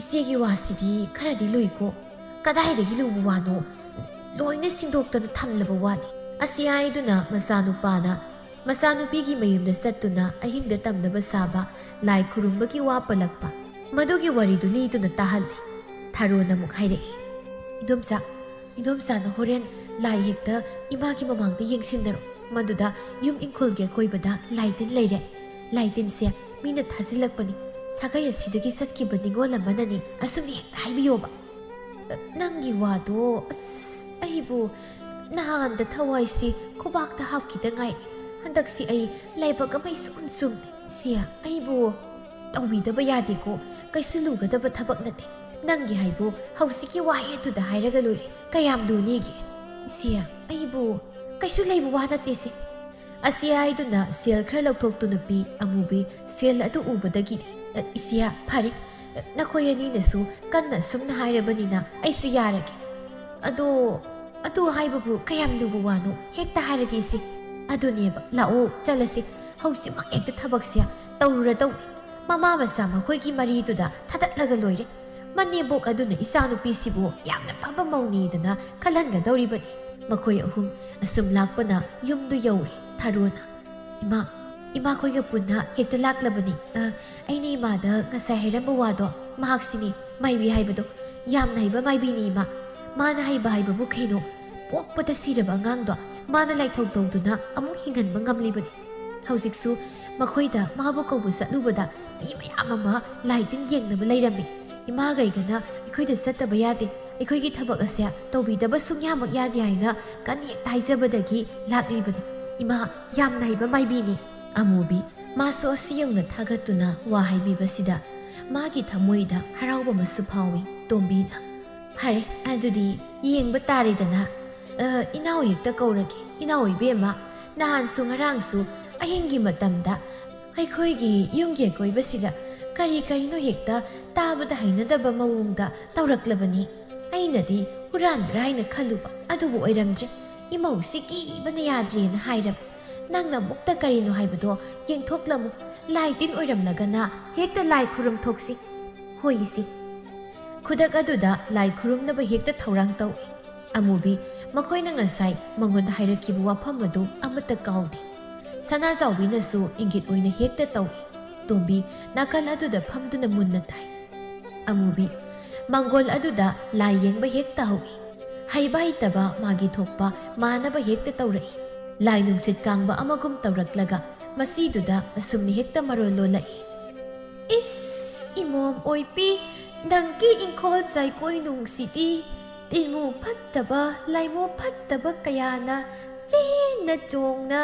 ꯏꯆꯦꯒꯤ ꯋꯥꯁꯤꯗꯤ ꯈꯔꯗꯤ ꯂꯨꯏꯀꯣ꯫ ꯀꯗꯥꯏꯗꯒꯤ ꯂꯨꯕ ꯋꯥꯅꯣ? ꯂꯣꯏꯅ ꯁꯤꯟꯗꯣꯛꯇꯅ ꯊꯝꯂꯕ ꯋꯥꯅꯤ꯫ ꯑꯁꯤ ꯍꯥꯏꯗꯨꯅ ꯃꯆꯥꯅꯨꯄꯥꯅ ꯃꯆꯥꯅꯨꯄꯤꯒꯤ ꯃꯌꯨꯝꯗ ꯆꯠꯇꯨꯅ ꯑꯍꯤꯡꯗ ꯇꯝꯅꯕ ꯁꯥꯕ ꯂꯥꯏ ꯈꯨꯔꯨꯝꯕꯒꯤ ꯋꯥ ꯄꯜꯂꯛꯄ꯫ ꯃꯗꯨꯒꯤ ꯋꯥꯔꯤꯗꯨ ꯂꯤꯗꯨꯅ ꯇꯥꯍꯜꯂꯦ꯫ ꯊꯥꯔꯣꯅ ꯑꯃꯨꯛ ꯍꯥꯏꯔꯛꯏ, "ꯏꯗꯣꯝꯆꯥ, ꯏꯗꯣꯝꯆꯥꯅ ꯍꯣꯔꯦꯟ ꯂꯥꯏ ꯍꯦꯛꯇ ꯏꯃꯥꯒꯤ ꯃꯃꯥꯡꯗ ꯌꯦꯡꯁꯤꯟꯅꯔꯣ꯫ ꯃꯗꯨꯗ ꯌꯨꯝ ꯏꯪꯈꯣꯜꯒꯤ ꯑꯀꯣꯏꯕꯗ ꯂꯥꯏꯇꯤꯟ ꯂꯩꯔꯦ꯫ ꯂꯥꯏꯇꯤꯟꯁꯦ ꯃꯤꯅ ꯊꯥꯖꯤꯜꯂꯛꯄꯅꯤ꯫ ꯁꯥꯒꯩ ꯑꯁꯤꯗꯒꯤ ꯆꯠꯈꯤꯕ ꯅꯤꯉꯣꯜ ꯑꯃꯅꯅꯤ꯫ ꯑꯁꯨꯝꯅ ꯍꯦꯛꯇ ꯍꯥꯏꯕꯤꯌꯣꯕ꯫" "ꯅꯪꯒꯤ ꯋꯥꯗꯣ, ꯑꯁ, ꯑꯩꯕꯨ ꯅꯍꯥꯟꯗ ꯊꯋꯥꯏꯁꯤ ꯈꯨꯕꯥꯛꯇ ꯍꯥꯞꯈꯤꯗ ꯉꯥꯏ꯫ ꯍꯟꯗꯛꯁꯤ ꯑꯩ ꯂꯥꯏꯕꯛ ꯑꯃ ꯏꯆꯨꯝ ꯆꯨꯝꯃꯦ꯫ ꯁꯤ ꯑꯩꯕꯨ ꯇꯧꯕꯤꯗꯕ ꯌꯥꯗꯦꯀꯣ꯫ ꯀꯩꯁꯨ ꯂꯨꯒꯗꯕ ꯊꯕꯛ ꯅꯠꯇꯦ꯫ ꯅꯪꯒꯤ ꯍꯥꯏꯕꯨ ꯍꯧꯖꯤꯛꯀꯤ ꯋꯥꯍꯩ ꯑꯗꯨꯗ ꯍꯥꯏꯔꯒ ꯂꯣꯏꯔꯦ꯫ ꯀꯌꯥꯝ ꯂꯨꯅꯤꯒꯦ? ꯏꯆꯦ, ꯑꯩꯕꯨ ꯀꯩꯁꯨ ꯂꯩꯕ ꯋꯥ ꯅꯠꯇꯦꯁꯦ꯫" ꯑꯁꯤ ꯍꯥꯏꯗꯨꯅ ꯁꯦꯜ ꯈꯔ ꯂꯧꯊꯣꯛꯇꯨꯅ ꯄꯤ꯫ ꯑꯃꯨꯕꯤ ꯁꯦꯜ ꯑꯗꯨ ꯎꯕꯗꯒꯤ, "ꯏꯆꯦ, ꯐꯔꯦ, ꯅꯈꯣꯏ ꯑꯅꯤꯅꯁꯨ ꯀꯟꯅ ꯑꯁꯨꯝꯅ ꯍꯥꯏꯔꯕꯅꯤꯅ ꯑꯩꯁꯨ ꯌꯥꯔꯒꯦ꯫ ꯑꯗꯣ, ꯑꯗꯨ ꯍꯥꯏꯕꯕꯨ ꯀꯌꯥꯝ ꯂꯨꯕ ꯋꯥꯅꯣ? ꯍꯦꯛꯇ ꯍꯥꯏꯔꯒꯦ ꯏꯆꯦ꯫" "ꯑꯗꯨꯅꯦꯕ, ꯂꯥꯛꯑꯣ, ꯆꯠꯂꯁꯤ꯫ ꯍꯧꯖꯤꯛꯃꯛ ꯍꯦꯛꯇ ꯊꯕꯛꯁꯦ ꯇꯧꯔꯨꯔꯗꯧꯅꯤ꯫ ꯃꯃꯥ ꯃꯆꯥ ꯃꯈꯣꯏꯒꯤ ꯃꯔꯤꯗꯨꯗ ꯊꯥꯗꯠꯂꯒ ꯂꯣꯏꯔꯦ꯫ ꯃꯅꯦꯝꯕꯣꯛ ꯑꯗꯨꯅ ꯏꯆꯥꯅꯨꯄꯤꯁꯤꯕꯨ ꯌꯥꯝꯅ ꯐꯕ ꯃꯧꯅꯦꯗꯅ ꯈꯜꯍꯟꯒꯗꯧꯔꯤꯕꯅꯤ꯫" ꯃꯈꯣꯏ ꯑꯍꯨꯝ ꯑꯁꯨꯝ ꯂꯥꯛꯄꯅ ꯌꯨꯝꯗꯨ ꯌꯧꯔꯦ꯫ ꯊꯥꯔꯣꯅ, "ꯏꯃꯥ, ꯏꯃꯥꯈꯣꯏꯒ ꯄꯨꯟꯅ ꯍꯦꯛꯇ ꯂꯥꯛꯂꯕꯅꯤ꯫ ꯑ, ꯑꯩꯅ ꯏꯃꯥꯗ ꯉꯁꯥꯏ ꯍꯥꯏꯔꯝꯕ ꯋꯥꯗꯣ, ꯃꯍꯥꯛꯁꯤꯅꯤ ꯃꯥꯏꯕꯤ ꯍꯥꯏꯕꯗꯣ꯫ ꯌꯥꯝꯅ ꯍꯩꯕ ꯃꯥꯏꯕꯤꯅꯤ ꯏꯃꯥ꯫ ꯃꯥꯅ ꯍꯩꯕ ꯍꯥꯏꯕꯕꯨ ꯀꯩꯅꯣ? ꯄꯣꯛꯄꯗ ꯁꯤꯔꯕ ꯑꯉꯥꯡꯗꯣ ꯃꯥꯅ ꯂꯥꯏꯊꯧ ꯇꯧꯗꯨꯅ ꯑꯃꯨꯛ ꯍꯤꯡꯍꯟꯕ ꯉꯝꯂꯤꯕꯅꯤ꯫ ꯍꯧꯖꯤꯛꯁꯨ ꯃꯈꯣꯏꯗ ꯃꯥꯕꯨ ꯀꯧꯕ ꯆꯠꯂꯨꯕꯗ ꯃꯤ ꯃꯌꯥꯝ ꯑꯃ ꯂꯥꯏ ꯇꯤꯟ ꯌꯦꯡꯅꯕ ꯂꯩꯔꯝꯃꯤ꯫ ꯏꯃꯥꯒꯩꯒꯅ ꯑꯩꯈꯣꯏꯗ ꯆꯠꯇꯕ ꯌꯥꯗꯦ, ꯑꯩꯈꯣꯏꯒꯤ ꯊꯕꯛ ꯑꯁꯦ ꯇꯧꯕꯤꯗꯕ ꯁꯨꯡꯌꯥꯃꯛ ꯌꯥꯗꯦ ꯍꯥꯏꯅ ꯀꯟꯅ ꯍꯦꯛꯇ ꯍꯥꯏꯖꯕꯗꯒꯤ ꯂꯥꯛꯂꯤꯕꯅꯤ꯫ ꯏꯃꯥ, ꯌꯥꯝꯅ ꯍꯩꯕ ꯃꯥꯏꯕꯤꯅꯤ꯫ ꯑꯃꯨꯕꯤ, ꯃꯥꯁꯨ ꯑꯁꯤ ꯌꯧꯅ ꯊꯥꯒꯠꯇꯨꯅ ꯋꯥ ꯍꯥꯏꯕꯤꯕꯁꯤꯗ ꯃꯥꯒꯤ ꯊꯃꯣꯏꯗ ꯍꯔꯥꯎꯕ ꯑꯃꯁꯨ ꯐꯥꯎꯏ꯫ ꯇꯣꯝꯕꯤꯅ, "ꯐꯔꯦ, ꯑꯗꯨꯗꯤ ꯌꯦꯡꯕ ꯇꯥꯔꯦꯗꯅ꯫ ꯑ, ꯏꯅꯥꯎ ꯍꯦꯛꯇ ꯀꯧꯔꯒꯦ꯫ ꯏꯅꯥꯎ ꯏꯕꯦꯝꯃ, ꯅꯍꯥꯟꯁꯨ ꯉꯔꯥꯡꯁꯨ ꯑꯍꯤꯡꯒꯤ ꯃꯇꯝꯗ ꯑꯩꯈꯣꯏꯒꯤ ꯌꯨꯝꯒꯤ ꯑꯀꯣꯏꯕꯁꯤꯗ ꯀꯔꯤ ꯀꯔꯤꯅꯣ ꯍꯦꯛꯇ ꯇꯥꯕꯗ ꯍꯩꯅꯗꯕ ꯃꯑꯣꯡꯗ ꯇꯧꯔꯛꯂꯕꯅꯤ꯫ ꯑꯩꯅꯗꯤ ꯍꯨꯔꯥꯟꯕ꯭ꯔꯥ ꯍꯥꯏꯅ ꯈꯜꯂꯨꯕ, ꯑꯗꯨꯕꯨ ꯑꯣꯏꯔꯝꯗ꯭ꯔꯦ꯫ ꯏꯃꯧꯁꯤ ꯀꯤꯕꯅ ꯌꯥꯗ꯭ꯔꯦꯅ ꯍꯥꯏꯔꯕ꯫ ꯅꯪꯅ ꯑꯃꯨꯛꯇ ꯀꯔꯤꯅꯣ ꯍꯥꯏꯕꯗꯣ ꯌꯦꯡꯊꯣꯛꯂꯝꯃꯨ꯫ ꯂꯥꯏ ꯇꯤꯟ ꯑꯣꯏꯔꯝꯂꯒꯅ ꯍꯦꯛꯇ ꯂꯥꯏ ꯈꯨꯔꯨꯝ ꯊꯣꯛꯁꯤ꯫" "ꯍꯣꯏ ꯏꯆꯦ꯫" ꯈꯨꯗꯛ ꯑꯗꯨꯗ ꯂꯥꯏ ꯈꯨꯔꯨꯝꯅꯕ ꯍꯦꯛꯇ ꯊꯧꯔꯥꯡ ꯇꯧꯏ꯫ ꯑꯃꯨꯕꯤ, ꯃꯈꯣꯏꯅ ꯉꯁꯥꯏ ꯃꯉꯣꯟꯗ ꯍꯥꯏꯔꯛꯈꯤꯕ ꯋꯥꯐꯝ ꯑꯗꯨ ꯑꯃꯠꯇ ꯀꯥꯎꯗꯦ꯫ ꯁꯅꯥꯖꯥꯎꯕꯤꯅꯁꯨ ꯏꯪꯒꯤꯠ ꯑꯣꯏꯅ ꯍꯦꯛꯇ ꯇꯧꯏ꯫ ꯇꯣꯝꯕꯤ ꯅꯥꯀꯜ ꯑꯗꯨꯗ ꯐꯝꯗꯨꯅ ꯃꯨꯟꯅ ꯇꯥꯏ꯫ ꯑꯃꯨꯕꯤ, ꯃꯪꯒꯣꯜ ꯑꯗꯨꯗ ꯂꯥꯏ ꯌꯦꯡꯕ ꯍꯦꯛ ꯇꯥꯍꯧꯏ꯫ ꯍꯩꯕ ꯍꯩꯇꯕ ꯃꯥꯒꯤ ꯊꯣꯛꯄ ꯃꯥꯟꯅꯕ ꯍꯦꯛꯇ ꯇꯧꯔꯛꯏ꯫ ꯂꯥꯏ ꯅꯨꯡꯁꯤꯠ ꯀꯥꯡꯕ ꯑꯃꯒꯨꯝ ꯇꯧꯔꯛꯂꯒ ꯃꯁꯤꯗꯨꯗ ꯑꯁꯨꯝꯅ ꯍꯦꯛꯇ ꯃꯔꯣꯜ ꯂꯣꯜꯂꯛꯏ꯫ "ꯏꯁ, ꯏꯃꯣꯝ ꯑꯣꯏꯕꯤ, ꯅꯪꯒꯤ ꯏꯪꯈꯣꯜ ꯆꯥꯏꯀꯣꯏ ꯅꯨꯡꯁꯤꯗꯤ ꯇꯤꯟꯃꯨ ꯐꯠꯇꯕ, ꯂꯥꯏꯃꯨ ꯐꯠꯇꯕ ꯀꯌꯥꯅ ꯆꯦꯟꯅ ꯆꯣꯡꯅ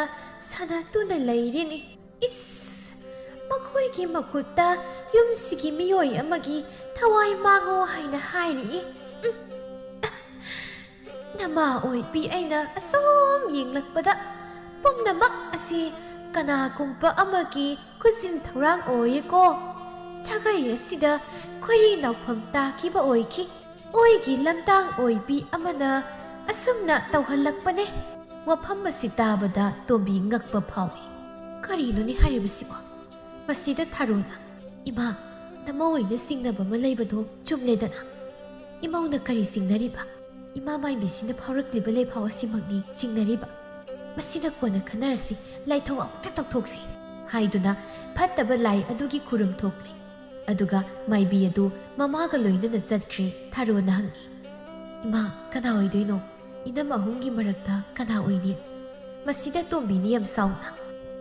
ꯁꯥꯟꯅꯗꯨꯅ ꯂꯩꯔꯦꯅꯦ꯫ ꯏꯁ, ꯃꯈꯣꯏꯒꯤ ꯃꯈꯨꯠꯇ ꯌꯨꯝꯁꯤꯒꯤ ꯃꯤꯑꯣꯏ ꯑꯃꯒꯤ ꯊꯋꯥꯏ ꯃꯥꯡꯉꯣ ꯍꯥꯏꯅ ꯍꯥꯏꯔꯤꯌꯦ꯫ ꯎꯝ, ꯑ, ꯅꯃꯥ ꯑꯣꯏꯕꯤ ꯑꯩꯅ ꯑꯁꯨꯝ ꯌꯦꯡꯂꯛꯄꯗ ꯄꯨꯝꯅꯃꯛ ꯑꯁꯤ ꯀꯅꯥꯒꯨꯝꯕ ꯑꯃꯒꯤ ꯈꯨꯠꯁꯤꯟ ꯊꯧꯔꯥꯡ ꯑꯣꯏꯌꯦꯀꯣ꯫ ꯁꯥꯒꯩ ꯑꯁꯤꯗ ꯈꯣꯏꯔꯤ ꯅꯥꯎꯐꯝ ꯇꯥꯈꯤꯕ ꯑꯣꯏꯈꯤ꯫ ꯑꯣꯏꯒꯤ ꯂꯝꯇꯥꯡ ꯑꯣꯏꯕꯤ ꯑꯃꯅ ꯑꯁꯨꯝꯅ ꯇꯧꯍꯜꯂꯛꯄꯅꯦ꯫" ꯋꯥꯐꯝ ꯑꯁꯤ ꯇꯥꯕꯗ ꯇꯣꯝꯕꯤ ꯉꯛꯄ ꯐꯥꯎꯏ꯫ "ꯀꯔꯤꯅꯣꯅꯦ ꯍꯥꯏꯔꯤꯕꯁꯤꯕꯣ?" ꯃꯁꯤꯗ ꯊꯥꯔꯣꯅ, "ꯏꯃꯥ, ꯅꯃꯧ ꯑꯣꯏꯅ ꯆꯤꯡꯅꯕ ꯑꯃ ꯂꯩꯕꯗꯣ ꯆꯨꯝꯂꯦꯗꯅ꯫ ꯏꯃꯧꯅ ꯀꯔꯤ ꯆꯤꯡꯅꯔꯤꯕ? ꯏꯃꯥ ꯃꯥꯏꯕꯤꯁꯤꯅ ꯐꯥꯎꯔꯛꯂꯤꯕ ꯂꯩꯐꯥꯎ ꯑꯁꯤꯃꯛꯅꯤ ꯆꯤꯡꯅꯔꯤꯕ꯫ ꯃꯁꯤꯅ ꯀꯣꯟꯅ ꯈꯟꯅꯔꯁꯤ, ꯂꯥꯏꯊꯧ ꯑꯃꯨꯛꯇ ꯇꯧꯊꯣꯛꯁꯤ꯫" ꯍꯥꯏꯗꯨꯅ ꯐꯠꯇꯕ ꯂꯥꯏ ꯑꯗꯨꯒꯤ ꯈꯨꯔꯨꯝ ꯊꯣꯛꯂꯦ꯫ ꯑꯗꯨꯒ ꯃꯥꯏꯕꯤ ꯑꯗꯨ ꯃꯃꯥꯒ ꯂꯣꯏꯅꯅ ꯆꯠꯈ꯭ꯔꯦ꯫ ꯊꯥꯔꯣꯅ ꯍꯪꯉꯤ, "ꯏꯃꯥ, ꯀꯅꯥ ꯑꯣꯏꯗꯣꯏꯅꯣ?" "ꯏꯅꯝ ꯑꯍꯨꯝꯒꯤ ꯃꯔꯛꯇ ꯀꯅꯥ ꯑꯣꯏꯅꯤ?" ꯃꯁꯤꯗ ꯇꯣꯝꯕꯤꯅ ꯌꯥꯝ ꯁꯥꯎꯅ,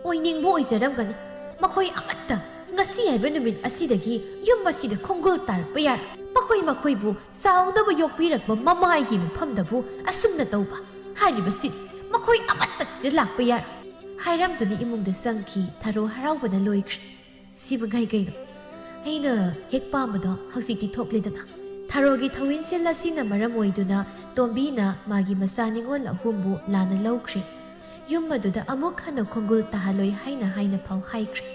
"ꯑꯣꯏꯅꯤꯡꯕ ꯑꯣꯏꯖꯔꯝꯒꯅꯤ꯫ ꯃꯈꯣꯏ ꯑꯃꯠꯇ ꯉꯁꯤ ꯍꯥꯏꯕ ꯅꯨꯃꯤꯠ ꯑꯁꯤꯗꯒꯤ ꯌꯨꯝ ꯑꯁꯤꯗ ꯈꯣꯡꯒꯨꯜ ꯇꯥꯔꯛꯄ ꯌꯥꯔꯣꯏ꯫ ꯃꯈꯣꯏ ꯃꯈꯣꯏꯕꯨ ꯆꯥꯎꯅꯕ ꯌꯣꯛꯄꯤꯔꯛꯄ ꯃꯃꯥꯒꯤ ꯃꯐꯝꯗꯕꯨ ꯑꯁꯨꯝꯅ ꯇꯧꯕ ꯍꯥꯏꯔꯤꯕꯁꯤ, ꯃꯈꯣꯏ ꯑꯃꯠꯇ ꯁꯤꯗ ꯂꯥꯛꯄ ꯌꯥꯔꯣꯏ" ꯍꯥꯏꯔꯝꯗꯨꯅ ꯏꯃꯨꯡꯗ ꯆꯪꯈꯤ꯫ ꯊꯔꯣ ꯍꯔꯥꯎꯕꯅ ꯂꯣꯏꯈ꯭ꯔꯦ꯫ "ꯁꯤꯕꯨ ꯉꯥꯏ ꯀꯩꯅꯣ? ꯑꯩꯅ ꯍꯦꯛ ꯄꯥꯝꯕꯗꯣ ꯍꯧꯖꯤꯛꯇꯤ ꯊꯣꯛꯂꯦꯗꯅ?" ꯊꯔꯣꯒꯤ ꯊꯧꯋꯤꯟꯁꯤꯜ ꯑꯁꯤꯅ ꯃꯔꯝ ꯑꯣꯏꯗꯨꯅ ꯇꯣꯝꯕꯤꯅ ꯃꯥꯒꯤ ꯃꯆꯥ ꯅꯤꯉꯣꯜ ꯑꯍꯨꯝꯕꯨ ꯂꯥꯟꯅ ꯂꯧꯈ꯭ꯔꯦ꯫ ꯌꯨꯝ ꯑꯗꯨꯗ ꯑꯃꯨꯛ ꯍꯟꯅ ꯈꯣꯡꯒꯨꯜ ꯇꯥꯍꯜꯂꯣꯏ ꯍꯥꯏꯅ ꯍꯥꯏꯅ ꯐꯥꯎ ꯍꯥꯏꯈ꯭ꯔꯦ꯫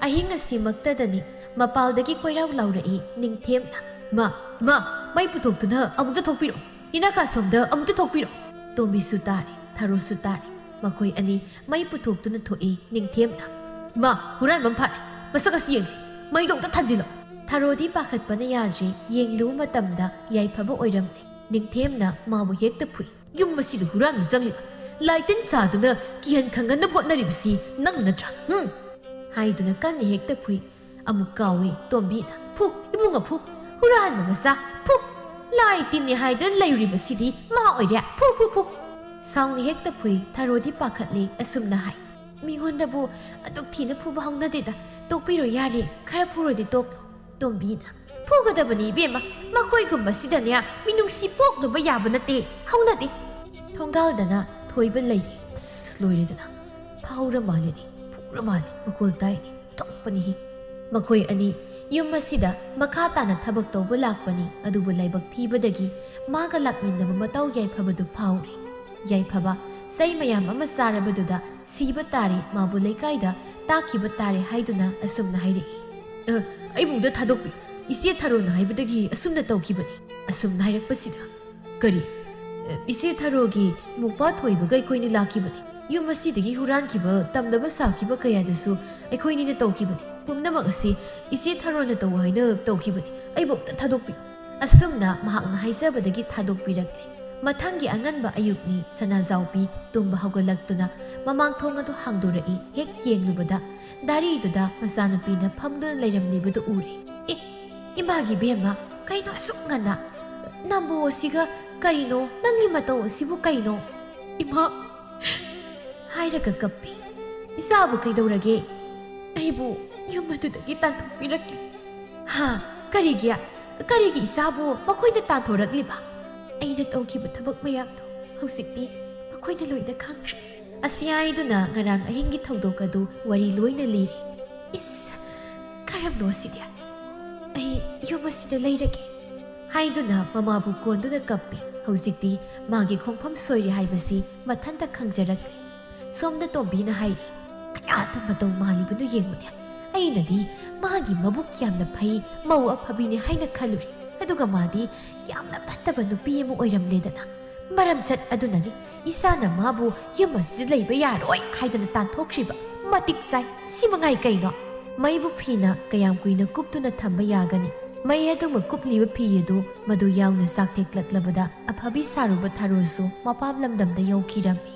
ꯑꯍꯤꯡ ꯑꯁꯤꯃꯛꯇꯗꯅꯤ ꯃꯄꯥꯜꯗꯒꯤ ꯀꯣꯏꯔꯥꯎ ꯂꯥꯎꯔꯛꯏ ꯅꯤꯡꯊꯦꯝꯅ꯫ "ꯃꯥ, ꯃꯥ, ꯃꯩ ꯄꯨꯊꯣꯛꯇꯨꯅ ꯑꯃꯨꯛꯇ ꯊꯣꯛꯄꯤꯔꯣ꯫ ꯏꯅꯥꯀꯥ ꯁꯣꯝꯗ ꯑꯃꯨꯛꯇ ꯊꯣꯛꯄꯤꯔꯣ!" ꯇꯣꯝꯕꯤꯁꯨ ꯇꯥꯔꯦ, ꯊꯔꯣꯁꯨ ꯇꯥꯔꯦ꯫ ꯃꯈꯣꯏ ꯑꯅꯤ ꯃꯩ ꯄꯨꯊꯣꯛꯇꯨꯅ ꯊꯣꯛꯏ ꯅꯤꯡꯊꯦꯝꯅ꯫ "ꯃꯥ, ꯍꯨꯔꯥꯟꯕ ꯑꯃ ꯐꯥꯔꯦ꯫ ꯃꯁꯛ ꯑꯁꯤ ꯌꯦꯡꯁꯤ꯫ ꯃꯩꯗꯣ ꯑꯝꯇ ꯊꯥꯟꯖꯤꯜꯂꯣ!" ꯊꯔꯣꯗꯤ ꯄꯥꯈꯠꯄꯅ ꯌꯥꯗ꯭ꯔꯦ꯫ ꯌꯦꯡꯂꯨꯕ ꯃꯇꯝꯗ ꯌꯥꯏꯐꯕ ꯑꯣꯏꯔꯝꯂꯦ꯫ ꯅꯤꯡꯊꯦꯝꯅ ꯃꯥꯕꯨ ꯍꯦꯛꯇ ꯐꯨꯏ꯫ "ꯌꯨꯝ ꯑꯁꯤꯗ ꯍꯨꯔꯥꯟꯕ ꯆꯪꯂꯤꯕ, ꯂꯥꯏꯇꯤꯟ ꯁꯥꯗꯨꯅ ꯀꯤꯍꯟ ꯈꯪꯍꯟꯅꯕ ꯍꯣꯠꯅꯔꯤꯕꯁꯤ ꯅꯪ ꯅꯠꯇ꯭ꯔꯥ? ꯍꯨꯝ!" ꯍꯥꯏꯗꯨꯅ ꯀꯟꯅ ꯍꯦꯛꯇ ꯐꯨꯏ꯫ ꯑꯃꯨꯛ ꯀꯥꯎꯏ ꯇꯣꯝꯕꯤꯅ꯫ "ꯐꯨ, ꯏꯕꯨꯡꯉꯣ, ꯐꯨ! ꯍꯨꯔꯥꯟꯕ ꯃꯆꯥ, ꯐꯨ! ꯂꯥꯏ ꯇꯤꯟꯅꯤ ꯍꯥꯏꯗꯨꯅ ꯂꯩꯔꯤꯕꯁꯤꯗꯤ ꯃꯥ ꯑꯣꯏꯔꯦ꯫ ꯐꯨ, ꯐꯨ, ꯐꯨ!" ꯁꯥꯎꯅ ꯍꯦꯛꯇ ꯐꯨꯏ꯫ ꯊꯔꯣꯗꯤ ꯄꯥꯈꯠꯂꯦ, ꯑꯁꯨꯝꯅ ꯍꯥꯏ꯫ "ꯃꯤꯉꯣꯟꯗꯕꯨ ꯑꯗꯨꯛ ꯊꯤꯅ ꯐꯨꯕ ꯍꯧꯅꯗꯦꯗ꯫ ꯇꯣꯛꯄꯤꯔꯣ ꯌꯥꯔꯦ, ꯈꯔ ꯐꯨꯔꯗꯤ ꯇꯣꯛꯂꯣ꯫" ꯇꯣꯝꯕꯤꯅ꯫ "ꯐꯨꯒꯗꯕꯅꯤ ꯏꯕꯦꯝꯃ, ꯃꯈꯣꯏꯒꯨꯝꯕꯁꯤꯗꯅꯦ ꯃꯤꯅꯨꯡꯁꯤ ꯄꯣꯛꯅꯕ ꯌꯥꯕ ꯅꯠꯇꯦ, ꯍꯧꯅꯗꯦ꯫" ꯊꯣꯡꯒꯥꯜꯗꯅ ꯊꯣꯏꯕ ꯂꯩꯔꯦ꯫ ꯑꯁ, ꯂꯣꯏꯔꯦꯗꯅ꯫ ꯐꯥꯎꯔ ꯃꯥꯜꯂꯦꯅꯦ, ꯐꯨꯔ ꯃꯥꯜꯂꯦ, ꯃꯈꯣꯜ ꯇꯥꯏꯅꯦ꯫ ꯊꯣꯛꯄꯅꯤꯍꯦ꯫ ꯃꯈꯣꯏ ꯑꯅꯤ ꯌꯨꯝ ꯑꯁꯤꯗ ꯃꯈꯥ ꯇꯥꯅ ꯊꯕꯛ ꯇꯧꯕ ꯂꯥꯛꯄꯅꯤ, ꯑꯗꯨꯕꯨ ꯂꯥꯏꯕꯛ ꯊꯤꯕꯗꯒꯤ ꯃꯥꯒ ꯂꯥꯛꯃꯤꯟꯅꯕ ꯃꯇꯧ ꯌꯥꯏꯐꯕꯗꯨ ꯐꯥꯎꯔꯦ꯫ ꯌꯥꯏꯐꯕ ꯆꯩ ꯃꯌꯥꯝ ꯑꯃ ꯆꯥꯔꯕꯗꯨꯗ ꯁꯤꯕ ꯇꯥꯔꯦ, ꯃꯥꯕꯨ ꯂꯩꯀꯥꯏꯗ ꯇꯥꯛꯈꯤꯕ ꯇꯥꯔꯦ ꯍꯥꯏꯗꯨꯅ ꯑꯁꯨꯝꯅ ꯍꯥꯏꯔꯛꯏ꯫ "ꯑ, ꯑꯩꯕꯨꯡꯗ ꯊꯥꯗꯣꯛꯄꯤꯌꯨ꯫ ꯏꯆꯦ ꯊꯔꯣꯅ ꯍꯥꯏꯕꯗꯒꯤ ꯑꯁꯨꯝꯅ ꯇꯧꯈꯤꯕꯅꯤ꯫" ꯑꯁꯨꯝꯅ ꯍꯥꯏꯔꯛꯄꯁꯤꯗ, "ꯀꯔꯤ? ꯑ, ꯏꯆꯦ ꯊꯔꯣꯒꯤ ꯃꯧꯄ꯭ꯋꯥ ꯊꯣꯏꯕꯒ ꯑꯩꯈꯣꯏꯅꯤ ꯂꯥꯛꯈꯤꯕꯅꯤ꯫ ꯌꯨꯝ ꯑꯁꯤꯗꯒꯤ ꯍꯨꯔꯥꯟꯈꯤꯕ, ꯇꯝꯗꯕ ꯁꯥꯈꯤꯕ ꯀꯌꯥꯗꯨꯁꯨ ꯑꯩꯈꯣꯏꯅꯤꯅ ꯇꯧꯈꯤꯕꯅꯤ꯫ ꯄꯨꯝꯅꯃꯛ ꯑꯁꯤ ꯏꯆꯦ ꯊꯔꯣꯅ ꯇꯧ ꯍꯥꯏꯅ ꯇꯧꯈꯤꯕꯅꯤ꯫ ꯑꯩꯕꯨ ꯑꯝꯇ ꯊꯥꯗꯣꯛꯄꯤꯌꯨ꯫" ꯑꯁꯨꯝꯅ ꯃꯍꯥꯛꯅ ꯍꯥꯏꯖꯕꯗꯒꯤ ꯊꯥꯗꯣꯛꯄꯤꯔꯛꯂꯦ꯫ ꯃꯊꯪꯒꯤ ꯑꯉꯟꯕ ꯑꯌꯨꯛꯅꯤ꯫ ꯁꯅꯥꯖꯥꯎꯕꯤ ꯇꯨꯝꯕ ꯍꯧꯒꯠꯂꯛꯇꯨꯅ ꯃꯃꯥꯡ ꯊꯣꯡ ꯑꯗꯨ ꯍꯥꯡꯗꯣꯔꯛꯏ꯫ ꯍꯦꯛ ꯌꯦꯡꯂꯨꯕꯗ ꯗꯥꯔꯤꯗꯨꯗ ꯃꯆꯥꯅꯨꯄꯤꯅ ꯐꯝꯗꯨꯅ ꯂꯩꯔꯝꯂꯤꯕꯗꯨ ꯎꯔꯦ꯫ "ꯑꯦ, ꯏꯃꯥꯒꯤ ꯕꯦꯝꯃ, ꯀꯩꯅꯣ ꯑꯁꯨꯛ ꯉꯟꯅ? ꯅꯥꯝꯕꯨ ꯑꯁꯤꯒ "ꯀꯔꯤꯅꯣ? ꯅꯪꯒꯤ ꯃꯇꯧ ꯑꯁꯤꯕꯨ ꯀꯩꯅꯣ?" "ꯏꯃꯥ!" ꯍꯥꯏꯔꯒ ꯀꯞꯄꯤ꯫ "ꯏꯆꯥꯕꯨ ꯀꯩꯗꯧꯔꯒꯦ?" "ꯑꯩꯕꯨ ꯌꯨꯝ ꯑꯗꯨꯗꯒꯤ ꯇꯥꯟꯊꯣꯛꯄꯤꯔꯛꯂꯤ꯫" "ꯍꯥ? ꯀꯔꯤꯒꯤ? ꯀꯔꯤꯒꯤ ꯏꯆꯥꯕꯨ ꯃꯈꯣꯏꯅ ꯇꯥꯟꯊꯣꯔꯛꯂꯤꯕ?" "ꯑꯩꯅ ꯇꯧꯈꯤꯕ ꯊꯕꯛ ꯃꯌꯥꯝꯗꯣ ꯍꯧꯖꯤꯛꯇꯤ ꯃꯈꯣꯏꯅ ꯂꯣꯏꯅ ꯈꯪꯈ꯭ꯔꯦ꯫" ꯑꯁꯤ ꯍꯥꯏꯗꯨꯅ ꯉꯔꯥꯡ ꯑꯍꯤꯡꯒꯤ ꯊꯧꯗꯣꯛ ꯑꯗꯨ ꯋꯥꯔꯤ ꯂꯣꯏꯅ ꯂꯤꯔꯤ꯫ "ꯏꯁ, ꯀꯔꯝꯅꯣ ꯁꯤꯗꯤ? ꯑꯩ ꯌꯨꯝ ꯑꯁꯤꯗ ꯂꯩꯔꯒꯦ" ꯍꯥꯏꯗꯨꯅ ꯃꯃꯥꯕꯨ ꯀꯣꯟꯗꯨꯅ ꯀꯞꯄꯤ꯫ ꯍꯧꯖꯤꯛꯇꯤ ꯃꯥꯒꯤ ꯈꯣꯡꯐꯝ ꯁꯣꯏꯔꯦ ꯍꯥꯏꯕꯁꯤ ꯃꯊꯟꯇ ꯈꯪꯖꯔꯛꯂꯦ꯫ ꯁꯣꯝꯗ ꯇꯣꯝꯕꯤꯅ ꯍꯥꯏꯔꯤ, "ꯀꯌꯥꯗ ꯃꯇꯧ ꯃꯥꯜꯂꯤꯕꯅꯣ ꯌꯦꯡꯉꯨꯅꯦ꯫ ꯑꯩꯅꯗꯤ ꯃꯥꯒꯤ ꯃꯕꯨꯛ ꯌꯥꯝꯅ ꯐꯩ, ꯃꯧ ꯑꯐꯕꯤꯅꯤ ꯍꯥꯏꯅ ꯈꯜꯂꯨꯔꯦ꯫ ꯑꯗꯨꯒ ꯃꯥꯗꯤ ꯌꯥꯝꯅ ꯐꯠꯇꯕ ꯅꯨꯄꯤ ꯑꯃ ꯑꯣꯏꯔꯝꯂꯦꯗꯅ꯫ ꯃꯔꯝꯆꯠ ꯑꯗꯨꯅꯅꯤ ꯏꯆꯥꯅ ꯃꯥꯕꯨ ꯌꯨꯝ ꯑꯁꯤꯗ ꯂꯩꯕ ꯌꯥꯔꯣꯏ ꯍꯥꯏꯗꯅ ꯇꯥꯟꯊꯣꯛꯈ꯭ꯔꯤꯕ꯫ ꯃꯇꯤꯛ ꯆꯥꯏ꯫ ꯁꯤ ꯃꯉꯥꯏ ꯀꯩꯅꯣ?" ꯃꯩꯕꯨ ꯐꯤꯅ ꯀꯌꯥꯝ ꯀꯨꯏꯅ ꯀꯨꯞꯇꯨꯅ ꯊꯝꯕ ꯌꯥꯒꯅꯤ? ꯃꯩ ꯑꯗꯨꯃ ꯀꯨꯞꯂꯤꯕ ꯐꯤ ꯑꯗꯨ ꯃꯗꯨ ꯌꯥꯎꯅ ꯆꯥꯛꯊꯦꯛꯂꯛꯂꯕꯗ ꯑꯐꯕꯤ ꯁꯥꯔꯨꯕ ꯊꯔꯣꯁꯨ ꯃꯄꯥꯝ ꯂꯝꯗꯝꯗ ꯌꯧꯈꯤꯔꯝꯃꯤ꯫